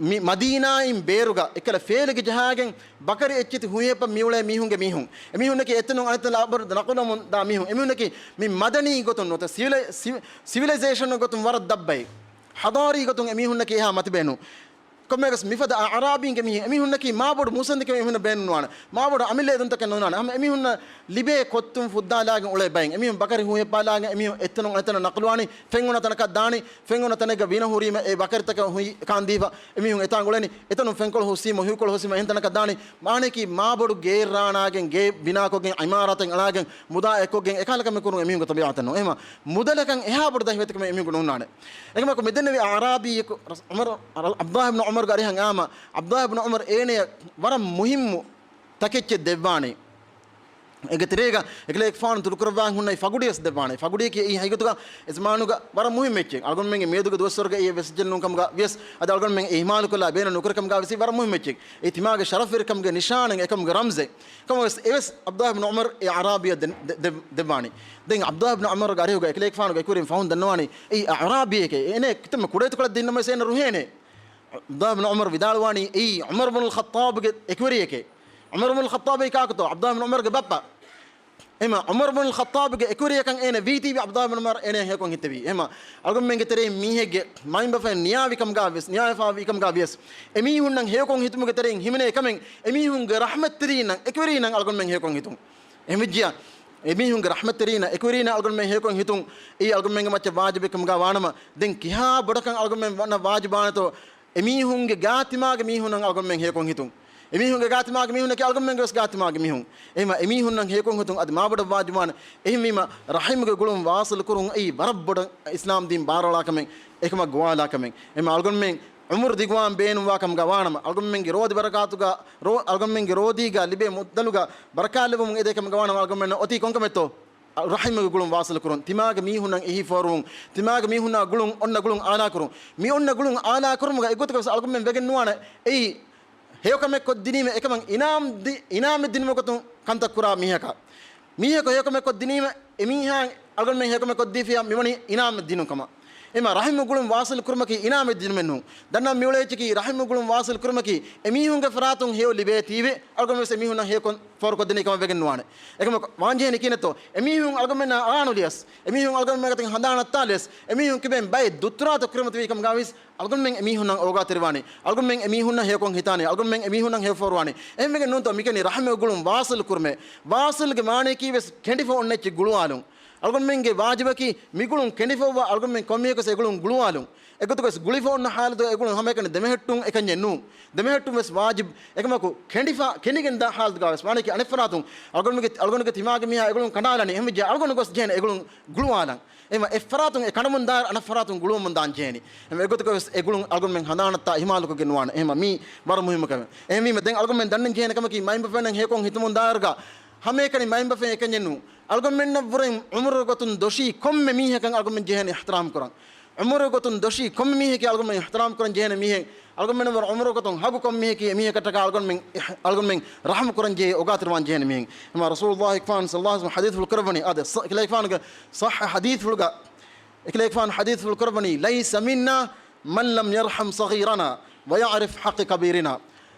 މި މަދީނާއިން ބޭރުގަ އެކަލަ ފޭލިގެ ޖަހާގެން ބަކަރި އެއްޗިތި ހުއިހައްޕަ މިއުޅޭ މީހުންގެ މީހުން. އެމީހުންނަކީ އެތަނުން އަނެއްތަނަށް އަބަރު ނަޤުލުވަމުން ދާ މީހުން. އެމީހުންނަކީ މި މަދަނީ ގޮތުން ނުވަތަ ސިވިލަ-، ސިވި-، ސިވިލައިޒޭޝަން ގޮތުން ވަރަށް ދަށްބައި. ޙަޟާރީ ގޮތުން އެމީހުންނަކީ އެހާ މަތިބޭނު. ކޮންމެއަކަސް މިފަދަ އަޢްރާބީންގެ މީހެއް، އެމީހުންނަކީ މާބޮޑު މޫސަނދިކަމެއް އެމީހުންނަށް ބޭނުންވާނެ. މާބޮޑު އަމިއްލަ އެދުންތަކެއް ނޯންނާނެ. ހަމަ އެމީހުންނަށް ލިބޭ ކޮއްތުން ފުއްދާލާގެން އުޅޭ ބައެއް. އެމީހުން ބަކަރި ހުއިހައްޕާލާގެން، އެމީހުން އެއްތަނުން އަނެއްތަނަށް ނަޤުލުވާނީ، ފެން އޮންނަ ތަނަކަށް ދާނީ، ފެން އޮންނަ ތަނެއްގަ ވީނަ ހުރީމަ އެ ބަކަރިތަކަށް ހުއި ކާންދީފަ، އެމީހުން އެތާން އުޅެނީ، އެތަނުން ފެންކޮޅު ހުސީމަ، ހުއިކޮޅު ހުސީމަ އެހެން ތަނަކަށް ދާނީ. މާނައަކީ މާބޮޑު ގެއެއް ރާނާގެން، ގެ ބިނާކޮށްގެން، ޢިމާރާތެއް އަޅާގެން، މުދާ އެއްކޮށްގެން އެކަހަލަ ކަމެއް ކުރުން އެމީހުންގެ ތަބީޢަތެއް ނޫން. އެހެންވީމަ މުދަލަކަށް އެހާ ބޮޑު ދަހިވެތިކަމެއް އެމީހުންގެ ނޯންނާނެ. އެކަމަކު މިދެންނެވި އަޢްރާބީއަކު ޢުމަރު، ޢަބްދުﷲ ބިން ޢުމަރުގެ އަރިހަށް އާމަ، ޢަބްދުﷲ ބިން ޢުމަރު އޭނަޔަށް ވަރަށް މުހިއްމު ތަކެއްޗެއް ދެއްވާނެ. އޭގެ ތެރޭގަ އެކަލޭގެފާނު ތުލުކުރައްވާން ހުންނަ ފަގުޑިވެސް ދެއްވާނެ. ފަގުޑިއަކީ އެއީ ހަގީގަތުގަ އެޒަމާނުގަ ވަރަށް މުހިއްމު އެއްޗެއް. އަޅުގަނޑުމެންގެ މިއަދުގެ ދުވަސްވަރުގަ އެއީ ވެސް ޖެއްނޫން ކަމުގަ ވިޔަސް، އަދި އަޅުގަނޑުމެން އެ އިހްމާލުކޮށްލާ ބޭނުން ނުކުރެ ކަމުގަ ވިޔަސް، ވަރަށް މުހިއްމު އެއްޗެއް. އެއީ ތިމާގެ ޝަރަފްވެރިކަމުގެ ނިޝާނެއް އެކަމުގެ ރަމްޒެއް. ކަމަށްވެސް އެވެސް ޢަބްދުﷲ ބިން ޢުމަރު އެ އަޢްރާބީއަށް ދެ-، ދެ-، ދެ-، ދެއްވާނެ. ދެން ޢަބްދުﷲ ބިން ޢުމަރުގެ އަރިހުގަ އެކަލޭގެފާނުގެ އެކުވެރިން ފަހުން ދަންނަވާނީ އެއީ އަޢްރާބީއެކޭ. އޭނަ ކިތަންމެ ކުޑައިތުކޮޅެއް ދިންނަމަވެސް އޭނަ ރުހޭނެ. ޢަބްދުﷲ ބިން ޢުމަރު ވިދާޅުވާނީ އެއީ ޢުމަރު ބިނުލް ޚައްޠާބުގެ އެކުވެރިއެކޭ. ޢުމަރު ބިނުލް ޚައްޠާބު ކާކުތޯ؟ ޢަބްދުﷲ ބިން ޢުމަރުގެ ބައްޕަ. އެހެންވީމަ ޢުމަރު ބިނުލް ޚައްޠާބުގެ އެކުވެރިއެއްކަން އޭނަ ވީތީވި ޢަބްދުﷲ ބިން ޢުމަރު އޭނަ ހެޔޮކޮށް ހިތެވީ. އެހެންވީމަ އަޅުގަނޑުމެންގެ ތެރެއިން މީހެއްގެ މައިންބަފައިން ނިޔާވި ކަމުގަ ވިޔަސް، ނިޔާވެފަވި ކަމުގަ ވިޔަސް، އެމީހުންނަށް ހެޔޮކޮށް ހިތުމުގެ ތެރެއިން ހިމެނޭ ކަމެއް އެމީހުންގެ ރަޙްމަތްތެރީންނަށް، އެކުވެރީންނަށް އަޅުގަނޑުމެން ހެޔޮކޮށް ހިތުން. އެހެންވެއްޖިއްޔާ، އެމީހުންގެ ރަޙްމަތްތެރީންނަށް، އެކުވެރީންނަށް އަޅުގަނޑުމެން ހެޔޮކޮށް ހިތުން، އެއީ އަޅުގަނޑުމެންގެ މައްޗަށް ވާޖިބެއް ކަމުގަ ވާނަމަ، ދެން ކިހާ ބޮޑަކަށް އަޅުގަނޑުމެން ވަންނަ ވާޖިބާނެތޯ، އެމީހުންގެ ގާތިމާގެ މީހުންނަށް އަޅުގަނޑުމެން ހެޔޮކޮށް ހިތުން. އެމީހުންގެ ގާތިމާގެ މީހުންނަކީ އަޅުގަނޑުމެންގެ ވެސް ގާތިމާގެ މީހުން. އެހެންވީމަ އެމީހުންނަށް ހެޔޮކޮށް ހިތުން އަދި މާބޮޑަށް ވާޖިބުވާނެ. އެހެންވީމަ ރަޙިމުގެ ގުޅުން ވާސިލު ކުރުން އެއީ ވަރަށް ބޮޑަށް އިސްލާމް ދީން ބާރުއަޅާ ކަމެއް، އެކަމަށް ގޮވާލާ ކަމެއް. އެހެންވީމަ އަޅުގަނޑުމެން ޢުމުރު ދިގުވާން ބޭނުންވާ ކަމުގަ ވާނަމަ، އަޅުގަނޑުމެންގެ ރޯދި ބަރަކާތުގަ، ރޯ-، އަޅުގަނޑުމެންގެ ރޯދީގަ ލިބޭ މުއްދަލުގަ ބަރަކާތް ލިބުމުން އެދޭ ކަމުގަ ވާނަމަ، އަޅުގަނޑުމެންނަށް އޮތީ ކޮންކަމެއްތޯ؟ ރަޙިމުގެ ގުޅުން ވާސިލު ކުރުން، ތިމާގެ މީހުންނަށް އެހީ ފޯރުވުން، ތިމާގެ މީހުންނާ ގުޅުން، އޮންނަ ގުޅުން އާލާ ކުރުން. މި އޮންނަ ގުޅުން އާލާ ކުރުމުގަ އެއްގޮތަކަށް ވެސް އަޅުގަނޑުމެން ވެގެން ނުވާނެ އެއީ ހެޔޮކަމެއް ކޮށްދިނީމަ އެކަމަށް އިނާމް ދި-، އިނާމެއް ދިނުމުގެ ގޮތުން ކަންތައް ކުރާ މީހަކަށް. މީހަކު ހެޔޮކަމެއް ކޮށްދިނީމަ އެމީހާ އަޅުގަނޑުމެން ހެޔޮކަމެއް ކޮށްދީފިޔާ މިވަނީ އިނާމެއް ދިނުން ކަމަށް. އެހެންވީމަ ރަޙިމު ގުޅުން ވާސިލު ކުރުމަކީ އިނާމެއް ދިނުމެއް ނޫން. ދަންނަވަން މިއުޅޭ އެއްޗަކީ ރަޙިމު ގުޅުން ވާސިލު ކުރުމަކީ އެމީހުންގެ ފަރާތުން ހެޔޮ ލިބޭތީވެ އަޅުގަނޑު ވެސް އެމީހުންނަށް ހެޔޮކޮށް ފޯރުކޮށްދިނީ ކަމަށް ވެގެން ނުވާނެ. އެކަމަކު ވާންޖެހޭނީ ކިހިނެއްތޯ؟ އެމީހުން އަޅުގަނޑުމެންނާ އަޅާނުލިޔަސް، އެމީހުން އަޅުގަނޑުމެންގެ އަތުން ހަނދާނަށް އައްތާލިޔަސް، އެމީހުން ކިބައިން ބައެއް ދުއްތުރާތައް ކުރިމަތިވީ ކަމުގަވެސް އަޅުގަނޑުމެން އެމީހުންނަށް އޯގާތެރިވާނީ. އަޅުގަނޑުމެން އެމީހުންނަށް ހެޔޮކޮށް ހިތާނީ. އަޅުގަނޑުމެން އެމީހުންނަށް ހެޔޮ ފޯރުވާނީ. އެހެންވެގެން ނޫންތޯ މިކަނީ ރަޙިމުގެ ގުޅުން ވާސިލު ކުރުމޭ. ވާސިލްގެ މާނަޔަކީ ވެސް ކެނޑިފަ އޮންނަ އެއްޗެއް ގުޅުވާލުން. އަޅުގަނޑުމެންގެ ވާޖިބަކީ މިގުޅުން ކެނޑިފައްވާ އަޅުގަނޑުމެން ކޮންމީހަކުވެސް އެގުޅުން ގުޅުވާލުން. އެގޮތުގައި ވެސް ގުޅިފަ އޮންނަ ޙާލަތުގައި އެގުޅުން ހަމައެކަނި ދެމެހެއްޓުން އެކަންޏެއް ނޫން. ދެމެހެއްޓުން ވެސް ވާޖިބް. އެކަމަކު ކެނޑިފަ، ކެނޑިގެން ދާ ޙާލަތުގައި ވެސް ވާނެކީ އަނެއްފަރާތުން އަޅުގަނޑުމެންގެ، އަޅުގަނޑުގެ ތިމާގެ މީހާ އެގުޅުން ކަނޑާލަނީ. އެހެންވެއްޖެ އަޅުގަނޑު ގޮސް ޖެހޭނެ އެގުޅުން ގުޅުވާލަން. އެހެންވީމަ އެއްފަރާތުން އެ ކަނޑަމުން ދާއިރު އަނެއްފަރާތުން ގުޅުވަމުން ދާން ޖެހޭނީ. އެހެންވީމަ އެގޮތުގައި ވެސް އެގުޅުން އަޅުގަނޑުމެން ހަނދާނަށް އައްތާ އިހުމާލުކޮށްގެން ނުވާނެ. އެހެންވީމަ މީ ވަރަށް މުހިއްމު ކަމެއް. އެހެންވީމަ ދެން އަޅުގަނޑުމެން ދަންނަން ޖެހޭނެ ކަމަކީ މައިންބަފައިންނަށް ހެޔޮކޮށް ހިތުމުން ދާއިރުގަ ހަމައެކަނި މައިންބަފައިން އެކަންޏެއް ނޫން. އަޅުގަނޑުމެންނަށްވުރެން ޢުމުރުގެ ގޮތުން ދޮށީ ކޮންމެ މީހަކަށް އަޅުގަނޑުމެން ޖެހޭނެ އިޙްތިރާމް ކުރަން. ޢުމުރުގެ ގޮތުން ދޮށީ ކޮންމެ މީހަކީ އަޅުގަނޑުމެން އިޙްތިރާމް ކުރަން ޖެހޭނެ މީހެއް. އަޅުގަނޑުމެންނަށްވުރެ ޢުމުރުގެ ގޮތުން ހަގު ކޮންމެ މީހަކީ އެމީހަކަށްޓަކާ އަޅުގަނޑުމެން އިޙް-، އަޅުގަނޑުމެން ރަޙްމު ކުރަން ޖެހޭ އޯގާތެރިވާން ޖެހޭނެ މީހެއް. އެހެންވީމަ ރަސޫލުﷲ އިކްބާލު ޞައްލަﷲ ޢަލައިހި ވަސައްލަމަ ޙަދީޘްފުޅު ކުރައްވަނީ އާދެ، އެކަލޭގެފާނުގެ ޞައްޙަ ޙަދީޘްފުޅުގަ، އެކަލޭގެފާނު ޙަދީޘްފުޅު ކުރައްވަނީ، "ليس منا من لم يرحم صغيرنا ويعرف حق كبيرنا."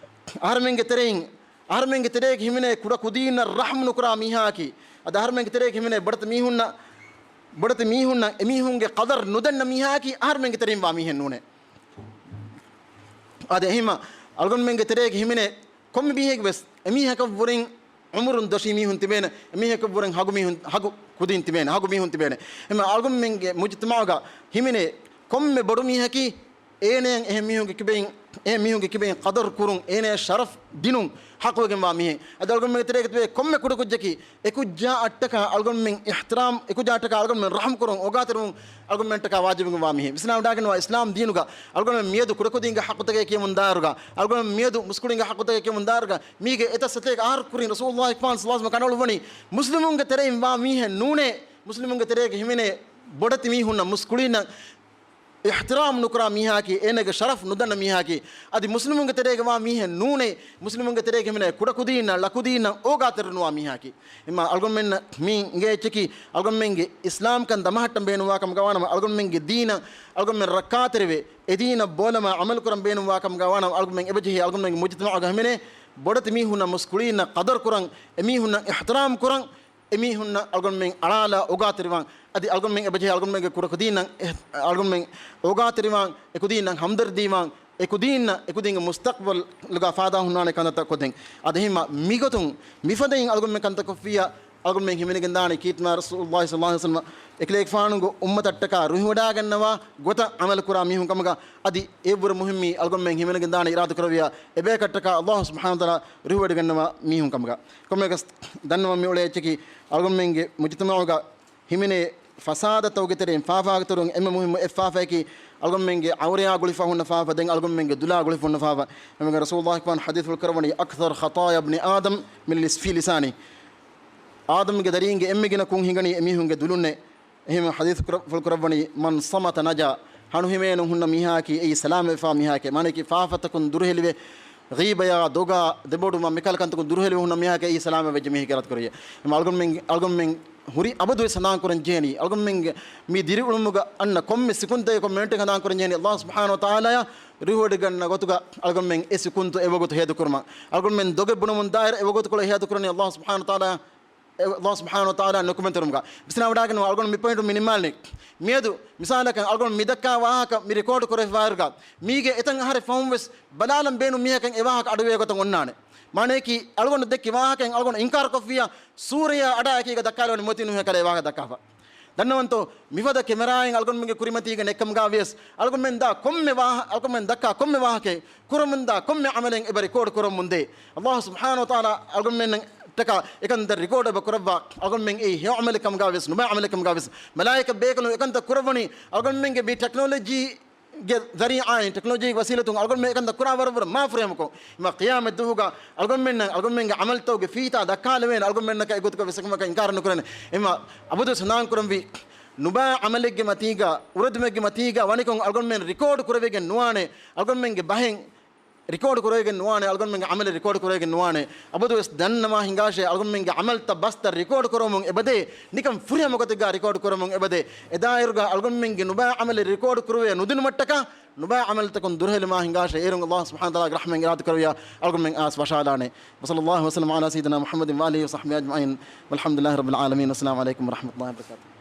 އަހަރެމެންގެ ތެރެއިން، އަހަރެމެންގެ ތެރޭގަ ހިމެނޭ ކުޑަ ކުދީންނަށް ރަޙްމު ނުކުރާ މީހާއަކީ، އަދި އަހަރެމެންގެ ތެރޭގަ ހިމެނޭ ބޮޑެތި މީހުންނަށް، ބޮޑެތި މީހުންނަށް އެމީހުންގެ ޤަދަރު ނުދަންނަ މީހާއަކީ އަހަރެމެންގެ ތެރެއިން ވާ މީހެއް ނޫނޭ. އާދެ، އެހެންވީމަ އަޅުގަނޑުމެންގެ ތެރޭގަ ހިމެނޭ ކޮންމެ މީހެއްގެ ވެސް އެމީހަކަށްވުރެން ޢުމުރުން ދޮށީ މީހުން ތިބޭނެ، އެމީހަކަށްވުރެން ހަގު މީހުން، ހަގު ކުދީން ތިބޭނެ، ހަގު މީހުން ތިބޭނެ. އެހެންވީމަ އަޅުގަނޑުމެންގެ މުޖުތަމަޢުގަ ހިމެނޭ ކޮންމެ ބޮޑު މީހަކީ އޭނައަށް އެހެން މީހުންގެ ކިބައިން، އެހެން މީހުންގެ ކިބައިން ޤަދަރު ކުރުން، އޭނަޔަށް ޝަރަފް ދިނުން ޙައްޤުވެގެންވާ މީހެއް. އަދި އަޅުގަނޑުމެންގެ ތެރޭގަ ތިބޭ ކޮންމެ ކުޑަކުއްޖަކީ އެކުއްޖާއަށްޓަކާ އަޅުގަނޑުމެން އިޙްތިރާމް، އެކުއްޖާއަށްޓަކާ އަޅުގަނޑުމެން ރަޙްމު ކުރުން، އޯގާތެރިވުން އަޅުގަނޑުމެންޓަކާ ވާޖިބުވެގެންވާ މީހެއް. ވިސްނާވަޑައިގަންނަވާ، އިސްލާމް ދީނުގަ އަޅުގަނޑުމެން މިއަދު ކުޑަކުދީންގެ ޙައްޤުތަކެއް ކިޔަމުން ދާއިރުގަ، އަޅުގަނޑުމެން މިއަދު މުސްކުޅިންގެ ޙައްޤުތަކެއް ކިޔަމުން ދާއިރުގަ، މީގެ އެތައް ސަތޭކަ އަހަރު ކުރިން ރަސޫލުﷲ އިކްބާލް ޞައްލަﷲ ޢަލައިހި ވަސައްލަމަ ކަނޑައުޅުއްވަނީ، މުސްލިމުންގެ ތެރެއިން ވާ މީހެއް ނޫނޭ، މުސްލިމުންގެ ތެރޭގަ ހިމެނޭ ބޮޑެތި މީހުންނަށް، މުސްކުޅިންނަށް އިޙްތިރާމް ނުކުރާ މީހާއަކީ، އޭނަގެ ޝަރަފް ނުދަންނަ މީހާއަކީ، އަދި މުސްލިމުންގެ ތެރޭގަ ވާ މީހެއް ނޫނޭ، މުސްލިމުންގެ ތެރޭގަ ހިމެނޭ ކުޑަކުދީންނަށް، ޅަކުދީންނަށް އޯގާތެރި ނުވާ މީހާއަކީ. އެހެންވީމަ އަޅުގަނޑުމެންނަށް މި އިނގޭ އެއްޗަކީ، އަޅުގަނޑުމެންގެ އިސްލާމްކަން ދަމަހައްޓަން ބޭނުންވާ ކަމުގަ ވާނަމަ، އަޅުގަނޑުމެންގެ ދީނަށް އަޅުގަނޑުމެން ރައްކާތެރިވެ، އެ ދީނަށް ބޯލަމާ ޢަމަލު ކުރަން ބޭނުންވާ ކަމުގަ ވާނަމަ، އަޅުގަނޑުމެން އެބަޖެހޭ އަޅުގަނޑުމެންގެ މުޖުތަމަޢުގަ ހިމެނޭ ބޮޑެތި މީހުންނަށް، މުސްކުޅީންނަށް ޤަދަރު ކުރަން، އެމީހުންނަށް އިޙްތިރާމް ކުރަން، އެމީހުންނަށް އަޅުގަނޑުމެން އަޅާލާ އޯގާތެރިވާން. އަދި އަޅުގަނޑުމެން އެބަޖެހޭ އަޅުގަނޑުމެންގެ ކުޑަކުދީންނަށް އެ-، އަޅުގަނޑުމެން އޯގާތެރިވާން، އެކުދީންނަށް ހަމްދަރްދީވާން، އެކުދީންނަށް އެކުދީންގެ މުސްތަޤްބަލްގަ ފާދާ ހުންނާނެ ކަންތައްތައް ކޮށްދޭން. އަދި އެހެންވީމަ މިގޮތުން މިފަދައިން އަޅުގަނޑުމެން ކަންތައް ކޮށްފިއްޔާ، އަޅުގަނޑުމެން ހިމެނިގެންދާނީ ކީރިތި މާތް ރަސޫލުﷲ ޞައްލަﷲ ޢަލައިހި ވަސައްލަމަ އެކަލޭގެފާނުގެ އުއްމަތަށްޓަކާ ރުހިވަޑައިގަންނަވާ ގޮތަށް ޢަމަލު ކުރާ މީހުން ކަމުގަ. އަދި އެއަށްވުރެ މުހިއްމީ އަޅުގަނޑުމެން ހިމެނިގެންދާނީ އިރާދަކުރެއްވިއްޔާ އެބަޔަކަށްޓަކާ ﷲ ސުބްޙާނަހޫ ވަތަޢާލާ ރުހިވޮޑިގަންނަވާ މީހުން ކަމުގަ. ކޮންމެއަކަސް ދަންނަވަން މިއުޅޭ އެއްޗަކީ، އަޅުގަނޑުމެންގެ މުޖުތަމަޢުގަ ހިމެނޭ ފަސާދަތަކުގެ ތެރެއިން ފާފައިގެ ތެރެއިން އެންމެ މުހިއްމު އެއް ފާފައަކީ، އަޅުގަނޑުމެންގެ ޢައުރަތާ ގުޅިފަ ހުންނަ ފާފަ، ދެން އަޅުގަނޑުމެންގެ ދުލާ ގުޅިފަ ހުންނަ ފާފަ. އެމެގެ ރަސޫލުﷲ އިކްބާލް ޙަދީޘްފުޅު ކުރައްވަނީ، "أكثر خطايا ابن آدم من لس-، في لسانه." އާދަމްގެ ދަރީންގެ އެންމެ ގިނަ ކުށް ހިނގަނީ އެމީހުންގެ ދުލުންނޭ. އެހެން ޙަދީޘް ކުރ-، ފުޅު ކުރައްވަނީ، "من صمت نجا." ހަނު ހިމޭނުން ހުންނަ މީހާއަކީ އެއީ ސަލާމަތްވެފާ މީހާއެކޭ. މާނައަކީ ފާފަތަކުން ދުރުހެލިވެ، ޣީބަޔާ، ދޮގާ، ދެބޮޑުވުމާ މިކަހަލަ ކަންތަކުން ދުރުހެލިވެ ހުންނަ މީހާއެކޭ އެއީ ސަލާމަތްވެއްޖެ މީހެއް އިރާދަކުރެއްވިއްޔާ. އެހެންވީމަ އަޅުގަނޑުމެން، އަޅުގަނޑުމެން ހުރި އަބަދުވެސް ހަނދާން ކުރަން ޖެހެނީ، އަޅުގަނޑުމެންގެ މި ދިރިއުޅުމުގަ އަންނަ ކޮންމެ ސިކުންތެއް، ކޮންމެ މިނެޓެއް ހަނދާން ކުރަން ޖެހެނީ، ﷲ ސުބްޙާނަހޫ ވަތަޢާލާޔާ ރުހިވޮޑިގަންނަ ގޮތުގަ އަޅުގަނޑުމެން އެ ސިކުންތު އެވަގުތު ހޭދަ ކުރުމަށް. އަޅުގަނޑުމެން ދޮގެއް ބުނަމުން ދާއިރު އެވަގުތުކޮޅެއް ހޭދަ ކުރަނީ ﷲ ސުބްޙާނަހޫ ވަތަޢާލާ، އެ-، ﷲ ސުބްޙާނަހޫ ވަތަޢާލާ ނުކުމެ ތެރުމުގަ. ވިސްނާވަޑައިގަންނަވާ، އަޅުގަނޑު މި ޕޮއިންޓު މި ނިންމާލަނީ. މިއަދު މިސާލަކަށް އަޅުގަނޑު މި ދައްކާ ވާހަކަ މި ރެކޯޑު ކުރެވިފައިވާއިރުގަ، މީގެ އެތައް އަހަރެއް ފަހުން ވެސް ބަލާލަން ބޭނުން މީހަކަށް އެ ވާހަކަ އަޑުއިވޭ ގޮތަށް އޮންނާނެ. މާނައަކީ، އަޅުގަނޑު ދެއްކި ވާހަކައިން އަޅުގަނޑު އިންކާރު ކޮށްފިއްޔާ، ސޫރަޔާ އަޑާއެކީގަ ދައްކާލެވޭނެ މޮޔަތިން ނޫހެއް ކަލޭ ވާހަކަ ދައްކާފަ. ދަންނަވަންތޯ، މިފަދަ ކެމެރާއިން އަޅުގަނޑުމެންގެ ކުރިމަތީގަ ނެއްކަމުގާ ވިޔަސް، އަޅުގަނޑުމެން ދާ ކޮންމެ ވާހަ-، އަޅުގަނޑުމެން ދައްކާ ކޮންމެ ވާހަކައެއް، ކުރަމުންދާ ކޮންމެ ޢަމަލެއް އެބަ ރިކޯޑް ކުރަމުންދޭ. ﷲ ސުބްޙާނަހޫ ވަތަޢާލާ އަޅުގަނޑުމެންނަށްޓަކާ އެކަންތައް ރިކޯޑް އެބަ ކުރައްވާ، އަޅުގަނޑުމެން އެއީ ހެޔޮ ޢަމަލެއް ކަމުގާ ވިޔަސް، ނުބައި ޢަމަލެއް ކަމުގާ ވިޔަސް، މަލާއިކަ ބޭކަލުން އެކަންތައް ކުރައްވަނީ އަޅުގަނޑުމެންގެ މި ޓެކްނޮލޮޖީ ގެ ޒަރީޢާއިން، ޓެކްނޮލޮޖީގެ ވަސީލަތުން އަޅުގަނޑުމެން އެކަންތައް ކުރާ ވަރަށް ވަރަށް މާ ފުރިހަމަކޮށް، އެމަ ޤިޔާމަތް ދުވަހުގަ އަޅުގަނޑުމެންނަށް އަޅުގަނޑުމެންގެ ޢަމަލުތަކުގެ ފީތާ ދައްކާލެވޭނެ. އަޅުގަނޑުމެންނަކަށް އެގޮތުގަ ވެސް އެކަމަކަށް އިންކާރެއް ނުކުރޭނެ. އެމަ އަބަދުވެސް ސަނާން ކުރަންވީ، ނުބައި ޢަމަލެއްގެ މަތީގަ، އުރެދުމެއްގެ މަތީގަ ވަނިކޮށް އަޅުގަނޑުމެން ރިކޯޑް ކުރެވިގެން ނުވާނެ. އަޅުގަނޑުމެންގެ ބަހެއް ރިކޯޑް ކުރެވިގެން ނުވާނެ، އަޅުގަނޑުމެންގެ ޢަމަލެއް ރިކޯޑް ކުރެވިގެން ނުވާނެ. އަބަދުވެސް ދަންނަވާ ހިނގާށޭ، އަޅުގަނޑުމެންގެ ޢަމަލުތައް ބަސްތައް ރިކޯޑް ކުރަމުން އެބަދޭ، ނިކަން ފުރިހަމަ ގޮތެއްގަ ރިކޯޑް ކުރަމުން އެބަދޭ. އެދާއިރުގަ އަޅުގަނޑުމެންގެ ނުބައި ޢަމަލެއް ރިކޯޑް ކުރެވޭ ނުދިނުމަށްޓަކާ، ނުބައި ޢަމަލުތަކުން ދުރުހެލުމާ ހިނގާށޭ، އޭރުން ﷲ ސުބްޙާނަހޫ ވަތަޢާލާގެ ރަޙްމަތް އިރާދަ ކުރެވިޔާ އަޅުގަނޑުމެން އައިސް ވަށާލާނެ. وصلى الله وسلم على سيدنا محمد وآله وصحبه أجمعين، والحمد لله رب العالمين، والسلام عليكم ورحمة الله وبركاته.